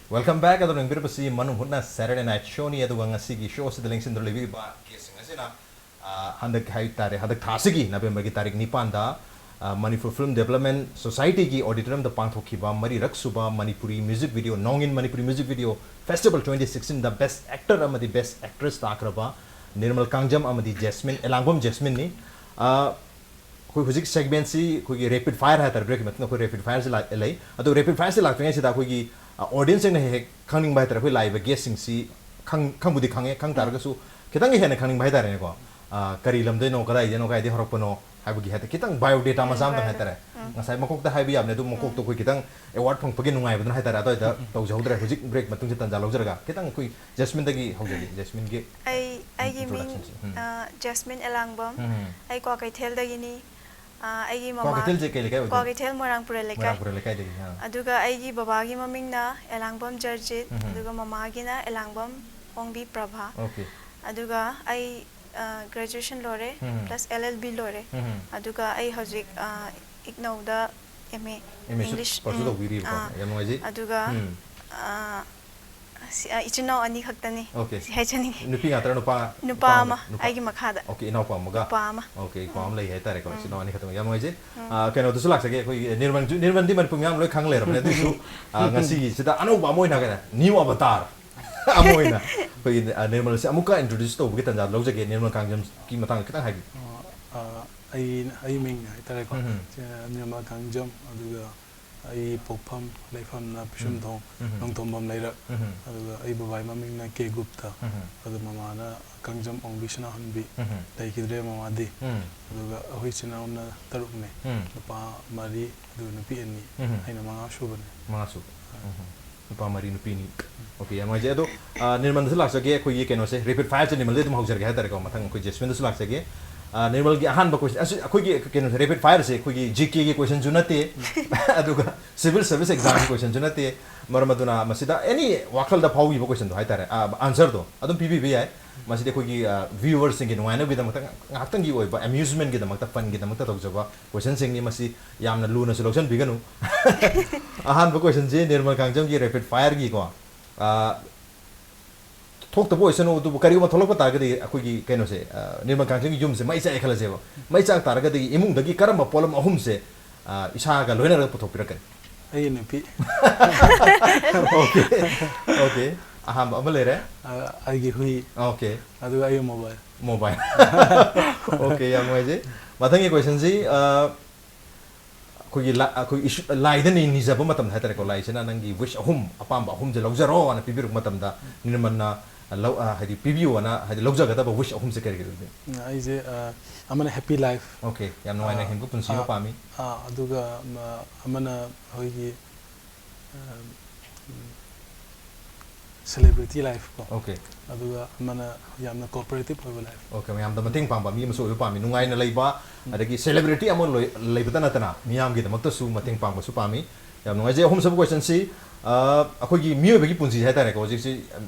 Welcome back. ꯑꯗꯣ ꯌꯦꯡꯕꯤꯔꯤꯕꯁꯤ ꯃꯅꯨꯡ ꯍꯨꯠꯅ Saturday Night Showꯅꯤ꯫ ꯑꯗꯨꯒ ꯉꯁꯤꯒꯤ ꯁꯣꯁꯤꯗ ꯂꯦꯡꯁꯤꯟꯗꯨꯅ ꯂꯩꯕꯤꯔꯤꯕ ꯒꯦꯁꯁꯤꯡ ꯑꯁꯤꯅ, ꯑ, ꯍꯟꯗꯛ ꯍꯥꯏ ꯇꯥꯔꯦ, ꯍꯟꯗꯛ ꯊꯥꯁꯤꯒꯤ ꯅꯕꯦꯝꯕꯔꯒꯤ ꯇꯥꯔꯤꯛ ꯅꯤꯄꯥꯟꯗ, ꯑ, ꯃꯅꯤꯄꯨꯔ ꯐꯤꯜꯝ ꯗꯦꯕꯂꯞꯃꯦꯟ ꯁꯣꯁꯥꯏꯇꯤꯒꯤ ꯑꯣꯗꯤꯇꯣꯔꯤꯌꯝꯗ ꯄꯥꯡꯊꯣꯛꯈꯤꯕ ꯃꯔꯤꯔꯛ ꯁꯨꯕ ꯃꯅꯤꯄꯨꯔꯤ ꯃ꯭ꯌꯨꯖꯤꯛ ꯚꯤꯗꯤꯑꯣ, ꯅꯣꯡꯏꯟ Manipuri music video festival twenty sixteenꯗ ꯕꯦꯁ ꯑꯦꯛꯇꯔ ꯑꯃꯗꯤ ꯕꯦꯁ ꯑꯦꯛꯇ꯭ꯔꯦꯁ ꯇꯥꯈ꯭ꯔꯕ ꯅꯤꯔꯃꯜ ꯀꯥꯡꯖꯝ ꯑꯃꯗꯤ ꯖꯦꯁꯃꯤꯟ, ꯑꯦꯂꯥꯡꯕꯝ ꯖꯦꯁꯃꯤꯟꯅꯤ꯫ ꯑ, ꯑꯩꯈꯣꯏ ꯍꯧꯖꯤꯛ ꯁꯦꯒꯃꯦꯟꯁꯤ ꯑꯩꯈꯣꯏꯒꯤ ꯔꯦꯄꯤꯗ ꯐꯥꯌꯔ ꯍꯥꯏꯇꯥꯔꯦ, ꯕ꯭ꯔꯦꯛꯀꯤ ꯃꯇꯨꯡꯗ ꯑꯩꯈꯣꯏ ꯔꯦꯄꯤꯗ ꯐꯥꯌꯔꯁꯤ ꯂꯥꯛ-, ꯂꯩ꯫ ꯑꯗꯣ ꯔꯦꯄꯤꯗ ꯐꯥꯌꯔꯁꯤ ꯂꯥꯛꯇ꯭ꯔꯤꯉꯩꯁꯤꯗ ꯑꯩꯈꯣꯏꯒꯤ, ꯑ, ꯑꯣꯗꯤꯌꯟꯁꯁꯤꯡꯅ ꯍꯦꯛ ꯍꯦꯛ ꯈꯪꯅꯤꯡꯕ ꯍꯥꯏꯇꯥꯔꯦ, ꯑꯩꯈꯣꯏ ꯂꯥꯛꯏꯕ ꯒꯦꯁꯁꯤꯡꯁꯤ ꯈꯪ-, ꯈꯪꯕꯨꯗꯤ ꯈꯪꯉꯦ, ꯈꯪ ꯇꯥꯔꯒꯁꯨ ꯈꯤꯇꯪ ꯍꯦꯟꯅ ꯈꯪꯅꯤꯡꯕ ꯍꯥꯏꯇꯥꯔꯦꯅꯦꯀꯣ꯫ ꯑ, ꯀꯔꯤ ꯂꯝꯗꯩꯅꯣ, ꯀꯗꯥꯏꯗꯩꯅꯣ, ꯀꯗꯥꯏꯗꯩ ꯍꯧꯔꯛꯄꯅꯣ ꯍꯥꯏꯕꯒꯤ ꯍꯥꯏꯗꯤ ꯈꯤꯇꯪ ꯕꯥꯏꯑꯣꯗꯦꯇꯥ ꯃꯆꯥ ꯑꯃꯇꯪ ꯍꯥꯏꯇꯥꯔꯦ꯫ ꯎꯝ꯫ ꯉꯁꯥꯏ ꯃꯀꯣꯛꯇ ꯍꯥꯏꯕ ꯌꯥꯕꯅꯦ, ꯑꯗꯨ ꯃꯀꯣꯛꯇꯣ ꯑꯩꯈꯣꯏ ꯈꯤꯇꯪ ꯑꯦꯋꯥꯔꯗ ꯐꯪꯉꯛꯄꯒꯤ ꯅꯨꯡꯉꯥꯏꯕꯗꯨꯅ ꯍꯥꯏꯇꯥꯔꯦ, ꯑꯗꯨꯋꯥꯏꯗ ꯇꯧꯖꯍꯧꯗ꯭ꯔꯦ꯫ ꯍꯧꯖꯤꯛ ꯕ꯭ꯔꯦꯛ ꯃꯇꯨꯡꯁꯤ ꯇꯥꯟꯖꯥ ꯂꯧꯖꯔꯒ ꯈꯤꯇꯪ ꯑꯩꯈꯣꯏ ꯖꯦꯁꯃꯤꯟꯗꯒꯤ ꯍꯧꯖꯒꯦ꯫ ꯖꯦꯁꯃꯤꯟꯒꯤ ꯑꯩ, ꯑꯩꯒꯤ ꯃꯤꯡ, introductionꯁꯤ꯫ ꯎꯝ꯫ ꯑ, ꯖꯦꯁꯃꯤꯟ ꯑꯦꯂꯥꯡꯕꯝ꯫ ꯎꯝ꯫ ꯑꯩ ꯀ꯭ꯋꯥꯀꯩꯊꯦꯜꯗꯒꯤꯅꯤ꯫ ꯑ, ꯑꯩꯒꯤ ꯃꯃꯥ ꯀ꯭ꯋꯥꯀꯩꯊꯦꯜꯁꯦ ꯀꯩ ꯂꯩꯀꯥꯏ ꯑꯣꯏꯗꯣꯏꯅꯣ? ꯀ꯭ꯋꯥꯀꯩꯊꯦꯜ ꯃꯣꯏꯔꯥꯡꯄꯨꯔꯦꯜ ꯂꯩꯀꯥꯏ꯫ ꯃꯣꯏꯔꯥꯡꯄꯨꯔꯦꯜ ꯂꯩꯀꯥꯏꯗꯒꯤ, ꯑ꯫ ꯑꯗꯨꯒ ꯑꯩꯒꯤ ꯕꯕꯥꯒꯤ ꯃꯃꯤꯡꯅ ꯑꯦꯂꯥꯡꯕꯝ ꯖꯔꯖꯤꯠ, ꯎꯝ꯫ ꯑꯗꯨꯒ ꯃꯃꯥꯒꯤꯅ ꯑꯦꯂꯥꯡꯕꯝ ꯑꯣꯡꯕꯤ ꯄ꯭ꯔꯚꯥ꯫ ꯑꯣꯀꯦ꯫ ꯑꯗꯨꯒ ꯑꯩ, ꯑ, graduation ꯂꯣꯏꯔꯦ, ꯎꯝ꯫ Plus L L B ꯂꯣꯏꯔꯦ꯫ ꯎꯝ꯫ ꯑꯗꯨꯒ ꯑꯩ ꯍꯧꯖꯤꯛ, ꯑ, ꯏꯛꯅꯧꯗ M A ꯑꯦꯝ ꯑꯦꯁꯨ English, pursue ꯎꯝ, ꯇꯧꯕꯤꯔꯤꯕꯀꯣ, ꯑꯥ, ꯌꯥꯝ ꯅꯨꯡꯉꯥꯏꯖꯩ꯫ ꯑꯗꯨꯒ, ꯎꯝ꯫ ꯑꯥ, ꯁꯤ, ꯑꯥ, ꯏꯆꯤꯟ ꯏꯅꯥꯎ ꯑꯅꯤ ꯈꯛꯇꯅꯤ꯫ ꯑꯣꯀꯦ꯫ ꯁꯤ ꯍꯥꯏꯖꯅꯤꯡꯉꯤ꯫ ꯅꯨꯄꯤ ꯉꯥꯛꯇꯔ, ꯅꯨꯄꯥ? ꯅꯨꯄꯥ ꯅꯨꯄꯥ ꯑꯃ, ꯅꯨꯄꯥ꯫ ꯑꯩꯒꯤ ꯃꯈꯥꯗ꯫ ꯑꯣꯀꯦ, ꯏꯅꯥꯎꯄꯥ ꯑꯃꯒ? ꯅꯨꯄꯥ ꯑꯃ꯫ ꯑꯣꯀꯦ, ꯏꯄ꯭ꯋꯥ ꯑꯃ ꯎꯝ꯫ ꯂꯩ ꯍꯥꯏꯇꯥꯔꯦꯀꯣ, ꯎꯝ꯫ ꯏꯆꯤꯟ ꯏꯅꯥꯎ ꯑꯅꯤ ꯈꯛꯇꯪ꯫ ꯌꯥꯝ ꯅꯨꯡꯉꯥꯏꯖꯩ꯫ ꯎꯝ꯫ ꯑꯥ, ꯀꯩꯅꯣꯗꯁꯨ ꯂꯥꯛꯆꯒꯦ, ꯑꯩꯈꯣꯏꯒꯤ ꯅꯤꯔꯃꯜꯁꯨ, ꯅꯤꯔꯃꯜꯗꯤ ꯃꯅꯤꯄꯨꯔ ꯃꯌꯥꯝ ꯂꯣꯏ ꯈꯪ ꯂꯩꯔꯕꯅꯦ, ꯑꯗꯨꯏꯁꯨ, ꯑꯥ, ꯉꯁꯤꯒꯤꯁꯤꯗ ꯑꯅꯧꯕ ꯑꯃ ꯑꯣꯏꯅ ꯀꯩꯅꯣ, new avatar ꯑꯃ ꯑꯣꯏꯅ ꯑꯩꯈꯣꯏꯒꯤ, ꯑꯥ, ꯅꯤꯔꯃꯜꯁꯦ ꯑꯃꯨꯛꯀ introduce ꯇꯧꯕꯒꯤ ꯇꯥꯟꯖꯥ ꯂꯧꯖꯒꯦ꯫ ꯅꯤꯔꯃꯜ ꯀꯥꯡꯖꯝꯒꯤ ꯃꯇꯥꯡꯗ ꯈꯤꯇꯪ ꯍꯥꯏꯕꯤꯌꯨ꯫ ꯑꯥ, ꯑꯩ, ꯑꯩ ꯃꯤꯡ ꯍꯥꯏꯇꯥꯔꯦꯀꯣ, ꯎꯝ꯫ ꯆꯦ ꯅꯤꯔꯃꯜ ꯀꯥꯡꯖꯝ, ꯑꯗꯨꯒ ꯑꯩ ꯄꯣꯛꯐꯝ ꯂꯩꯐꯝꯅ ꯄꯤꯁꯨꯝꯊꯣꯡ, ꯎꯝ꯫ ꯅꯣꯡꯊꯣꯝꯕꯝ ꯂꯩꯔꯛ, ꯎꯝ꯫ ꯑꯗꯨꯒ ꯑꯩ ꯕꯕꯥꯒꯤ ꯃꯃꯤꯡꯅ ꯀꯦ ꯒꯨꯞꯇ, ꯎꯝ꯫ ꯑꯗꯨ ꯃꯃꯥꯅ ꯀꯥꯡꯖꯝ ꯑꯣꯡꯕꯤ ꯁꯅꯥꯍꯟꯕꯤ ꯎꯝ꯫ ꯂꯩꯈꯤꯗ꯭ꯔꯦ ꯃꯃꯥꯗꯤ꯫ ꯎꯝ꯫ ꯑꯗꯨꯒ ꯑꯩꯈꯣꯏ ꯏꯆꯤꯟ ꯏꯅꯥꯎꯅ ꯇꯔꯨꯛꯅꯦ꯫ ꯎꯝ꯫ ꯅꯨꯄꯥ ꯃꯔꯤ ꯑꯗꯨꯒ ꯅꯨꯄꯤ ꯑꯅꯤ꯫ ꯎꯝ꯫ ꯑꯩꯅ ꯃꯉꯥ ꯁꯨꯕꯅꯦ꯫ ꯃꯉꯥ ꯁꯨꯕ꯫ ꯎꯝ꯫ ꯅꯨꯄꯥ ꯃꯔꯤ ꯅꯨꯄꯤ ꯑꯅꯤ꯫ ꯑꯣꯀꯦ, ꯌꯥꯝ ꯅꯨꯡꯉꯥꯏꯖꯩ꯫ ꯑꯗꯣ ꯑ, ꯅꯤꯔꯃꯜꯗꯁꯨ ꯂꯥꯛꯆꯒꯦ꯫ ꯑꯩꯈꯣꯏꯒꯤ ꯀꯩꯅꯣꯁꯦ rapid fireꯁꯦ ꯅꯤꯔꯃꯜꯗꯩ ꯑꯗꯨꯝ ꯍꯧꯖꯔꯒꯦ ꯍꯥꯏꯇꯥꯔꯦꯀꯣ꯫ ꯃꯊꯪ ꯑꯩꯈꯣꯏ ꯖꯦꯁꯃꯤꯟꯗꯁꯨ ꯂꯥꯛꯆꯒꯦ꯫ ꯑ, ꯅꯤꯔꯃꯜꯒꯤ ꯑꯍꯥꯟꯕ question ꯑꯁꯤ ꯑꯩꯈꯣꯏꯒꯤ ꯀꯩꯅꯣꯁꯦ rapid fireꯁꯦ ꯑꯩꯈꯣꯏꯒꯤ GKꯒꯤ questionꯁꯨ ꯅꯠꯇꯦ꯫ ꯑꯗꯨꯒ civil service examꯒꯤ questionꯁꯨ ꯅꯠꯇꯦ꯫ ꯃꯔꯝ ꯑꯗꯨꯅ ꯃꯁꯤꯗ any ꯋꯥꯈꯜꯗ ꯐꯥꯎꯈꯤꯕ questionꯗꯣ ꯍꯥꯏꯇꯥꯔꯦ, ꯑ, answerꯗꯣ ꯑꯗꯨꯝ ꯄꯤꯕꯤꯕ ꯌꯥꯏ꯫ ꯃꯁꯤꯗꯤ ꯑꯩꯈꯣꯏꯒꯤ, ꯑ, viewerꯁꯤꯡꯒꯤ ꯅꯨꯡꯉꯥꯏꯅꯕꯒꯤꯗꯃꯛꯇ ꯉꯥꯏꯍꯥꯛꯇꯪꯒꯤ ꯑꯣꯏꯕ amusementꯒꯤꯗꯃꯛꯇ, funꯒꯤꯗꯃꯛꯇ ꯇꯧꯖꯕ questionꯁꯤꯡꯅꯤ꯫ ꯃꯁꯤ ꯌꯥꯝꯅ ꯂꯨꯅꯁꯨ ꯂꯧꯁꯤꯟꯕꯤꯒꯅꯨ꯫ ꯑꯍꯥꯟꯕ questionꯁꯤ ꯅꯤꯔꯃꯜ ꯀꯥꯡꯖꯝꯒꯤ rapid fireꯒꯤꯀꯣ꯫ ꯑ, ꯊꯣꯛꯇꯕ ꯑꯣꯏꯁꯅꯨ, ꯑꯗꯨꯕꯨ ꯀꯔꯤꯒꯨꯝꯕ ꯊꯣꯛꯂꯛꯄ ꯇꯥꯔꯒꯗꯤ ꯑꯩꯈꯣꯏꯒꯤ ꯀꯩꯅꯣꯁꯦ, ꯑ, ꯅꯤꯔꯃꯜ ꯀꯥꯡꯖꯝꯒꯤ ꯌꯨꯝꯁꯦ ꯃꯩ ꯆꯥꯛꯑꯦ ꯈꯜꯂꯁꯦꯕ꯫ ꯃꯩ ꯆꯥꯛ ꯇꯥꯔꯒꯗꯤ ꯏꯃꯨꯡꯗꯒꯤ ꯀꯔꯝꯕ ꯄꯣꯠꯂꯝ ꯑꯍꯨꯝꯁꯦ, ꯑ, ꯏꯁꯥꯒ ꯂꯣꯏꯅꯔꯒ ꯄꯨꯊꯣꯛꯄꯤꯔꯛꯀꯅꯤ? ꯑꯩꯒꯤ ꯅꯨꯄꯤ꯫ ꯑꯣꯀꯦ꯫ ꯑꯣꯀꯦ꯫ ꯑꯍꯥꯟꯕ ꯑꯃ ꯂꯩꯔꯦ꯫ ꯑ, ꯑꯩꯒꯤ ꯍꯨꯏ꯫ ꯑꯣꯀꯦ꯫ ꯑꯗꯨꯒ ꯑꯩꯒꯤ mobile꯫ Mobile꯫ ꯑꯣꯀꯦ, ꯌꯥꯝ ꯅꯨꯡꯉꯥꯏꯖꯩ꯫ ꯃꯊꯪꯒꯤ questionꯁꯤ, ꯑ, ꯑꯩꯈꯣꯏꯒꯤ ꯂꯥ-, ꯑꯩꯈꯣꯏ ꯏꯁꯨ-, ꯂꯥꯏꯗ ꯅꯤ-, ꯅꯤꯖꯕ ꯃꯇꯝꯗ ꯍꯥꯏꯇꯥꯔꯦꯀꯣ, ꯂꯥꯏꯁꯤꯅ ꯅꯪꯒꯤ wish ꯑꯍꯨꯝ, ꯑꯄꯥꯝꯕ ꯑꯍꯨꯝꯁꯦ ꯂꯧꯖꯔꯣꯅ ꯄꯤꯕꯤꯔꯛꯄ ꯃꯇꯝꯗ, ꯅꯤꯔꯃꯜꯅ ꯂꯧ-, ꯑ, ꯍꯥꯏꯗꯤ ꯄꯤꯕꯤꯌꯣꯅ, ꯍꯥꯏꯗꯤ ꯂꯧꯖꯒꯗꯕ wish ꯑꯍꯨꯝꯁꯦ ꯀꯔꯤ ꯀꯔꯤ ꯑꯣꯏꯗꯣꯏꯅꯣ? ꯑꯩꯁꯦ, ꯑ, ꯑꯃꯅ happy life꯫ ꯑꯣꯀꯦ, ꯌꯥꯝ ꯅꯨꯡꯉꯥꯏꯅ ꯑ, ꯍꯤꯡꯕ ꯄꯨꯟꯁꯤ ꯑꯃ ꯑ, ꯄꯥꯝꯃꯤ꯫ ꯑ, ꯑꯗꯨꯒ ꯑꯃ-, ꯑꯃꯅ ꯑꯩꯈꯣꯏꯒꯤ, ꯑ, ꯎꯝ, celebrity life ꯀꯣ꯫ ꯑꯣꯀꯦ꯫ ꯑꯗꯨꯒ ꯑꯃꯅ ꯌꯥꯝꯅ cooperative ꯑꯣꯏꯕ life꯫ ꯑꯣꯀꯦ, ꯃꯌꯥꯝꯗ ꯃꯇꯦꯡ ꯄꯥꯡꯕ ꯃꯤ ꯑꯃꯁꯨ ꯑꯣꯏꯕ ꯄꯥꯝꯃꯤ꯫ ꯅꯨꯡꯉꯥꯏꯅ ꯂꯩꯕ, ꯎꯝ꯫ ꯑꯗꯒꯤ celebrity ꯑꯃ ꯂꯣꯏ-, ꯂꯩꯕꯇ ꯅꯠꯇꯅ ꯃꯤꯌꯥꯝꯒꯤꯗꯃꯛꯇꯁꯨ ꯃꯇꯦꯡ ꯄꯥꯡꯕꯁꯨ ꯄꯥꯝꯃꯤ꯫ ꯌꯥꯝ ꯅꯨꯡꯉꯥꯏꯖꯩ꯫ ꯑꯍꯨꯝꯁꯨꯕ questionꯁꯤ, ꯑ, ꯑꯩꯈꯣꯏꯒꯤ ꯃꯤꯑꯣꯏꯕꯒꯤ ꯄꯨꯟꯁꯤꯁꯦ ꯍꯥꯏꯇꯥꯔꯦꯀꯣ, ꯍꯧꯖꯤꯛꯁꯤ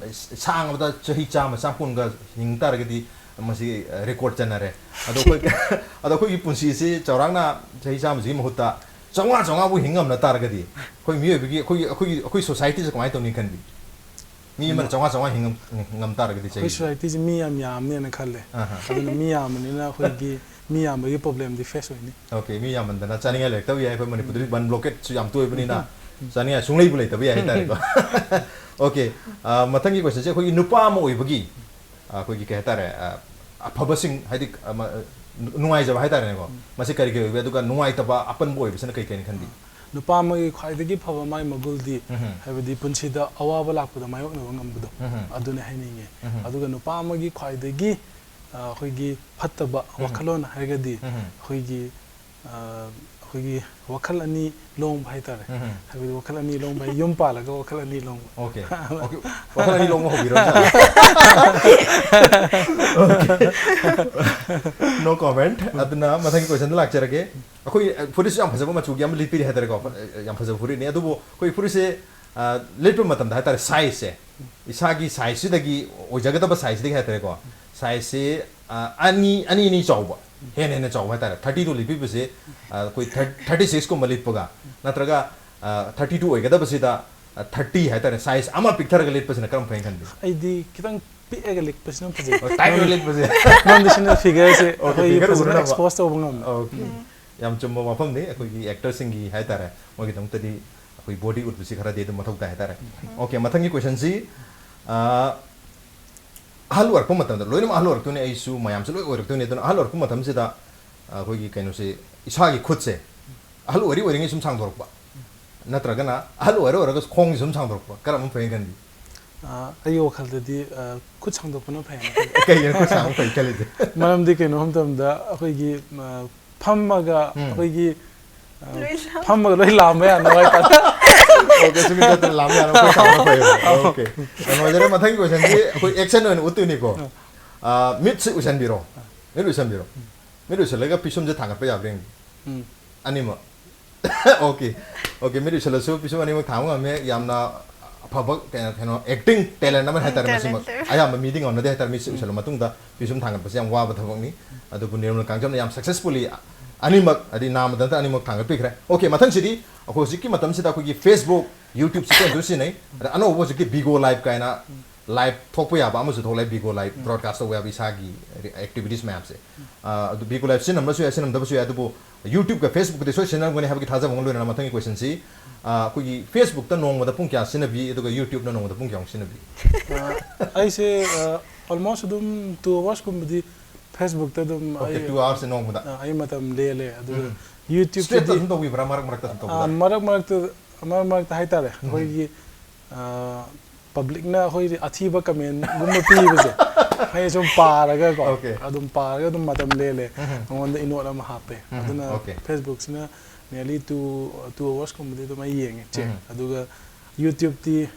ꯁꯥꯡꯉꯕꯗ ꯆꯍꯤ ꯆꯥꯝꯃ, ꯆꯥꯝꯃꯄꯨꯟꯒ ꯍꯤꯡ ꯇꯥꯔꯒꯗꯤ ꯃꯁꯤ, ꯑ, record ꯆꯟꯅꯔꯦ꯫ ꯑꯗꯣ ꯑꯩꯈꯣꯏ, ꯑꯗꯣ ꯑꯩꯈꯣꯏꯒꯤ ꯄꯨꯟꯁꯤꯁꯤ ꯆꯥꯎꯔꯥꯛꯅ ꯆꯍꯤ ꯆꯥꯝꯃꯁꯤꯒꯤ ꯃꯍꯨꯠꯇ ꯆꯥꯝꯃꯉꯥ, ꯆꯥꯝꯃꯉꯥꯕꯨ ꯍꯤꯡ ꯉꯝꯅ ꯇꯥꯔꯒꯗꯤ ꯑꯩꯈꯣꯏ ꯃꯤꯑꯣꯏꯕꯒꯤ, ꯑꯩꯈꯣꯏꯒꯤ, ꯑꯩꯈꯣꯏꯒꯤ, ꯑꯩꯈꯣꯏ societyꯁꯦ ꯀꯃꯥꯏꯅ ꯇꯧꯅꯤ ꯈꯟꯕꯤ? ꯃꯤ ꯑꯃꯅ ꯎꯝ꯫ ꯆꯥꯝꯃꯉꯥ, ꯆꯥꯝꯃꯉꯥ ꯍꯤꯡ ꯉꯝ-, ꯉꯝ ꯇꯥꯔꯒꯗꯤ ꯑꯩꯈꯣꯏ ꯆꯍꯤꯁꯦ? Societyꯁꯦ ꯃꯤ ꯌꯥꯝ ꯌꯥꯝꯅꯦꯅ ꯈꯜꯂꯦ꯫ ꯑꯍꯥ꯫ ꯑꯗꯨꯅ ꯃꯤ ꯌꯥꯝꯕꯅꯤꯅ ꯑꯩꯈꯣꯏꯒꯤ ꯃꯤ ꯌꯥꯝꯕꯒꯤ problemꯗꯤ face ꯑꯣꯏꯅꯤ꯫ ꯑꯣꯀꯦ, ꯃꯤ ꯌꯥꯝꯃꯟꯗꯅ ꯆꯥꯅꯤꯡꯉꯥꯏ ꯂꯩꯔꯛꯇꯕ ꯌꯥꯏ꯫ ꯑꯩꯈꯣꯏ ꯃꯅꯤꯄꯨꯔꯗꯗꯤ ꯎꯝ꯫ Bun blockadeꯁꯨ ꯌꯥꯝ ꯇꯣꯏꯕꯅꯤꯅ ꯎꯝ꯫ ꯆꯥꯅꯤꯡꯉꯥꯏ ꯁꯨꯡꯂꯩꯕꯨ ꯂꯩꯇꯕ ꯌꯥꯏ ꯍꯥꯏꯇꯥꯔꯦꯀꯣ꯫ ꯑꯣꯀꯦ, ꯑ, ꯃꯊꯪꯒꯤ questionꯁꯦ ꯑꯩꯈꯣꯏꯒꯤ ꯅꯨꯄꯥ ꯑꯃ ꯑꯣꯏꯕꯒꯤ, ꯑ, ꯑꯩꯈꯣꯏꯒꯤ ꯀꯩ ꯍꯥꯏꯇꯥꯔꯦ, ꯑ, ꯑꯐꯕꯁꯤꯡ ꯍꯥꯏꯗꯤ, ꯑ, ꯃ-, ꯅꯨꯡꯉꯥꯏꯖꯕ ꯍꯥꯏꯇꯥꯔꯦꯅꯦꯀꯣ꯫ ꯎꯝ꯫ ꯃꯁꯤ ꯀꯔꯤ ꯀꯔꯤ ꯑꯣꯏꯕ, ꯑꯗꯨꯒ ꯅꯨꯡꯉꯥꯏꯇꯕ, ꯑꯄꯟꯕ ꯑꯣꯏꯕꯁꯤꯅ ꯀꯔꯤ ꯀꯔꯤꯅꯤ ꯈꯟꯕꯤ? ꯅꯨꯄꯥ ꯑꯃꯒꯤ ꯈ꯭ꯋꯥꯏꯗꯒꯤ ꯐꯕ ꯃꯥꯏ ꯃꯒꯨꯜꯗꯤ, ꯎꯝ꯫ ꯍꯥꯏꯕꯗꯤ ꯄꯨꯟꯁꯤꯗ ꯑꯋꯥꯕ ꯂꯥꯛꯄꯗ ꯃꯥꯌꯣꯛꯅꯕ ꯉꯝꯕꯗꯣ, ꯎꯝ꯫ ꯑꯗꯨꯅꯦ ꯍꯥꯏꯅꯤꯡꯉꯦ꯫ ꯎꯝ꯫ ꯑꯗꯨꯒ ꯅꯨꯄꯥ ꯑꯃꯒꯤ ꯈ꯭ꯋꯥꯏꯗꯒꯤ, ꯑ, ꯑꯩꯈꯣꯏꯒꯤ ꯐꯠꯇꯕ ꯎꯝ꯫ ꯋꯥꯈꯜꯂꯣꯟ ꯍꯥꯏꯔꯒꯗꯤ, ꯎꯝ꯫ ꯑꯩꯈꯣꯏꯒꯤ, ꯑ, ꯑꯩꯈꯣꯏꯒꯤ ꯋꯥꯈꯜ ꯑꯅꯤ ꯂꯣꯡꯕ ꯍꯥꯏꯇꯥꯔꯦ꯫ ꯎꯝ꯫ ꯍꯥꯏꯕꯗꯤ ꯋꯥꯈꯜ ꯑꯅꯤ ꯂꯣꯡꯕ ꯍꯥꯏ, ꯌꯨꯝ ꯄꯥꯜꯂꯒ ꯋꯥꯈꯜ ꯑꯅꯤ ꯂꯣꯡꯕ꯫ Okay꯫ Okay꯫ ꯋꯥꯈꯜ ꯑꯅꯤ ꯂꯣꯡꯕ ꯍꯧꯕꯤꯔꯣ꯫ Okay꯫ No comment꯫ ꯑꯗꯨꯅ ꯃꯊꯪꯒꯤ questionꯗ ꯂꯥꯛꯆꯔꯒꯦ꯫ ꯑꯩꯈꯣꯏ, ꯑ, ꯐꯨꯔꯤꯠꯁꯨ ꯌꯥꯝ ꯐꯖꯕ ꯃꯆꯨꯒꯤ ꯑꯃ ꯂꯤꯠꯄꯤꯔꯤ ꯍꯥꯏꯇꯥꯔꯦꯀꯣ꯫ ꯐ-, ꯑ, ꯌꯥꯝ ꯐꯖꯕ ꯐꯨꯔꯤꯠꯅꯤ꯫ ꯑꯗꯨꯕꯨ ꯑꯩꯈꯣꯏ ꯐꯨꯔꯤꯠꯁꯦ, ꯑ, ꯂꯤꯠꯄ ꯃꯇꯝꯗ ꯍꯥꯏꯇꯥꯔꯦ, sizeꯁꯦ, ꯏꯁꯥꯒꯤ sizeꯁꯤꯗꯒꯤ, ꯑꯣꯏꯖꯒꯗꯕ sizeꯁꯤꯗꯒꯤ ꯍꯥꯏꯇꯥꯔꯦꯀꯣ, sizeꯁꯦ, ꯑ, ꯑꯅꯤ, ꯑꯅꯤ, ꯑꯅꯤ ꯆꯥꯎꯕ, ꯍꯦꯟꯅ ꯍꯦꯟꯅ ꯆꯥꯎꯕ ꯍꯥꯏꯇꯥꯔꯦ꯫ Thirty two ꯂꯤꯠꯄꯤꯕꯁꯦ, ꯑ, ꯑꯩꯈꯣꯏ thir-, thirty sixꯀꯨꯝꯕ ꯂꯤꯠꯄꯒ, ꯅꯠꯇ꯭ꯔꯒ, ꯑ, thirty two ꯑꯣꯏꯒꯗꯕꯁꯤꯗ, ꯑ, thirty ꯍꯥꯏꯇꯥꯔꯦ, size ꯑꯃ ꯄꯤꯛꯊꯔꯒ ꯂꯤꯠꯄꯁꯤꯅ ꯀꯔꯝ ꯐꯩꯅ ꯈꯟꯕꯤ? ꯑꯩꯗꯤ ꯈꯤꯇꯪ ꯄꯤꯛꯑꯒ ꯂꯤꯠꯄꯁꯤꯅ ꯐꯖꯩ꯫ ꯑꯣ, tight ꯑꯣꯏꯅ ꯂꯤꯠꯄꯁꯦ꯫ ꯅꯣꯟꯗꯤꯁꯤꯅ figureꯁꯦ Okay, ꯑꯩꯈꯣꯏꯒꯤ figure ꯐꯖꯅ ꯎꯅꯅꯕ꯫ expose ꯇꯧꯕ ꯉꯝꯃꯦ꯫ Okay꯫ ꯌꯥꯝ ꯆꯨꯝꯕ ꯋꯥꯐꯝꯅꯤ꯫ ꯑꯩꯈꯣꯏꯒꯤ actorꯁꯤꯡꯒꯤ ꯍꯥꯏꯇꯥꯔꯦ, ꯃꯣꯏꯒꯤꯗꯃꯛꯇꯗꯤ ꯑꯩꯈꯣꯏ body ꯎꯠꯄꯁꯤ ꯈꯔꯗꯤ ꯑꯗꯨꯝ ꯃꯊꯧ ꯇꯥꯏ ꯍꯥꯏꯇꯥꯔꯦ꯫ Okay, ꯃꯊꯪꯒꯤ questionꯁꯤ, ꯑ, ꯑꯍꯜ ꯑꯣꯏꯔꯛꯄ ꯃꯇꯝꯗ, ꯂꯣꯏꯅꯃꯛ ꯑꯍꯜ ꯑꯣꯏꯔꯛꯇꯣꯏꯅꯦ, ꯑꯩꯁꯨ, ꯃꯌꯥꯝꯁꯨ ꯂꯣꯏ ꯑꯣꯏꯔꯛꯇꯣꯏꯅꯦ꯫ ꯑꯗꯨꯅ ꯑꯍꯜ ꯑꯣꯏꯔꯛꯄ ꯃꯇꯝꯁꯤꯗ, ꯑ, ꯑꯩꯈꯣꯏꯒꯤ ꯀꯩꯅꯣꯁꯦ, ꯏꯁꯥꯒꯤ ꯈꯨꯠꯁꯦ ꯑꯍꯜ ꯑꯣꯏꯔꯤ ꯑꯣꯏꯔꯤꯉꯩ ꯁꯨꯝ ꯁꯥꯡꯗꯣꯔꯛꯄ, ꯅꯠꯇ꯭ꯔꯒꯅ ꯑꯍꯜ ꯑꯣꯏꯔ ꯑꯣꯏꯔꯒ ꯈꯣꯡꯁꯦ ꯁꯨꯝ ꯁꯥꯡꯗꯣꯔꯛꯄ, ꯀꯔꯝꯕ ꯐꯩ ꯈꯟꯕꯤ? ꯑ, ꯑꯩꯒꯤ ꯋꯥꯈꯜꯗꯗꯤ, ꯑ, ꯈꯨꯠ ꯁꯥꯡꯗꯣꯛꯄꯅ ꯐꯩꯌꯦꯅ ꯈꯜꯂꯤ꯫ ꯀꯩꯒꯤꯅꯣ ꯈꯨꯠ ꯁꯥꯡꯕ ꯐꯩ ꯈꯜꯂꯤꯁꯦ? ꯃꯔꯝꯗꯤ ꯀꯩꯅꯣ ꯍꯥꯏꯕ ꯃꯇꯝꯗ ꯑꯩꯈꯣꯏꯒꯤ, ꯑ, ꯐꯝꯃꯒ ꯎꯝ꯫ ꯑꯩꯈꯣꯏꯒꯤ, ꯑ, ꯂꯣꯏ ꯂꯥꯝ- ꯐꯝꯃꯒ ꯂꯣꯏ ꯂꯥꯝꯕ ꯌꯥꯅꯕ ꯍꯥꯏꯇꯥꯔꯦ꯫ Okay, ꯁꯨꯝ ꯆꯠꯇꯅ ꯂꯥꯝꯕ ꯌꯥꯅꯕ ꯈꯨꯠ ꯁꯥꯡꯕ ꯐꯩꯌꯦꯕ꯫ Okay꯫ ꯌꯥꯝ ꯅꯨꯡꯉꯥꯏꯖꯔꯦ꯫ ꯃꯊꯪꯒꯤ questionꯁꯤ ꯑꯩꯈꯣꯏ action ꯑꯣꯏꯅ ꯎꯠꯇꯣꯏꯅꯤꯀꯣ꯫ ꯑ, ꯃꯤꯠꯁꯤ ꯎꯏꯁꯟꯕꯤꯔꯣ꯫ ꯃꯤꯠ ꯎꯏꯁꯟꯕꯤꯔꯣ꯫ ꯃꯤꯠ ꯎꯏꯁꯜꯂꯒ ꯄꯤꯁꯨꯝꯁꯦ ꯊꯥꯡꯒꯠꯄ ꯌꯥꯕ꯭ꯔꯥ ꯌꯦꯡꯒꯦ꯫ ꯎꯝ꯫ ꯑꯅꯤꯃꯛ꯫ Okay꯫ Okay, ꯃꯤꯠ ꯎꯏꯁꯜꯂꯁꯨ ꯄꯤꯁꯨꯝ ꯑꯅꯤꯃꯛ ꯊꯥꯡꯕ ꯉꯝꯃꯦ꯫ ꯌꯥꯝꯅ ꯑꯐꯕ ꯀꯩꯅꯣ, ꯀꯩꯅꯣ, acting talent ꯑꯃ ꯍꯥꯏꯇꯥꯔꯦ ꯎꯝ, ꯃꯁꯤꯃꯛ꯫ talent꯫ ꯑꯌꯥꯝꯕ ꯃꯤꯗꯤ ꯉꯝꯅꯗꯦ ꯍꯥꯏꯇꯥꯔꯦ, ꯃꯤꯠꯁꯦ ꯎꯏꯁꯜꯂ ꯃꯇꯨꯡꯗ ꯄꯤꯁꯨꯝ ꯊꯥꯡꯒꯠꯄꯁꯦ ꯌꯥꯝ ꯋꯥꯕ ꯊꯕꯛꯅꯤ꯫ ꯑꯗꯨꯕꯨ ꯅꯤꯔꯃꯜ ꯀꯥꯡꯖꯝꯅ ꯌꯥꯝ successfully ꯑꯅꯤꯃꯛ, ꯍꯥꯏꯗꯤ ꯅꯥꯝꯃꯗ ꯅꯠꯇ ꯑꯅꯤꯃꯛ ꯊꯥꯡꯒꯠꯄꯤꯈ꯭ꯔꯦ꯫ Okay, ꯃꯊꯪꯁꯤꯗꯤ ꯑꯩꯈꯣꯏ ꯍꯧꯖꯤꯛꯀꯤ ꯃꯇꯝꯁꯤꯗ ꯑꯩꯈꯣꯏꯒꯤ Facebook, YouTubeꯁꯤ ꯇꯣꯏꯅ ꯇꯣꯏꯅ ꯁꯤꯖꯤꯟꯅꯩ꯫ ꯑꯗ ꯑꯅꯧꯕ ꯍꯧꯖꯤꯛꯀꯤ Bigo Live ꯀꯥꯏꯅ live ꯊꯣꯛꯄ ꯌꯥꯕ ꯑꯃꯁꯨ ꯊꯣꯛꯂꯛꯑꯦ, Bigo Live broadcast ꯇꯧꯕ ꯌꯥꯕ ꯏꯁꯥꯒꯤ activities ꯃꯌꯥꯝꯁꯦ꯫ ꯑ, ꯑꯗꯨ Bigo Live ꯁꯤꯖꯤꯟꯅꯔꯝꯕꯁꯨ ꯌꯥꯏ, ꯁꯤꯖꯤꯟꯅꯔꯝꯗꯕꯁꯨ ꯌꯥꯏ, ꯑꯗꯨꯕꯨ YouTubeꯀ Facebookꯀꯗꯤ ꯁꯣꯏ ꯁꯤꯖꯤꯟꯅꯔꯝꯒꯅꯤ ꯍꯥꯏꯕꯒꯤ ꯊꯥꯖꯕ ꯑꯃꯒ ꯂꯣꯏꯅꯅ ꯃꯊꯪꯒꯤ questionꯁꯤ, ꯑ, ꯑꯩꯈꯣꯏꯒꯤ Facebookꯇ ꯅꯣꯡꯃꯗ ꯄꯨꯡ ꯀꯌꯥ ꯁꯤꯖꯤꯟꯅꯕꯤ, ꯑꯗꯨꯒ YouTubeꯅ ꯅꯣꯡꯃꯗ ꯄꯨꯡ ꯀꯌꯥꯃꯨꯛ ꯁꯤꯖꯤꯟꯅꯕꯤ? ꯑ, ꯑꯩꯁꯦ, ꯑ, almost ꯑꯗꯨꯝ two hoursꯀꯨꯝꯕꯗꯤ Facebookꯇ ꯑꯗꯨꯝ Okay, ꯑꯩ, two hours ꯅꯣꯡꯃꯗ꯫ ꯑ, ꯑꯩ ꯃꯇꯝ ꯂꯦꯜꯂꯦ꯫ ꯑꯗꯨꯒ ꯎꯝ꯫ ꯌꯨꯇ꯭ꯌꯨꯕꯇꯗꯤ ꯁꯨꯝ ꯇꯧꯕꯤꯕ꯭ꯔꯥ ꯃꯔꯛ ꯃꯔꯛꯇ ꯁꯨꯝ ꯑ, ꯇꯧꯕꯤꯕ꯭ꯔꯥ? ꯃꯔꯛ ꯃꯔꯛꯇ ꯃꯔꯛ ꯃꯔꯛꯇ ꯍꯥꯏꯇꯥꯔꯦ ꯑꯩꯈꯣꯏꯒꯤ ꯄꯕ꯭ꯂꯤꯛꯅ ꯑꯩꯈꯣꯏ ꯑꯊꯤꯕ ꯀꯃꯦꯟꯒꯨꯝꯕ ꯄꯤꯕꯁꯦ ꯑꯩ ꯁꯨꯝ ꯄꯥꯔꯒꯀꯣ Okay. ꯑꯗꯨꯝ ꯄꯥꯔꯒ ꯑꯗꯨꯝ ꯃꯇꯝ ꯂꯦꯜꯂꯦ ꯎꯝ. ꯑꯩꯉꯣꯟꯗ ꯏꯅꯣꯠ ꯑꯃ ꯍꯥꯞꯄꯦ ꯎꯝ. ꯑꯗꯨꯅ Okay. ꯐꯦꯁꯕꯨꯛꯁꯤꯅ nearly two two hoursꯀꯨꯝꯕꯗꯤ ꯑꯗꯨꯝ ꯑꯩ ꯌꯦꯡꯉꯦ ꯆꯦ ꯎꯝ. ꯑꯗꯨꯒ ꯌꯨꯇ꯭ꯌꯨꯕꯇꯤ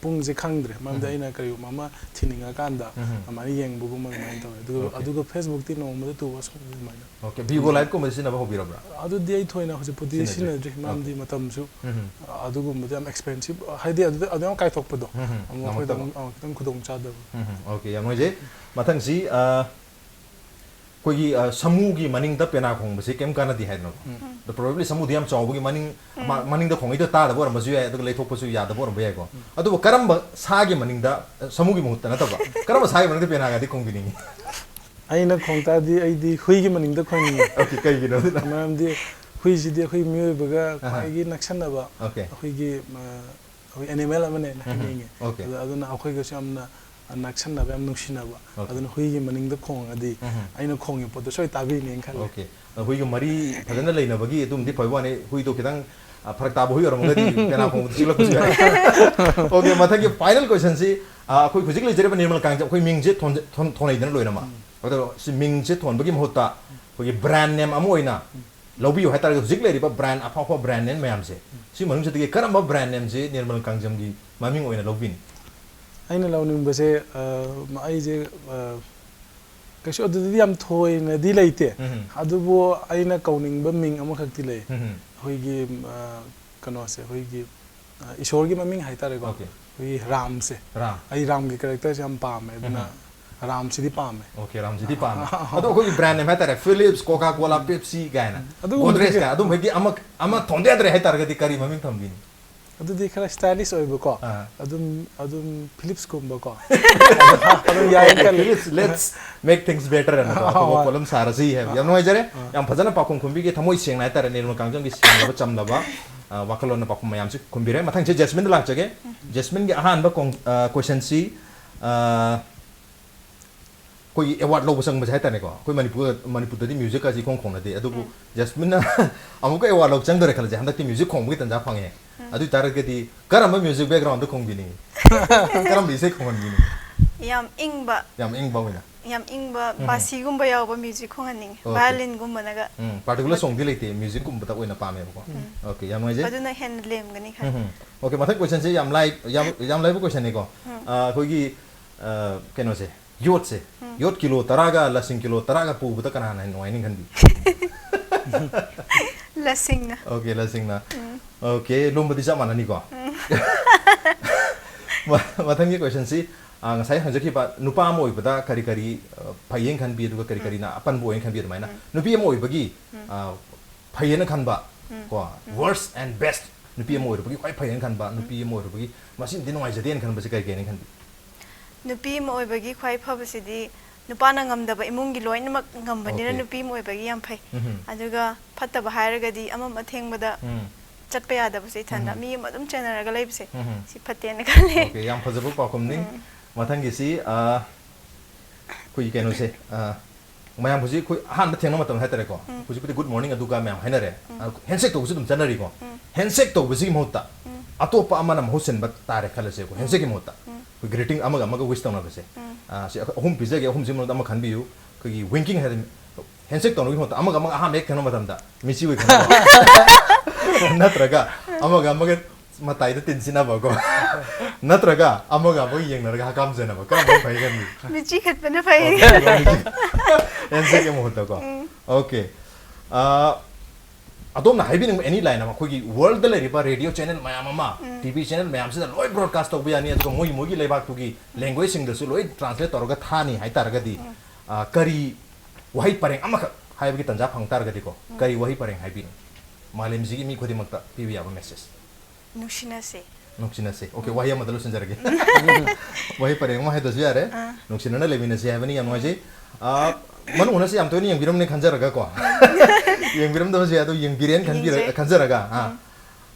ꯄꯨꯡꯁꯦ ꯈꯪꯗ꯭ꯔꯦ ꯃꯔꯝꯗꯤ ꯎꯝ. ꯑꯩꯅ ꯀꯔꯤꯒꯨꯝꯕ ꯑꯃ ꯊꯤꯅꯤꯡꯉꯀꯥꯟꯗ ꯎꯝ. ꯑꯗꯨꯃꯥꯏꯅ ꯌꯦꯡꯕꯒꯨꯝꯕ ꯑꯗꯨꯃꯥꯏꯅ ꯇꯧꯋꯦ ꯑꯗꯨꯒ Okay. ꯑꯗꯨꯒ ꯐꯦꯁꯕꯨꯛꯇꯤ ꯅꯣꯡꯃꯗ two hoursꯀꯨꯝꯕꯗꯤ ꯑꯗꯨꯃꯥꯏꯅ Okay. Vivo Liveꯀꯨꯝꯕꯗꯤ ꯁꯤꯖꯤꯟꯅꯕ ꯍꯧꯕꯤꯔꯕ꯭ꯔꯥ? ꯑꯗꯨꯗꯤ ꯑꯩ ꯊꯣꯏꯅ ꯍꯧꯖꯤꯛꯄꯨꯗꯤ ꯁꯤꯖꯤꯟꯅꯗ꯭ꯔꯤ? ꯁꯤꯖꯤꯟꯅꯗ꯭ꯔꯤ ꯃꯔꯝꯗꯤ ꯃꯇꯝꯁꯨ ꯎꯝ. ꯑꯗꯨꯒꯨꯝꯕꯗꯤ ꯌꯥꯝ expensive ꯍꯥꯏꯗꯤ ꯑꯗꯨꯗ ꯑꯗꯨ ꯌꯥꯝ ꯀꯥꯏꯊꯣꯛꯄꯗꯣ ꯎꯝ. ꯑꯃꯨꯛ ꯑꯩꯈꯣꯏꯗ ꯉꯝꯃꯛꯇꯕ. ꯑꯃꯨꯛ ꯑꯃꯨꯛ ꯈꯤꯇꯪ ꯈꯨꯗꯣꯡ ꯆꯥꯗꯕ ꯎꯝ. Okay. ꯌꯥꯝ ꯅꯨꯡꯉꯥꯏꯖꯩ. ꯃꯊꯪꯁꯤ ꯑ, ꯑꯩꯈꯣꯏꯒꯤ ꯑ, ꯁꯥꯃꯨꯒꯤ ꯃꯅꯤꯡꯗ ꯄꯦꯅꯥ ꯈꯣꯡꯕꯁꯤ ꯀꯩꯝ ꯀꯥꯟꯅꯗꯦ ꯍꯥꯏꯗꯅꯀꯣ. ꯎꯝ. ꯑꯗꯣ probably ꯁꯥꯃꯨꯗꯤ ꯌꯥꯝ ꯆꯥꯎꯕꯒꯤ ꯃꯅꯤꯡ ꯃ- ꯃꯅꯤꯡꯗ ꯈꯣꯡꯉꯩꯗꯣ ꯇꯥꯗꯕ ꯑꯣꯏꯔꯝꯕꯁꯨ ꯌꯥꯏ ꯑꯗꯨꯒ ꯂꯩꯊꯣꯛꯄꯁꯨ ꯌꯥꯗꯕ ꯑꯣꯏꯔꯝꯕ ꯌꯥꯏꯀꯣ. ꯑꯗꯨꯕꯨ ꯀꯔꯝꯕ ꯁꯥꯒꯤ ꯃꯅꯤꯡꯗ ꯑ, ꯁꯥꯃꯨꯒꯤ ꯃꯍꯨꯠꯇ ꯅꯠꯇꯕ ꯀꯔꯝꯕ ꯁꯥꯒꯤ ꯃꯅꯤꯡꯗ ꯄꯦꯅꯥꯒꯗꯤ ꯈꯣꯡꯕꯤꯅꯤꯡꯉꯤ? ꯑꯩꯅ ꯈꯣꯡ ꯇꯥꯔꯗꯤ ꯑꯩꯗꯤ ꯍꯨꯏꯒꯤ ꯃꯅꯤꯡꯗ ꯈꯣꯡꯅꯤꯡꯉꯦ Okay. ꯀꯩꯒꯤꯅꯣ ꯑꯗꯨꯅ? ꯃꯔꯝꯗꯤ ꯍꯨꯏꯁꯤꯗꯤ ꯑꯩꯈꯣꯏ ꯃꯤꯑꯣꯏꯕꯒ ꯑꯍꯥ. ꯈ꯭ꯋꯥꯏꯗꯒꯤ ꯅꯛꯁꯟꯅꯕ Okay. ꯑꯩꯈꯣꯏꯒꯤ ꯑ, ꯑꯩꯈꯣꯏ ꯑꯦꯅꯤꯃꯦꯜ ꯑꯃꯅꯦꯅ ꯎꯝ. ꯍꯥꯏꯅꯤꯡꯉꯦ Okay. ꯑꯗ- ꯑꯗꯨꯅ ꯑꯩꯈꯣꯏꯒꯁꯨ ꯌꯥꯝꯅ ꯅꯛꯁꯟꯅꯕ ꯌꯥꯝ ꯅꯨꯡꯁꯤꯅꯕ Okay. ꯑꯗꯨꯅ ꯍꯨꯏꯒꯤ ꯃꯅꯤꯡꯗ ꯈꯣꯡꯉꯗꯤ ꯎꯝ. ꯑꯩꯅ ꯈꯣꯡꯉꯤ ꯄꯣꯠꯇꯣ ꯁꯣꯏ ꯇꯥꯕꯤꯅꯦꯅ ꯈꯜꯂꯦ Okay. ꯑꯗꯣ ꯍꯨꯏꯒ ꯃꯔꯤ ꯐꯖꯅ ꯂꯩꯅꯕꯒꯤ ꯑꯗꯨꯝꯗꯤ ꯐꯕ ꯋꯥꯅꯤ ꯍꯨꯏꯗꯣ ꯈꯤꯇꯪ ꯑ, ꯐꯔꯛ ꯇꯥꯕ ꯍꯨꯏ ꯑꯣꯏꯔꯝꯃꯒꯗꯤ ꯄꯦꯅꯥ ꯈꯣꯡꯕꯗ ꯆꯤꯛꯂꯛꯄꯁꯨ ꯌꯥꯏ. Okay. ꯃꯊꯪꯒꯤ final questionꯁꯤ ꯑ, ꯑꯩꯈꯣꯏ ꯍꯧꯖꯤꯛ ꯂꯩꯖꯔꯤꯕ ꯅꯤꯔꯃꯜ ꯀꯥꯡꯖꯝ ꯑꯩꯈꯣꯏ ꯃꯤꯡꯁꯦ ꯊꯣꯟꯖ- ꯊꯣꯟ- ꯊꯣꯟꯅꯩꯗꯅ ꯂꯣꯏꯅꯃꯛ ꯑꯗꯣ ꯁꯤ ꯃꯤꯡꯁꯦ ꯊꯣꯟꯕꯒꯤ ꯃꯍꯨꯠꯇ ꯑꯩꯈꯣꯏꯒꯤ brand name ꯑꯃ ꯑꯣꯏꯅ ꯂꯧꯕꯤꯌꯨ ꯍꯥꯏꯇꯥꯔꯒꯗꯤ ꯍꯧꯖꯤꯛ ꯂꯩꯔꯤꯕ brand ꯑꯐꯥꯎ ꯑꯐꯥꯎꯕ brand name ꯃꯌꯥꯝꯁꯦ ꯁꯤ ꯃꯅꯨꯡꯁꯤꯗꯒꯤ ꯀꯔꯝꯕ brand nameꯁꯤ ꯅꯤꯔꯃꯜ ꯀꯥꯡꯖꯝꯒꯤ ꯃꯃꯤꯡ ꯑꯣꯏꯅ ꯂꯧꯕꯤꯅꯤ? ꯑꯩꯅ ꯂꯧꯅꯤꯡꯕꯁꯦ ꯑ, ꯑꯩꯁꯦ ꯑ, ꯀꯩꯁꯨ ꯑꯗꯨꯗꯗꯤ ꯌꯥꯝ ꯊꯣꯏꯅꯗꯤ ꯂꯩꯇꯦ ꯎꯝ. ꯑꯗꯨꯕꯨ ꯑꯩꯅ ꯀꯧꯅꯤꯡꯕ ꯃꯤꯡ ꯑꯃꯈꯛꯇꯤ ꯂꯩ ꯎꯝ. ꯑꯩꯈꯣꯏꯒꯤ ꯑ, ꯀꯩꯅꯣꯁꯦ ꯑꯩꯈꯣꯏꯒꯤ ꯑ, ꯏꯁꯣꯔꯒꯤ ꯃꯃꯤꯡ ꯍꯥꯏꯇꯥꯔꯦꯀꯣ Okay. ꯑꯩꯈꯣꯏꯒꯤ ꯔꯥꯝꯁꯦ ꯔꯥꯝ. ꯑꯩ ꯔꯥꯝꯒꯤ characterꯁꯦ ꯌꯥꯝ ꯄꯥꯝꯃꯦ ꯑꯗꯨꯅ ꯔꯥꯝꯁꯤꯗꯤ ꯄꯥꯝꯃꯦ. Okay. ꯔꯥꯝꯁꯤꯗꯤ ꯄꯥꯝꯃꯦ. ꯑꯗꯣ ꯑꯩꯈꯣꯏꯒꯤ brand name ꯍꯥꯏꯇꯥꯔꯦ Philips, Coca-Cola, Pepsi ꯀꯥꯏꯅ ꯑꯗꯨꯒꯨꯝꯕꯗꯤ Godrej ꯀꯥꯏꯅ ꯑꯗꯨꯝꯕꯒꯤ ꯑꯃ ꯑꯃ ꯊꯣꯟꯗ ꯌꯥꯗ꯭ꯔꯦ ꯍꯥꯏꯇꯥꯔꯒꯗꯤ ꯀꯔꯤ ꯃꯃꯤꯡ ꯊꯝꯕꯤꯅꯤ? ꯑꯗꯨꯗꯤ ꯈꯔ stylish ꯑꯣꯏꯕꯀꯣ ꯑꯥ. ꯑꯗꯨꯝ ꯑꯗꯨꯝ Philipsꯀꯨꯝꯕꯀꯣ ꯑꯗꯨꯝ ꯌꯥꯏ ꯈꯜꯂꯦ. Philips, let's make things better ꯍꯥꯏꯅꯀꯣ ꯑꯐꯕ ꯑꯥ. ꯄꯣꯠ ꯑꯃ ꯁꯥꯔꯁꯤ ꯍꯥꯏꯕ ꯌꯥꯝ ꯅꯨꯡꯉꯥꯏꯖꯔꯦ. ꯌꯥꯝ ꯐꯖꯅ ꯄꯥꯎꯈꯨꯝ ꯈꯨꯝꯕꯤꯒꯦ ꯊꯃꯣꯏ ꯁꯦꯡꯅ ꯍꯥꯏꯇꯥꯔꯦ ꯅꯤꯔꯃꯜ ꯀꯥꯡꯖꯝꯒꯤ ꯁꯦꯡꯂꯕ ꯆꯝꯂꯕ ꯑ, ꯋꯥꯈꯜꯂꯣꯟꯅ ꯄꯥꯎꯈꯨꯝ ꯃꯌꯥꯝꯁꯤ ꯈꯨꯝꯕꯤꯔꯦ. ꯃꯊꯪꯁꯦ ꯖꯦꯁꯃꯤꯟꯗ ꯂꯥꯛꯆꯒꯦ. ꯖꯦꯁꯃꯤꯟꯒꯤ ꯑꯍꯥꯟꯕ ꯀꯣꯡ- ꯑ, questionꯁꯤ ꯑ, ꯑꯩꯈꯣꯏꯒꯤ ꯑꯦꯋꯥꯔꯗ ꯂꯧꯕ ꯆꯪꯕꯁꯦ ꯍꯥꯏꯇꯥꯔꯦꯀꯣ, ꯑꯩꯈꯣꯏ ꯃꯅꯤꯄꯨꯔ, ꯃꯅꯤꯄꯨꯔꯗꯗꯤ ꯃ꯭ꯌꯨꯖꯤꯛ ꯑꯁꯤ ꯏꯈꯣꯡ ꯈꯣꯡꯅꯗꯦ, ꯑꯗꯨꯕꯨ ꯖꯁꯃꯤꯟꯅ ꯑꯃꯨꯛꯀ ꯑꯦꯋꯥꯔꯗ ꯂꯧꯕ ꯆꯪꯗꯣꯔꯦ ꯈꯜꯂꯁꯦ, ꯍꯟꯗꯛꯇꯤ ꯃ꯭ꯌꯨꯖꯤꯛ ꯈꯣꯡꯕꯒꯤ ꯇꯟꯖꯥ ꯐꯪꯉꯦ꯫ ꯑꯗꯨ ꯑꯣꯏ ꯇꯥꯔꯒꯗꯤ ꯀꯔꯝꯕ ꯃ꯭ꯌꯨꯖꯤꯛ ꯕꯦꯛꯒ꯭ꯔꯥꯎꯟꯗ ꯈꯣꯡꯕꯤꯅꯤꯡꯉꯤ? ꯀꯔꯝꯕ ꯏꯁꯩ ꯈꯣꯡꯍꯟꯕꯤꯅꯤꯡꯉꯤ? ꯌꯥꯝ ꯏꯪꯕ ꯌꯥꯝ ꯏꯪꯕ ꯑꯣꯏꯅ꯫ ꯌꯥꯝ ꯏꯪꯕ ꯕꯥꯁꯤꯒꯨꯝꯕ ꯌꯥꯎꯕ ꯃ꯭ꯌꯨꯖꯤꯛ ꯈꯣꯡꯍꯟꯅꯤꯡꯉꯤ꯫ Okay. ꯚꯥꯏꯑꯣꯂꯤꯟꯒꯨꯝꯕꯅꯒ꯫ ꯎꯝ, ꯄꯥꯔꯇꯤꯀꯨꯂꯔ ꯁꯣꯡꯗꯤ ꯂꯩꯇꯦ, ꯃ꯭ꯌꯨꯖꯤꯛꯀꯨꯝꯕꯗ ꯑꯣꯏꯅ ꯄꯥꯝꯃꯦꯕꯀꯣ꯫ Okay, ꯌꯥꯝ ꯅꯨꯡꯉꯥꯏꯖꯩ꯫ ꯑꯗꯨꯅ ꯍꯦꯟꯅ ꯂꯦꯝꯒꯅꯤ ꯈꯜꯂꯤ꯫ Okay, ꯃꯊꯪ ꯀꯣꯏꯁꯟꯁꯦ ꯌꯥꯝ ꯂꯥꯏ, ꯌꯥꯝ, ꯌꯥꯝ ꯂꯥꯏꯕ ꯀꯣꯏꯁꯟꯅꯤꯀꯣ꯫ ꯑꯩꯈꯣꯏꯒꯤ ꯑ, ꯀꯩꯅꯣꯁꯦ, ꯌꯣꯠꯁꯦ, ꯌꯣꯠ ꯀꯤꯂꯣ ꯇꯔꯥꯒ ꯂꯁꯤꯡ ꯀꯤꯂꯣ ꯇꯔꯥꯒ ꯄꯨꯕꯗ ꯀꯅꯥꯅ ꯍꯦꯟꯅ ꯅꯨꯡꯉꯥꯏꯅꯤ ꯈꯟꯕꯤ? ꯂꯁꯤꯡꯅ꯫ Okay, ꯂꯁꯤꯡꯅ꯫ Okay, ꯂꯨꯝꯕꯗꯤ ꯆꯞ ꯃꯥꯟꯅꯅꯤꯀꯣ꯫ ꯃ-, ꯃꯊꯪꯒꯤ ꯀꯣꯏꯁꯟꯁꯤ, ꯑ, ꯉꯁꯥꯏ ꯍꯪꯖꯈꯤꯕ ꯅꯨꯄꯥ ꯑꯃ ꯑꯣꯏꯕꯗ ꯀꯔꯤ ꯀꯔꯤ, ꯑ, ꯐꯩꯌꯦꯅ ꯈꯟꯕꯤ, ꯑꯗꯨꯒ ꯀꯔꯤ ꯀꯔꯤꯅ ꯑꯄꯟꯕ ꯑꯣꯏꯅ ꯈꯟꯕꯤ, ꯑꯗꯨꯃꯥꯏꯅ ꯅꯨꯄꯤ ꯑꯃ ꯑꯣꯏꯕꯒꯤ, ꯑ, ꯐꯩꯌꯦꯅ ꯈꯟꯕ ꯀꯣ, worst and best, ꯅꯨꯄꯤ ꯑꯃ ꯑꯣꯏꯔꯨꯕꯒꯤ ꯈ꯭ꯋꯥꯏ ꯐꯩꯌꯦꯅ ꯈꯟꯕ, ꯅꯨꯄꯤ ꯑꯃ ꯑꯣꯏꯔꯨꯕꯒꯤ ꯃꯁꯤꯃꯗꯤ ꯅꯨꯡꯉꯥꯏꯖꯗꯦꯅ ꯈꯟꯕꯁꯦ ꯀꯔꯤ ꯀꯩꯅ ꯈꯟꯕꯤ? ꯅꯨꯄꯤ ꯑꯃ ꯑꯣꯏꯕꯒꯤ ꯈ꯭ꯋꯥꯏ ꯐꯕꯁꯤꯗꯤ ꯅꯨꯄꯥꯅ ꯉꯝꯗꯕ ꯏꯃꯨꯡꯒꯤ ꯂꯣꯏꯅꯃꯛ ꯉꯝꯕꯅꯤꯅ Okay. ꯅꯨꯄꯤ ꯑꯃ ꯑꯣꯏꯕꯒꯤ ꯌꯥꯝ ꯐꯩ꯫ ꯎꯝ. ꯑꯗꯨꯒ ꯐꯠꯇꯕ ꯍꯥꯏꯔꯒꯗꯤ ꯑꯃꯝ ꯑꯊꯦꯡꯕꯗ ꯎꯝ. ꯆꯠꯄ ꯌꯥꯗꯕꯁꯦ, ꯏꯊꯟꯗ ꯃꯤ ꯑꯃ ꯑꯗꯨꯝ ꯆꯦꯟꯅꯔꯒ ꯂꯩꯕꯁꯦ, ꯎꯝ. ꯁꯤ ꯐꯠꯇꯦꯅ ꯈꯜꯂꯦ꯫ Okay, ꯌꯥꯝ ꯐꯖꯕ ꯄꯥꯎꯈꯨꯝꯅꯤ꯫ ꯃꯊꯪꯒꯤꯁꯤ, ꯑ, ꯑꯩꯈꯣꯏꯒꯤ ꯀꯩꯅꯣꯁꯦ, ꯑ, ꯃꯌꯥꯝ ꯍꯧꯖꯤꯛ ꯑꯩꯈꯣꯏ ꯑꯍꯥꯟꯕ ꯊꯦꯡꯅꯕ ꯃꯇꯝꯗ ꯍꯥꯏꯇꯥꯔꯦꯀꯣ, ꯍꯧꯖꯤꯛꯄꯨꯗꯤ good morning ꯑꯗꯨꯒ ꯃꯌꯥꯝ ꯍꯥꯏꯅꯔꯦ꯫ ꯑ, handshake ꯇꯧꯕꯁꯨ ꯑꯗꯨꯝ ꯆꯠꯅꯔꯤꯀꯣ꯫ Handshake ꯇꯧꯕꯁꯤꯒꯤ ꯃꯍꯨꯠꯇ ꯑꯇꯣꯞꯄ ꯑꯃꯅ ꯃꯍꯨꯠ ꯁꯤꯟꯕ ꯇꯥꯔꯦ ꯈꯜꯂꯁꯦꯀꯣ, handshake ꯀꯤ ꯃꯍꯨꯠꯇ꯫ ꯑꯩꯈꯣꯏ greeting ꯑꯃꯒ ꯑꯃꯒ wish ꯇꯧꯅꯕꯁꯦ꯫ ꯑ, ꯁꯤ ꯑꯍꯨꯝ ꯄꯤꯖꯒꯦ, ꯑꯍꯨꯝꯁꯤ ꯃꯅꯨꯡꯗ ꯑꯃ ꯈꯟꯕꯤꯌꯨ꯫ ꯑꯩꯈꯣꯏꯒꯤ winking ꯍꯥꯏꯗꯤ handshake ꯇꯧꯅꯕꯒꯤ ꯃꯍꯨꯠꯇ ꯑꯃꯒ ꯑꯃꯒ ꯑꯍꯥꯟꯕ ꯍꯦꯛ ꯊꯦꯡꯅꯕ ꯃꯇꯝꯗ ꯃꯤꯠꯆꯤ ꯑꯣꯏ ꯈꯟꯕ꯫ ꯅꯠꯇ꯭ꯔꯒ ꯑꯃꯒ ꯑꯃꯒ ꯃꯇꯥꯏꯗ ꯇꯤꯟ ꯁꯤꯟꯅꯕꯀꯣ꯫ ꯅꯠꯇ꯭ꯔꯒ ꯑꯃꯒ ꯑꯃꯒ ꯌꯦꯡꯅꯔꯒ ꯍꯀꯥꯝ ꯆꯟꯅꯕ꯫ ꯀꯔꯝꯕ ꯐꯩ ꯈꯟꯕꯤ? ꯃꯤꯠꯆꯤ ꯈꯠꯄꯅ ꯐꯩ꯫ Handshake ꯀꯤ ꯃꯍꯨꯠꯇꯀꯣ꯫ Okay. ꯑ, ꯑꯗꯣꯝꯅ ꯍꯥꯏꯕꯤꯅꯤꯡꯕ any line ꯑꯃ, ꯑꯩꯈꯣꯏꯒꯤ world ꯗ ꯂꯩꯔꯤꯕ radio channel ꯃꯌꯥꯝ ꯑꯃ, TV channel ꯃꯌꯥꯝꯁꯤꯗ ꯂꯣꯏ broadcast ꯇꯧꯕ ꯌꯥꯅꯤ, ꯑꯗꯨꯒ ꯃꯣꯏꯒꯤ, ꯃꯣꯏꯒꯤ ꯂꯩꯕꯥꯛꯇꯨꯒꯤ language ꯁꯤꯡꯗꯁꯨ ꯂꯣꯏ translate ꯇꯧꯔꯒ ꯊꯥꯅꯤ ꯍꯥꯏꯇꯥꯔꯒꯗꯤ, ꯑ, ꯀꯔꯤ ꯋꯥꯍꯩ ꯄꯔꯦꯡ ꯑꯃꯈꯛ ꯍꯥꯏꯕꯒꯤ ꯇꯥꯟꯖꯥ ꯐꯪ ꯇꯥꯔꯒꯗꯤꯀꯣ, ꯀꯔꯤ ꯋꯥꯍꯩ ꯄꯔꯦꯡ ꯍꯥꯏꯕꯤꯅꯤ? ꯃꯥꯂꯦꯝꯁꯤꯒꯤ ꯃꯤ ꯈꯨꯗꯤꯡꯃꯛꯇ ꯄꯤꯕ ꯌꯥꯕ message꯫ ꯅꯨꯡꯁꯤꯅꯁꯦ꯫ ꯅꯨꯡꯁꯤꯅꯁꯦ꯫ Okay, ꯋꯥꯍꯩ ꯑꯃꯗ ꯂꯣꯏꯁꯤꯟꯖꯔꯒꯦ꯫ ꯋꯥꯍꯩ ꯄꯔꯦꯡ ꯑꯃ ꯍꯥꯏꯗ꯭ꯔꯁꯨ ꯌꯥꯔꯦ꯫ ꯅꯨꯡꯁꯤꯅꯅ ꯂꯩꯃꯤꯟꯅꯁꯦ ꯍꯥꯏꯕꯅꯤ, ꯌꯥꯝ ꯅꯨꯡꯉꯥꯏꯖꯩ꯫ ꯑ, ꯃꯅꯨꯡ ꯍꯨꯠꯅꯁꯦ ꯌꯥꯝ ꯇꯣꯏꯅ ꯌꯦꯡꯕꯤꯔꯝꯅꯤ ꯈꯟꯖꯔꯒꯀꯣ꯫ ꯌꯦꯡꯕꯤꯔꯝꯗꯕꯁꯨ ꯌꯥꯏ, ꯑꯗꯨ ꯌꯦꯡꯕꯤꯔꯦꯅ ꯈꯟꯕꯤꯔ-, ꯌꯦꯡꯖꯩ꯫ ꯈꯟꯖꯔꯒ, ꯑ,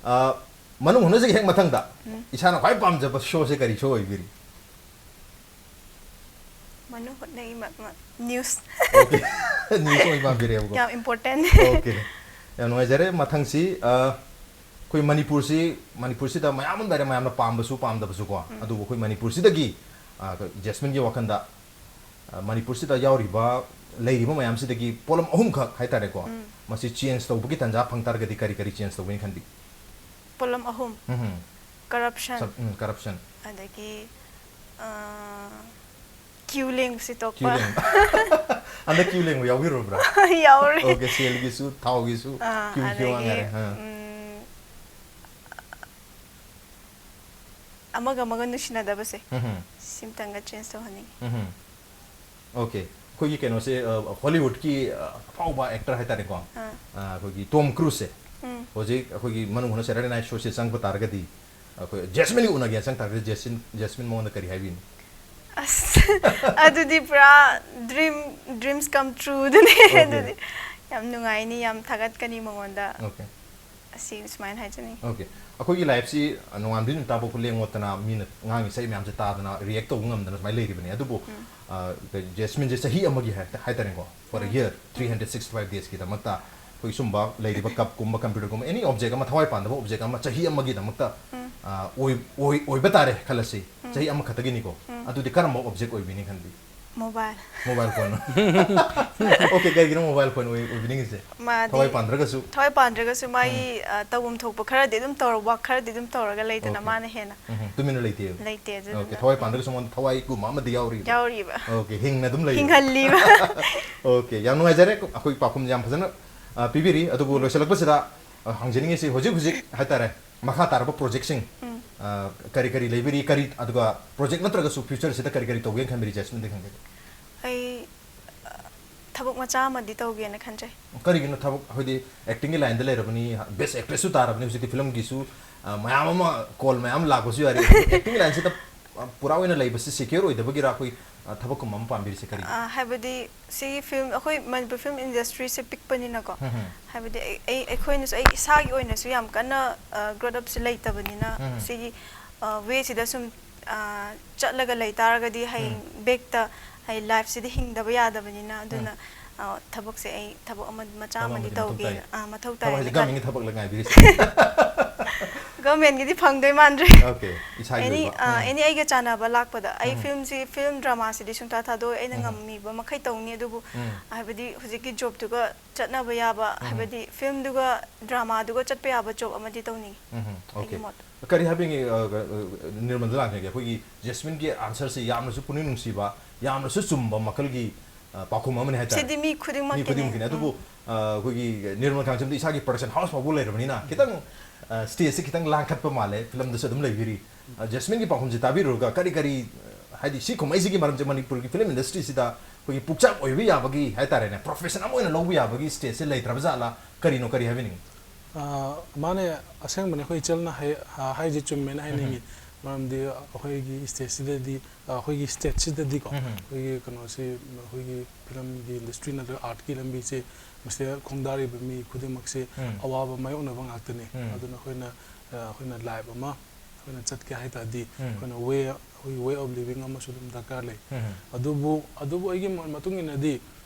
ꯑ, ꯃꯅꯨꯡ ꯍꯨꯠꯅꯁꯤꯒꯤ ꯍꯦꯛ ꯃꯊꯪꯗ ꯏꯁꯥꯅ ꯈ꯭ꯋꯥꯏ ꯄꯥꯝꯖꯕ show ꯁꯦ ꯀꯔꯤ show ꯑꯣꯏꯕꯤꯔꯤ? ꯃꯅꯨ ꯍꯣꯠꯅꯩ ꯃ- ꯃ- news Okay. News ꯑꯣꯏ ꯄꯥꯝꯕꯤꯔꯦꯕꯀꯣ. ꯌꯥꯝ important. Okay. ꯌꯥꯝ ꯅꯨꯡꯉꯥꯏꯖꯔꯦ꯫ ꯃꯊꯪꯁꯤ, ꯑ, ꯑꯩꯈꯣꯏ ꯃꯅꯤꯄꯨꯔꯁꯤ, ꯃꯅꯤꯄꯨꯔꯁꯤꯗ ꯃꯌꯥꯝ ꯑꯃ ꯂꯩꯔꯦ, ꯃꯌꯥꯝꯅ ꯄꯥꯝꯕꯁꯨ ꯄꯥꯝꯗꯕꯁꯨꯀꯣ꯫ ꯎꯝ. ꯑꯗꯨꯕꯨ ꯑꯩꯈꯣꯏ ꯃꯅꯤꯄꯨꯔꯁꯤꯗꯒꯤ, ꯑ, ꯖꯦꯁꯃꯤꯟꯒꯤ ꯋꯥꯈꯜꯗ, ꯑ, ꯃꯅꯤꯄꯨꯔꯁꯤꯗ ꯌꯥꯎꯔꯤꯕ, ꯂꯩꯔꯤꯕ ꯃꯌꯥꯝꯁꯤꯗꯒꯤ ꯄꯣꯠꯂꯝ ꯑꯍꯨꯝꯈꯛ ꯍꯥꯏꯇꯥꯔꯦꯀꯣ, ꯎꯝ. ꯃꯁꯤ change ꯇꯧꯕꯒꯤ ꯇꯥꯟꯖꯥ ꯐꯪ ꯇꯥꯔꯒꯗꯤ ꯀꯔꯤ ꯀꯔꯤ change ꯇꯧꯒꯅꯤ ꯈꯟꯕꯤ? ꯄꯣꯠꯂꯝ ꯑꯍꯨꯝ: ꯎꯝ. corruption, Sub- ꯎꯝ, corruption. ꯑꯗꯒꯤ ꯑ, queue ꯂꯦꯡꯕꯁꯤ Queue ꯇꯣꯛꯄ꯫ ꯂꯦꯡꯕ. ꯍꯟꯗꯛ queue ꯂꯦꯡꯕ ꯌꯥꯎꯕꯤꯔꯨꯕ꯭ꯔꯥ? ꯌꯥꯎꯔꯦ꯫ Okay, ꯁꯦꯜꯒꯤꯁꯨ, ꯊꯥꯎꯒꯤꯁꯨ ꯑꯥ, queue, queue ꯑꯗꯒꯤ ꯉꯥꯏꯔꯦ꯫ ꯑꯥ. ꯎꯝ, ꯑꯃꯒ ꯑꯃꯒ ꯅꯨꯡꯁꯤꯅꯗꯕꯁꯦ, ꯎꯝ. ꯁꯤꯝꯇꯪꯒ change ꯇꯧꯍꯟꯅꯤꯡꯉꯤ꯫ ꯎꯝ. Okay. ꯑꯩꯈꯣꯏꯒꯤ ꯀꯩꯅꯣꯁꯦ, ꯑ, ꯍꯣꯂꯤꯋꯨꯗꯀꯤ, ꯑ, ꯑꯐꯥꯎꯕ actor ꯍꯥꯏꯇꯥꯔꯦꯀꯣ꯫ ꯑꯥ. ꯑ, ꯑꯩꯈꯣꯏꯒꯤ ꯇꯣꯝ ꯀ꯭ꯔꯨꯖꯁꯦ ꯎꯝ. ꯍꯧꯖꯤꯛ ꯑꯩꯈꯣꯏꯒꯤ ꯃꯅꯨꯡ ꯍꯨꯠꯅ Saturday Night Showꯁꯦ ꯆꯪꯕ ꯇꯥꯔꯒꯗꯤ, ꯑꯩꯈꯣꯏ ꯖꯦꯁꯃꯤꯟꯒ ꯎꯅꯒꯦꯅ ꯆꯪ ꯇꯥꯔꯒꯗꯤ, ꯖꯦꯁꯃꯤꯟ, ꯖꯦꯁꯃꯤꯟ ꯃꯉꯣꯟꯗ ꯀꯔꯤ ꯍꯥꯏꯕꯤꯅꯤ? ꯑꯁ, ꯑꯗꯨꯗꯤ ꯄꯨꯔꯥ dream, dreams come trueꯗꯨꯅꯦ꯫ Okay. ꯑꯗꯨꯗꯤ ꯌꯥꯝ ꯅꯨꯡꯉꯥꯏꯅꯤ, ꯌꯥꯝ ꯊꯥꯒꯠꯀꯅꯤ ꯃꯉꯣꯟꯗ꯫ Okay. ꯑꯁꯤ ꯁꯨꯃꯥꯏꯅ ꯍꯥꯏꯖꯅꯤꯡꯉꯤ꯫ Okay. ꯑꯩꯈꯣꯏꯒꯤ lifeꯁꯤ ꯅꯣꯡꯉꯥꯟꯕꯗꯒꯤ ꯅꯨꯃꯤꯠ ꯇꯥꯐꯥꯎ ꯈꯨꯠꯂꯦꯡ ꯑꯣꯠꯇꯅ, ꯃꯤꯅ ꯉꯥꯡꯉꯤ ꯁꯛꯏ ꯃꯌꯥꯝꯁꯦ ꯇꯥꯗꯅ react ꯇꯧꯕ ꯉꯝꯗꯅ ꯁꯨꯃꯥꯏꯅ ꯂꯩꯔꯤꯕꯅꯤ꯫ ꯑꯗꯨꯕꯨ, ꯎꯝ. ꯑ, ꯖꯦꯁꯃꯤꯟꯁꯦ ꯆꯍꯤ ꯑꯃꯒꯤ ꯍꯥꯏ-, ꯍꯥꯏꯇꯥꯔꯦꯀꯣ, for a um. year, three hundred sixty five daysꯀꯤꯗꯃꯛꯇ ꯑꯩꯈꯣꯏ ꯁꯨꯝꯕ ꯂꯩꯔꯤꯕ cupꯀꯨꯝꯕ, computerꯒꯨꯝꯕ, any object ꯑꯃ, ꯊꯋꯥꯏ ꯄꯥꯟꯗꯕ object ꯑꯃ ꯆꯍꯤ ꯑꯃꯒꯤꯗꯃꯛꯇ, ꯎꯝ. ꯑ, ꯑꯣꯏ-, ꯑꯣꯏ-, ꯑꯣꯏꯕ ꯇꯥꯔꯦ ꯈꯜꯂꯁꯤ, ꯎꯝ. ꯆꯍꯤ ꯑꯃꯈꯛꯇꯒꯤꯅꯤꯀꯣ꯫ ꯎꯝ. ꯑꯗꯨꯗꯤ ꯀꯔꯝꯕ object ꯑꯣꯏꯕꯤꯅꯤ ꯈꯟꯕꯤ? Mobile. Mobile phone. Okay, ꯀꯩꯒꯤꯅꯣ mobile phone ꯑꯣꯏ-, ꯑꯣꯏꯕꯤꯅꯤꯡꯉꯤꯁꯦ? ꯃꯥꯗꯤ ꯊꯋꯥꯏ ꯄꯥꯟꯗ꯭ꯔꯒꯁꯨ? ꯊꯋꯥꯏ ꯄꯥꯟꯗ꯭ꯔꯒꯁꯨ ꯃꯥꯒꯤ, ꯑ, ꯇꯧꯐꯝ ꯊꯣꯛꯄ ꯈꯔꯗꯤ ꯑꯗꯨꯝ ꯇꯧꯔ-, work ꯈꯔꯗꯤ ꯑꯗꯨꯝ ꯇꯧꯔꯒ ꯂꯩꯗꯅ, Okay. ꯃꯥꯅ ꯍꯦꯟꯅ꯫ ꯎꯝ, ꯇꯨꯃꯤꯟꯅ ꯂꯩꯇꯦꯕ? ꯂꯩꯇꯦ, ꯑꯗꯨꯗꯨꯅ꯫ Okay, ꯊꯋꯥꯏ ꯄꯥꯟꯗ꯭ꯔꯒꯁꯨ ꯃꯉꯣꯟꯗ ꯊꯋꯥꯏꯒꯨꯝꯕ ꯑꯃꯗꯤ ꯌꯥꯎꯔꯤꯕ? ꯌꯥꯎꯔꯤꯕ꯫ Okay, ꯍꯤꯡꯅ ꯑꯗꯨꯝ ꯂꯩ꯫ ꯍꯤꯡꯍꯜꯂꯤꯕ꯫ Okay, ꯌꯥꯝ ꯅꯨꯡꯉꯥꯏꯖꯔꯦ꯫ ꯑꯩꯈꯣꯏ ꯄꯥꯎꯈꯨꯝ ꯌꯥꯝ ꯐꯖꯅ, ꯑ, ꯄꯤꯕꯤꯔꯤ꯫ ꯑꯗꯨꯕꯨ ꯂꯣꯏꯁꯤꯜꯂꯛꯄꯁꯤꯗ, ꯑ, ꯍꯪꯖꯅꯤꯡꯉꯤꯁꯤ ꯍꯧꯖꯤꯛ ꯍꯧꯖꯤꯛ ꯍꯥꯏꯇꯥꯔꯦ, ꯃꯈꯥ ꯇꯥꯔꯕ projectꯁꯤꯡ, ꯎꯝ. ꯑ, ꯀꯔꯤ ꯀꯔꯤ ꯂꯩꯕꯤꯔꯤ, ꯀꯔꯤ, ꯑꯗꯨꯒ project ꯅꯠꯇ꯭ꯔꯒꯁꯨ futureꯁꯤꯗ ꯀꯔꯤ ꯀꯔꯤ ꯇꯧꯒꯦꯅ ꯈꯟꯕꯤꯔꯤ, ꯖꯦꯁꯃꯤꯟꯗ ꯈꯪꯒꯦ꯫ ꯑꯩ, ꯑ, ꯊꯕꯛ ꯃꯆꯥ ꯑꯃꯗꯤ ꯇꯧꯒꯦꯅ ꯈꯟꯖꯩ꯫ ꯀꯔꯤꯒꯤꯅꯣ ꯊꯕꯛ, ꯍꯥꯏꯗꯤ actingꯒꯤ lineꯗ ꯂꯩꯔꯕꯅꯤ, best actressꯁꯨ ꯇꯥꯔꯕꯅꯤ, ꯍꯧꯖꯤꯛꯇꯤ filmꯒꯤꯁꯨ, ꯑ, ꯃꯌꯥꯝ ꯑꯃ call ꯃꯌꯥꯝ ꯂꯥꯛꯄꯁꯨ ꯌꯥꯔꯤ꯫ Actingꯒꯤ lineꯁꯤꯗ, ꯑ, ꯄꯨꯔꯥ ꯑꯣꯏꯅ ꯂꯩꯕꯁꯤ secure ꯑꯣꯏꯗꯕꯒꯤꯔꯥ, ꯑꯩꯈꯣꯏ, ꯑ, ꯊꯕꯛꯀꯨꯝꯕ ꯑꯃ ꯄꯥꯝꯕꯤꯔꯤꯁꯦ ꯀꯔꯤꯒꯤꯅꯣ? ꯑ, ꯍꯥꯏꯕꯗꯤ ꯁꯤꯒꯤ film, ꯑꯩꯈꯣꯏ ꯃꯅꯤꯄꯨꯔ film industryꯁꯦ ꯄꯤꯛꯄꯅꯤꯅꯀꯣ, ꯎꯝ, ꯎꯝ. ꯍꯥꯏꯕꯗꯤ ꯑꯩ, ꯑꯩ, ꯑꯩꯈꯣꯏꯅꯁꯨ, ꯑꯩ ꯏꯁꯥꯒꯤ ꯑꯣꯏꯅꯁꯨ ꯌꯥꯝ ꯀꯟꯅ, ꯑ, growth upꯁꯦ ꯂꯩꯇꯕꯅꯤꯅ, ꯎꯝ, ꯎꯝ. ꯁꯤꯒꯤ, ꯑ, wayꯁꯤꯗ ꯁꯨꯝ, ꯑ, ꯆꯠꯂꯒ ꯂꯩ ꯇꯥꯔꯒꯗꯤ ꯍꯌꯦꯡ ꯎꯝ. backꯇ ꯑꯩ ꯂꯥꯏꯐꯁꯤꯗꯤ ꯍꯤꯡꯗꯕ ꯌꯥꯗꯕꯅꯤꯅ, ꯑꯗꯨꯅ, ꯑ, ꯊꯕꯛꯁꯦ ꯑꯩ ꯊꯕꯛ ꯑꯃ ꯃꯆꯥ ꯊꯕꯛ ꯑꯃꯗꯤ ꯑꯃꯗꯤ ꯃꯊꯧ ꯇꯧꯒꯦꯅ, ꯇꯥꯏ꯫ ꯑ, ꯃꯊꯧ ꯊꯕꯛ ꯇꯥꯏꯌꯦꯅ ꯍꯥꯏꯁꯦ ꯈꯜꯂꯦ꯫ ꯒꯃꯦꯟꯒꯤ ꯊꯕꯛꯂ ꯉꯥꯏꯕꯤꯔꯤꯁꯦ? ꯒꯃꯦꯟꯒꯤꯗꯤ ꯐꯪꯗꯣꯏ ꯃꯥꯟꯗ꯭ꯔꯦ꯫ ꯑꯣꯀꯦ, ꯏꯁꯥꯒꯤ ꯑꯦꯅꯤ, ꯑꯣꯏꯕ꯫ ꯑ, ꯎꯝ꯫ ꯑꯦꯅꯤ ꯑꯩꯒ ꯆꯥꯟꯅꯕ ꯂꯥꯛꯄꯗ ꯑꯩ ꯎꯝ꯫ ꯐꯤꯂꯝꯁꯤ, ꯐꯤꯂꯝ ꯗ꯭ꯔꯃꯥꯁꯤꯗꯤ ꯁꯨꯡꯊꯥ ꯊꯥꯗꯣꯛꯑꯣꯏ꯫ ꯑꯩꯅ ꯎꯝ꯫ ꯉꯝꯃꯤꯕ ꯃꯈꯩ ꯇꯧꯅꯤ, ꯑꯗꯨꯕꯨ ꯎꯝ꯫ ꯍꯥꯏꯕꯗꯤ ꯍꯧꯖꯤꯛꯀꯤ ꯖꯣꯕꯇꯨꯒ ꯆꯠꯅꯕ ꯌꯥꯕ, ꯎꯝ꯫ ꯍꯥꯏꯕꯗꯤ ꯐꯤꯂꯝꯗꯨꯒ ꯗ꯭ꯔꯃꯥꯗꯨꯒ ꯆꯠꯄ ꯌꯥꯕ ꯖꯣꯕ ꯑꯃꯗꯤ ꯇꯧꯅꯤꯡꯉꯤ, ꯎꯝ, ꯑꯩꯒꯤ ꯑꯣꯀꯦ꯫ ꯃꯣꯠꯇ꯫ ꯀꯔꯤ ꯍꯥꯏꯕꯤꯅꯤꯡꯉꯤ, ꯑ, ꯑ, ꯅꯤꯔꯃꯜꯗ ꯂꯥꯛꯆꯒꯦ? ꯑꯩꯈꯣꯏꯒꯤ ꯖꯦꯁꯃꯤꯟꯒꯤ ꯑꯟꯁꯔꯁꯦ ꯌꯥꯝꯅꯁꯨ ꯄꯨꯛꯅꯤꯡ ꯅꯨꯡꯁꯤꯕ, ꯌꯥꯝꯅꯁꯨ ꯆꯨꯝꯕ ꯃꯈꯜꯒꯤ, ꯑ, ꯄꯥꯎꯈꯨꯝ ꯑꯃꯅꯤ ꯍꯥꯏꯇꯥꯔꯦ꯫ ꯁꯤꯗꯤ ꯃꯤ ꯈꯨꯗꯤꯡꯃꯛꯀꯤꯅꯤ꯫ ꯃꯤ ꯈꯨꯗꯤꯡꯃꯛꯀꯤꯅꯤ꯫ ꯑꯗꯨꯕꯨ, ꯎꯝ꯫ ꯑ, ꯑꯩꯈꯣꯏꯒꯤ ꯅꯤꯔꯃꯜ ꯀꯥꯡꯖꯝꯗꯤ ꯏꯁꯥꯒꯤ ꯄ꯭ꯔꯣꯗꯛꯁꯟ ꯍꯥꯎꯁ ꯐꯥꯎꯕ ꯂꯩꯔꯕꯅꯤꯅ, ꯈꯤꯇꯪ, ꯑ, ꯁ꯭ꯇꯦꯖꯁꯦ ꯈꯤꯇꯪ ꯂꯥꯡꯈꯠꯄ ꯃꯥꯜꯂꯦ, ꯐꯤꯂꯝꯗꯁꯨ ꯑꯗꯨꯝ ꯂꯩꯕꯤꯔꯤ꯫ ꯑ, ꯖꯦꯁꯃꯤꯟꯒꯤ ꯄꯥꯎꯈꯨꯝꯁꯦ ꯇꯥꯕꯤꯔꯨꯔꯒ ꯀꯔꯤ ꯀꯔꯤ, ꯑ, ꯍꯥꯏꯗꯤ ꯁꯤ ꯀꯨꯝꯍꯩꯁꯤꯒꯤ ꯃꯔꯝꯁꯦ ꯃꯅꯤꯄꯨꯔꯒꯤ ꯐꯤꯂꯝ ꯏꯟꯗꯁꯇ꯭ꯔꯤꯁꯤꯗ ꯑꯩꯈꯣꯏꯒꯤ ꯄꯨꯛꯆꯥꯛ ꯑꯣꯏꯕ ꯌꯥꯕꯒꯤ ꯍꯥꯏꯇꯥꯔꯦꯅꯦ, ꯄ꯭ꯔꯣꯐꯦꯁꯟ ꯑꯃ ꯑꯣꯏꯅ ꯂꯧꯕ ꯌꯥꯕꯒꯤ ꯁ꯭ꯇꯦꯖꯁꯦ ꯂꯩꯇ꯭ꯔꯕ ꯖꯥꯠꯂꯥ? ꯀꯔꯤꯅꯣ, ꯀꯔꯤ ꯍꯥꯏꯕꯤꯅꯤꯡꯉꯤ? ꯑ, ꯃꯥꯅꯦ, ꯑꯁꯦꯡꯕꯅꯦ, ꯑꯩꯈꯣꯏ ꯏꯆꯜꯅ ꯍꯥꯏ-, ꯍꯥ-, ꯍꯥꯏꯁꯦ ꯆꯨꯝꯃꯦꯅ ꯍꯥꯏꯅꯤꯡꯉꯤ꯫ ꯎꯝ꯫ ꯃꯔꯝꯗꯤ ꯑꯩꯈꯣꯏꯒꯤ ꯁ꯭ꯇꯦꯠꯁꯤꯗꯗꯤ, ꯑ, ꯑꯩꯈꯣꯏꯒꯤ ꯁ꯭ꯇꯦꯠꯁꯤꯗꯗꯤꯀꯣ, ꯎꯝ꯫ ꯑꯩꯈꯣꯏꯒꯤ ꯀꯩꯅꯣꯁꯤ, ꯑꯩꯈꯣꯏꯒꯤ ꯐꯤꯂꯝꯒꯤ ꯏꯟꯗꯁꯇ꯭ꯔꯤ ꯅꯠꯇ꯭ꯔꯒ ꯑꯥꯔꯠꯀꯤ ꯂꯝꯕꯤꯁꯦ, ꯃꯁꯤꯗ ꯈꯣꯡꯗꯥꯔꯤꯕ ꯃꯤ ꯈꯨꯗꯤꯡꯃꯛꯁꯦ ꯎꯝ꯫ ꯑꯋꯥꯕ ꯃꯥꯌꯣꯛꯅꯕ ꯉꯥꯛꯇꯅꯤ꯫ ꯎꯝ꯫ ꯑꯗꯨꯅ ꯑꯩꯈꯣꯏꯅ, ꯑ, ꯑꯩꯈꯣꯏꯅ ꯂꯥꯏꯐ ꯑꯃ ꯑꯩꯈꯣꯏꯅ ꯆꯠꯀꯦ ꯍꯥꯏ ꯇꯥꯔꯗꯤ, ꯎꯝ꯫ ꯑꯩꯈꯣꯏꯅ ꯋꯦ, ꯑꯩꯈꯣꯏꯒꯤ ꯋꯦ ꯑꯣꯐ ꯂꯤꯕꯤꯡ ꯑꯃꯁꯨ ꯑꯗꯨꯝ ꯗꯔꯀꯥꯔ ꯂꯩ꯫ ꯎꯝ꯫ ꯑꯗꯨꯕꯨ, ꯑꯗꯨꯕꯨ ꯑꯩꯒꯤ ꯃꯣꯠ ꯃꯇꯨꯡ ꯏꯟꯅꯗꯤ,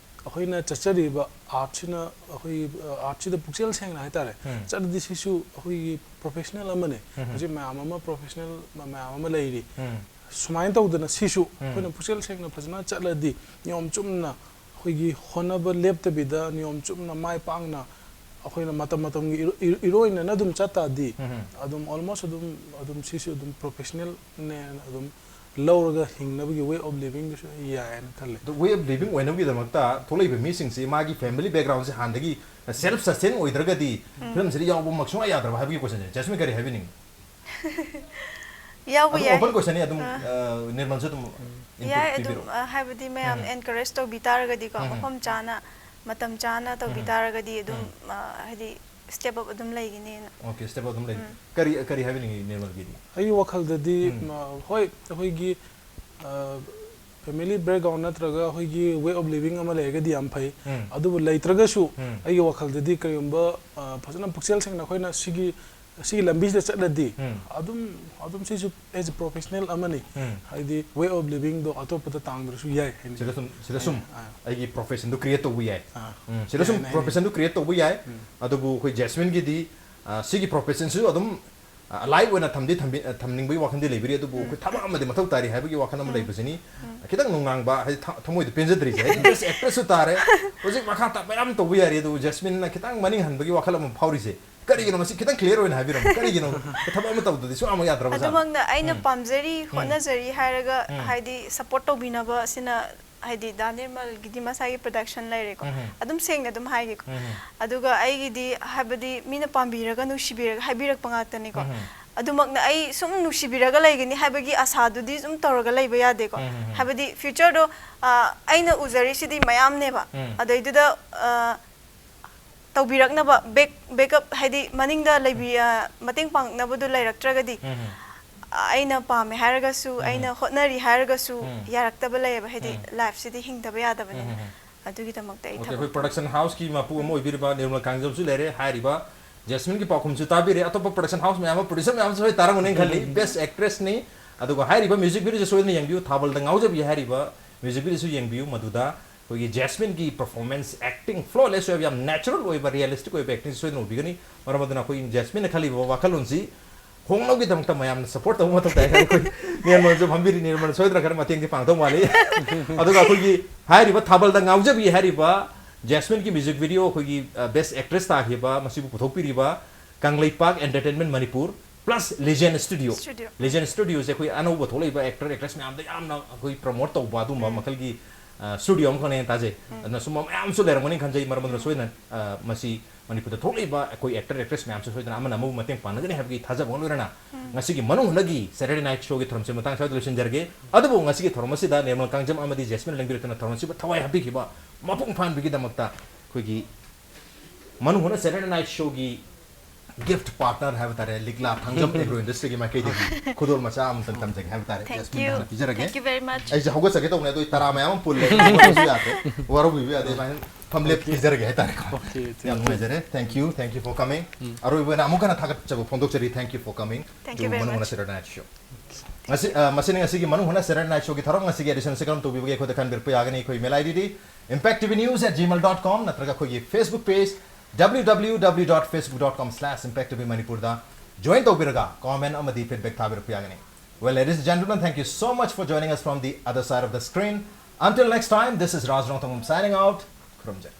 ꯑꯩꯈꯣꯏꯅ ꯆꯠꯆꯔꯤꯕ ꯑꯥꯔꯠꯁꯤꯅ, ꯑꯩꯈꯣꯏꯒꯤ, ꯑ, ꯑꯥꯔꯠꯁꯤꯗ ꯄꯨꯛꯆꯦꯜ ꯁꯦꯡꯅ ꯍꯥꯏ ꯇꯥꯔꯦ, ꯎꯝ꯫ ꯆꯠꯂꯗꯤ ꯁꯤꯁꯨ ꯑꯩꯈꯣꯏꯒꯤ ꯄ꯭ꯔꯣꯐꯦꯁꯅꯦꯜ ꯑꯃꯅꯤ꯫ ꯎꯝ꯫ ꯍꯧꯖꯤꯛ ꯃꯌꯥꯝ ꯑꯃ ꯄ꯭ꯔꯣꯐꯦꯁꯅꯦꯜ ꯃ-, ꯃꯌꯥꯝ ꯑꯃ ꯂꯩꯔꯤ꯫ ꯎꯝ꯫ ꯁꯨꯃꯥꯏꯅ ꯇꯧꯗꯅ ꯁꯤꯁꯨ ꯎꯝ꯫ ꯑꯩꯈꯣꯏꯅ ꯄꯨꯛꯆꯦꯜ ꯁꯦꯡꯅ ꯐꯖꯅ ꯆꯠꯂꯗꯤ, ꯅꯤꯌꯣꯝ ꯆꯨꯝꯅ ꯑꯩꯈꯣꯏꯒꯤ ꯍꯣꯠꯅꯕ ꯂꯦꯞꯇꯕꯤꯗ ꯅꯤꯌꯣꯝ ꯆꯨꯝꯅ ꯃꯥꯏ ꯄꯥꯛꯅ ꯑꯩꯈꯣꯏꯅ ꯃꯇꯝ ꯃꯇꯝꯒꯤ ꯏꯔꯣ-, ꯏꯔꯣ-, ꯏꯔꯣꯏꯅꯅ ꯑꯗꯨꯝ ꯆꯠ ꯇꯥꯔꯗꯤ, ꯎꯝ꯫ ꯑꯗꯨꯝ almost ꯑꯗꯨꯝ, ꯑꯗꯨꯝ ꯁꯤꯁꯨ ꯑꯗꯨꯝ ꯄ꯭ꯔꯣꯐꯦꯁꯅꯦꯜꯅꯦꯅ ꯑꯗꯨꯝ ꯂꯧꯔꯒ ꯍꯤꯡꯅꯕꯒꯤ ꯋꯦ ꯑꯣꯐ ꯂꯤꯕꯤꯡꯗꯨꯁꯨ ꯌꯥꯏꯌꯦꯅ ꯈꯜꯂꯦ꯫ ꯑꯗꯨ ꯋꯦ ꯑꯣꯐ ꯂꯤꯕꯤꯡ ꯑꯣꯏꯅꯕꯒꯤꯗꯃꯛꯇ ꯊꯣꯛꯂꯛꯏꯕ ꯃꯤꯁꯤꯡꯁꯤ ꯃꯥꯒꯤ ꯐꯦꯃꯤꯂꯤ ꯕꯦꯛꯒ꯭ꯔꯥꯎꯟꯁꯦ ꯍꯥꯟꯅꯗꯒꯤ ꯁꯦꯜꯐ ꯁꯁꯇꯦꯟ ꯑꯣꯏꯗ꯭ꯔꯒꯗꯤ ꯎꯝ꯫ ꯐꯤꯂꯝꯁꯤꯗ ꯌꯥꯎꯕꯃꯛ ꯁꯨꯡꯌꯥ ꯌꯥꯗ꯭ꯔꯕ ꯍꯥꯏꯕꯒꯤ ꯀꯣꯏꯁꯟꯁꯦ꯫ ꯖꯦꯁꯃꯤꯟ, ꯀꯔꯤ ꯍꯥꯏꯕꯤꯅꯤꯡꯉꯤ? ꯌꯥꯎꯕ ꯑꯗꯨꯝ ꯌꯥꯏ꯫ ꯑꯣꯄꯟ ꯀꯣꯏꯁꯟꯅꯤ, ꯑꯗꯨꯝ, ꯑꯥ꯫ ꯑ, ꯅꯤꯔꯃꯜꯁꯨ ꯑꯗꯨꯝ ꯏꯟꯄꯨꯠ ꯌꯥꯏ, ꯑꯗꯨꯝ, ꯄꯤꯕꯤꯔꯛꯑꯣ꯫ ꯑ, ꯍꯥꯏꯕꯗꯤ ꯃꯌꯥꯝ ꯎꯝ꯫ ꯑꯦꯟꯀꯔꯦꯖ ꯇꯧꯕꯤ ꯇꯥꯔꯒꯗꯤꯀꯣ, ꯎꯝ꯫ ꯃꯐꯝ ꯆꯥꯅ, ꯃꯇꯝ ꯆꯥꯅ ꯇꯧꯕꯤ ꯎꯝ꯫ ꯇꯥꯔꯒꯗꯤ ꯑꯗꯨꯝ, ꯎꯝ꯫ ꯑ, ꯍꯥꯏꯗꯤ ꯁ꯭ꯇꯦꯞ ꯑꯞ ꯑꯗꯨꯝ ꯂꯩꯒꯅꯤꯅ꯫ ꯑꯣꯀꯦ, ꯁ꯭ꯇꯦꯞ ꯑꯞ ꯑꯗꯨꯝ ꯂꯩ꯫ ꯎꯝ꯫ ꯀꯔꯤ, ꯀꯔꯤ ꯍꯥꯏꯕꯤꯅꯤꯡꯉꯤ ꯅꯤꯔꯃꯜꯒꯤꯗꯤ? ꯑꯩꯒꯤ ꯋꯥꯈꯜꯗꯗꯤ, ꯎꯝ꯫ ꯃ-, ꯍꯣꯏ, ꯑꯩꯈꯣꯏꯒꯤ, ꯑ, ꯐꯦꯃꯤꯂꯤ ꯕꯦꯛꯒ꯭ꯔꯥꯎꯟ ꯅꯠꯇ꯭ꯔꯒ ꯑꯩꯈꯣꯏꯒꯤ ꯋꯦ ꯑꯣꯐ ꯂꯤꯕꯤꯡ ꯑꯃ ꯂꯩꯔꯒꯗꯤ ꯌꯥꯝ ꯐꯩ꯫ ꯎꯝ꯫ ꯑꯗꯨꯕꯨ ꯂꯩꯇ꯭ꯔꯒꯁꯨ ꯎꯝ꯫ ꯑꯩꯒꯤ ꯋꯥꯈꯜꯗꯗꯤ ꯀꯔꯤꯒꯨꯝꯕ, ꯑ, ꯐꯖꯅ ꯄꯨꯛꯆꯦꯜ ꯁꯦꯡꯅ ꯑꯩꯈꯣꯏꯅ ꯁꯤꯒꯤ ꯑꯁꯤꯒꯤ ꯂꯝꯕꯤꯁꯤꯗ ꯆꯠꯂꯗꯤ ꯎꯝ. ꯑꯗꯨꯝ ꯑꯗꯨꯝ ꯁꯤꯁꯨ as a professional ꯑꯃꯅꯤ꯫ ꯎꯝ. ꯍꯥꯏꯗꯤ way of livingꯗꯣ ꯑꯇꯣꯞꯄꯗ ꯇꯥꯡꯗ꯭ꯔꯁꯨ ꯌꯥꯏ ꯍꯥꯏꯅ꯫ ꯁꯤꯗ ꯁꯨꯝ ꯁꯤꯗ ꯁꯨꯝ ꯑꯥ. ꯑꯩꯒꯤ professionꯗꯨ create ꯇꯧꯕ ꯌꯥꯏ꯫ ꯑꯥ. ꯎꯝ, ꯁꯤꯗ ꯁꯨꯝ ꯌꯥꯏꯅꯦ, ꯌꯥꯏꯅꯦ. professionꯗꯨ create ꯇꯧꯕ ꯌꯥꯏ꯫ ꯎꯝ. ꯑꯗꯨꯕꯨ ꯑꯩꯈꯣꯏ ꯖꯦꯁꯃꯤꯟꯒꯤꯗꯤ, ꯑ, ꯁꯤꯒꯤ professionꯁꯤꯁꯨ ꯑꯗꯨꯝ, ꯑ, alive ꯑꯣꯏꯅ ꯊꯝꯗꯤ ꯊꯝꯕꯤ-, ꯑ, ꯊꯝꯅꯤꯡꯕꯒꯤ ꯋꯥꯈꯜꯗꯤ ꯂꯩꯕꯤꯔꯤ, ꯑꯗꯨꯕꯨ ꯑꯩꯈꯣꯏ ꯊꯕꯛ ꯑꯃꯗꯤ ꯃꯊꯧ ꯇꯥꯔꯤ ꯍꯥꯏꯕꯒꯤ ꯋꯥꯈꯜ ꯑꯃ ꯂꯩꯕꯁꯤꯅꯤ꯫ ꯈꯤꯇꯪ ꯅꯨꯡꯅꯥꯡꯕ, ꯍꯥꯏꯗꯤ ꯊ-, ꯊꯃꯣꯏꯗ ꯄꯦꯟꯖꯗ꯭ꯔꯤꯁꯦ, ꯍꯥꯏꯗꯤ best actressꯁꯨ ꯇꯥꯔꯦ, ꯍꯧꯖꯤꯛ ꯃꯈꯥ ꯇꯥ-, ꯃꯌꯥꯝ ꯇꯧꯕ ꯌꯥꯔꯤ, ꯑꯗꯨꯕꯨ ꯖꯦꯁꯃꯤꯟꯅ ꯈꯤꯇꯪ ꯃꯅꯤꯡ ꯍꯟꯕꯒꯤ ꯋꯥꯈꯜ ꯑꯃ ꯐꯥꯎꯔꯤꯁꯦ ꯀꯔꯤꯒꯤꯅꯣ? ꯃꯁꯤ ꯈꯤꯇꯪ clear ꯑꯣꯏꯅ ꯍꯥꯏꯕꯤꯔꯝꯃꯨ, ꯀꯔꯤꯒꯤꯅꯣ? ꯊꯕꯛ ꯑꯃ ꯇꯧꯗꯗꯤ ꯁꯨꯡꯌꯥ ꯌꯥꯗ꯭ꯔꯕ ꯖꯥꯠꯂꯣ? ꯑꯗꯨꯃꯛꯅ ꯑꯩꯅ ꯎꯝ. ꯄꯥꯝꯖꯔꯤ, ꯎꯝ. ꯍꯣꯠꯅꯖꯔꯤ ꯍꯥꯏꯔꯒ ꯎꯝ. ꯍꯥꯏꯗꯤ support ꯇꯧꯕꯤꯅꯕ ꯑꯁꯤꯅ, ꯍꯥꯏꯗꯤ ꯗꯥ ꯅꯤꯔꯃꯜꯒꯤꯗꯤ ꯃꯁꯥꯒꯤ production ꯂꯩꯔꯦꯀꯣ꯫ ꯎꯝ. ꯑꯗꯨꯝ ꯁꯦꯡꯅ ꯑꯗꯨꯝ ꯍꯥꯏꯒꯦꯀꯣ꯫ ꯎꯝ. ꯑꯗꯨꯒ ꯑꯩꯒꯤꯗꯤ ꯍꯥꯏꯕꯗꯤ ꯃꯤꯅ ꯄꯥꯝꯕꯤꯔꯒ ꯅꯨꯡꯁꯤꯕꯤꯔꯒ ꯍꯥꯏꯕꯤꯔꯛꯄ ꯉꯥꯛꯇꯅꯤꯀꯣ꯫ ꯎꯝ. ꯑꯗꯨꯃꯛꯅ ꯑꯩ ꯁꯨꯝ ꯅꯨꯡꯁꯤꯕꯤꯔꯒ ꯂꯩꯒꯅꯤ ꯍꯥꯏꯕꯒꯤ ꯑꯁꯥꯗꯨꯗꯤ ꯁꯨꯝ ꯇꯧꯔꯒ ꯂꯩꯕ ꯌꯥꯗꯦꯀꯣ꯫ ꯎꯝ, ꯎꯝ, ꯎꯝ. ꯍꯥꯏꯕꯗꯤ futureꯗꯣ, ꯑ, ꯑꯩꯅ ꯎꯖꯔꯤꯁꯤꯗꯤ ꯃꯌꯥꯝꯅꯦꯕ꯫ ꯎꯝ. ꯑꯗꯩꯗꯨꯗ, ꯑ, ꯇꯧꯕꯤꯔꯛꯅꯕ back, backup ꯍꯥꯏꯗꯤ ꯃꯅꯤꯡꯗ ꯂꯩꯕꯤ-, ꯑ, ꯃꯇꯦꯡ ꯄꯥꯡꯅꯕꯗꯨ ꯂꯩꯔꯛꯇ꯭ꯔꯒꯗꯤ, ꯎꯝ, ꯎꯝ. ꯑ, ꯑꯩꯅ ꯄꯥꯝꯃꯦ ꯍꯥꯏꯔꯒꯁꯨ, ꯎꯝ. ꯑꯩꯅ ꯍꯣꯠꯅꯔꯤ ꯍꯥꯏꯔꯒꯁꯨ ꯎꯝ. ꯌꯥꯔꯛꯇꯕ ꯂꯩꯌꯦꯕ꯫ ꯍꯥꯏꯗꯤ ꯎꯝ. lifeꯁꯤꯗꯤ ꯍꯤꯡꯗꯕ ꯌꯥꯗꯕꯅꯤꯅ꯫ ꯎꯝ, ꯎꯝ. ꯑꯗꯨꯒꯤꯗꯃꯛꯇ ꯑꯩ OK, ꯊꯕꯛ ꯑꯩꯈꯣꯏ production houseꯀꯤ ꯃꯄꯨ ꯑꯃ ꯑꯣꯏꯕꯤꯔꯤꯕ ꯅꯤꯔꯃꯜ ꯀꯥꯡꯖꯝꯁꯨ ꯂꯩꯔꯦ꯫ ꯍꯥꯏꯔꯤꯕ ꯖꯦꯁꯃꯤꯟꯒꯤ ꯄꯥꯎꯈꯨꯝꯁꯨ ꯇꯥꯕꯤꯔꯦ꯫ ꯑꯇꯣꯞꯄ production house ꯃꯌꯥꯝ ꯑꯃ, producer ꯃꯌꯥꯝ ꯑꯃꯁꯨ ꯍꯣꯏ ꯇꯥꯔꯝꯒꯅꯤ ꯈꯜꯂꯤ꯫ Best actressꯅꯤ꯫ ꯑꯗꯨꯒ ꯍꯥꯏꯔꯤꯕ music videoꯁꯦ ꯁꯣꯏꯗꯅ ꯌꯦꯡꯕꯤꯌꯨ꯫ ꯊꯥꯕꯜꯗ ꯉꯥꯎꯖꯕꯤ ꯍꯥꯏꯔꯤꯕ music videoꯁꯨ ꯌꯦꯡꯕꯤꯌꯨ꯫ ꯃꯗꯨꯗ ꯑꯩꯈꯣꯏꯒꯤ ꯖꯦꯁꯃꯤꯟꯒꯤ performance, acting flawless ꯑꯣꯏꯕ, ꯌꯥꯝ natural ꯑꯣꯏꯕ, realistic ꯑꯣꯏꯕ actingꯁꯦ ꯁꯣꯏꯗꯅ ꯎꯕꯤꯒꯅꯤ꯫ ꯃꯔꯝ ꯑꯗꯨꯅ ꯑꯩꯈꯣꯏ ꯖꯦꯁꯃꯤꯟꯅ ꯈꯜꯂꯤꯕ ꯋꯥꯈꯜꯂꯣꯟꯁꯤ ꯍꯣꯡꯅꯕꯒꯤꯗꯃꯛꯇ ꯃꯌꯥꯝꯅ support ꯇꯧꯕ ꯃꯊꯧ ꯇꯥꯏ꯫ ꯑꯩꯈꯣꯏ ꯅꯤꯔꯃꯜꯁꯨ ꯐꯝꯕꯤꯔꯤ, ꯅꯤꯔꯃꯜ ꯁꯣꯏꯗꯅ ꯈꯔ ꯃꯇꯦꯡꯗꯤ ꯄꯥꯡꯗꯧ ꯃꯥꯜꯂꯤ꯫ ꯑꯗꯨꯒ ꯑꯩꯈꯣꯏꯒꯤ ꯍꯥꯏꯔꯤꯕ ꯊꯥꯕꯜꯗ ꯉꯥꯎꯖꯕꯤ ꯍꯥꯏꯔꯤꯕ ꯖꯦꯁꯃꯤꯟꯒꯤ music video ꯑꯩꯈꯣꯏꯒꯤ, ꯑ, best actress ꯇꯥꯈꯤꯕ, ꯃꯁꯤꯕꯨ ꯄꯨꯊꯣꯛꯄꯤꯔꯤꯕ Kangleipak Entertainment Manipur plus Legend Studio꯫ Studio. Legend Studioꯁꯦ ꯑꯩꯈꯣꯏ ꯑꯅꯧꯕ ꯊꯣꯛꯂꯛꯏꯕ actor, actress ꯃꯌꯥꯝꯗ ꯌꯥꯝꯅ ꯑꯩꯈꯣꯏ promote ꯇꯧꯕ ꯑꯗꯨꯝꯕ ꯃꯈꯜꯒꯤ, ꯑ, studio ꯑꯃꯈꯛꯅꯦꯅ ꯇꯥꯖꯩ꯫ ꯑꯗꯨꯅ ꯁꯨꯝꯕ ꯃꯌꯥꯝꯁꯨ ꯂꯩꯔꯝꯒꯅꯤ ꯈꯟꯖꯩ꯫ ꯃꯔꯝ ꯑꯗꯨꯅ ꯁꯣꯏꯗꯅ, ꯑ, ꯃꯁꯤ ꯃꯅꯤꯄꯨꯔꯗ ꯊꯣꯛꯂꯛꯏꯕ ꯑꯩꯈꯣꯏ actor, actress ꯃꯌꯥꯝꯁꯨ ꯁꯣꯏꯗꯅ ꯑꯃꯅ ꯑꯃꯕꯨ ꯃꯇꯦꯡ ꯄꯥꯡꯅꯒꯅꯤ ꯍꯥꯏꯕꯒꯤ ꯊꯥꯖꯕ ꯑꯃ ꯂꯣꯏꯅꯅ ꯉꯁꯤꯒꯤ ꯃꯅꯨꯡ ꯍꯨꯠꯅꯒꯤ Saturday Night Showꯒꯤ ꯊꯧꯔꯝꯁꯤ ꯃꯇꯥꯡ ꯁ꯭ꯋꯥꯏꯗ ꯂꯣꯏꯁꯤꯟꯖꯔꯒꯦ꯫ ꯑꯗꯨꯕꯨ ꯉꯁꯤꯒꯤ ꯊꯧꯔꯝ ꯑꯁꯤꯗ ꯅꯤꯔꯃꯜ ꯀꯥꯡꯖꯝ ꯑꯃꯗꯤ ꯖꯦꯁꯃꯤꯟ ꯂꯦꯡꯕꯤꯔꯛꯇꯨꯅ ꯊꯧꯔꯝ ꯑꯁꯤꯕꯨ ꯊꯋꯥꯏ ꯍꯥꯞꯄꯤꯈꯤꯕ ꯃꯄꯨꯡ ꯐꯥꯍꯟꯕꯒꯤꯗꯃꯛꯇ ꯑꯩꯈꯣꯏꯒꯤ ꯃꯅꯨꯡ ꯍꯨꯠꯅ Saturday Night Showꯒꯤ gift partner ꯍꯥꯏꯕ ꯇꯥꯔꯦ, ꯂꯤꯛꯂꯥ ꯊꯥꯡꯖꯝ Agro Industryꯒꯤ ꯃꯥꯏꯀꯩꯗꯒꯤ ꯈꯨꯗꯣꯜ ꯃꯆꯥ ꯑꯃꯇꯪ ꯇꯝꯖꯒꯦ ꯍꯥꯏꯕ ꯇꯥꯔꯦ꯫ Thank jasmine you. ꯍꯥꯟꯅ ꯄꯤꯖꯔꯒꯦ꯫ Thank you very much. ꯑꯩꯁꯦ ꯍꯧꯒꯠꯆꯒꯦ ꯇꯧꯕꯅꯦ, ꯑꯗꯣ ꯑꯩ ꯇꯔꯥ ꯃꯌꯥꯝ ꯑꯃ ꯄꯨꯜꯂꯦ꯫ ꯍꯧꯒꯠꯄꯁꯨ ꯌꯥꯗ꯭ꯔꯦ꯫ ꯋꯥꯔꯧꯕꯤꯕ ꯌꯥꯗꯦ꯫ ꯑꯗꯨꯃꯥꯏꯅ ꯐꯝꯂꯦꯞ Okay. ꯄꯤꯖꯔꯒꯦ ꯍꯥꯏꯇꯥꯔꯦꯀꯣ꯫ Okay, thank ꯌꯥꯝ you. ꯅꯨꯡꯉꯥꯏꯖꯔꯦ꯫ Thank you, thank you for coming. ꯑꯔꯣꯏꯕ ꯑꯣꯏꯅ ꯑꯃꯨꯛ ꯍꯟꯅ ꯊꯥꯒꯠꯆꯕ ꯐꯣꯡꯗꯣꯛꯆꯔꯤ꯫ Thank you for coming Thank to you very ꯃꯅꯨꯡ ꯍꯨꯅ much. Saturday Night Show. ꯉꯁꯤ ꯑ, ꯃꯁꯤꯅ ꯉꯁꯤꯒꯤ ꯃꯅꯨꯡ ꯍꯨꯅ Saturday Night Showꯒꯤ ꯊꯧꯔꯝ꯫ ꯉꯁꯤꯒꯤ edition ꯑꯁꯤ ꯀꯔꯝ ꯇꯧꯕꯤꯕꯒꯦ ꯑꯩꯈꯣꯏꯗ ꯈꯟꯕꯤꯔꯛꯄ ꯌꯥꯒꯅꯤ꯫ ꯑꯩꯈꯣꯏ email IDꯗꯤ impact T V news at gmail dot com ꯅꯠꯇ꯭ꯔꯒ ꯑꯩꯈꯣꯏꯒꯤ Facebook page W W W dot facebook dot com slash impact T V Manipurꯗ join ꯇꯧꯕꯤꯔꯒ comment ꯑꯃꯗꯤ feedback ꯊꯥꯕꯤꯔꯛꯄ ꯌꯥꯒꯅꯤ꯫ Well, ladies and gentlemen, thank you so much for joining us from the other side of the screen. Until next time, this is Raj Rongthangam signing out. ꯈꯨꯔꯨꯝꯖꯔꯤ꯫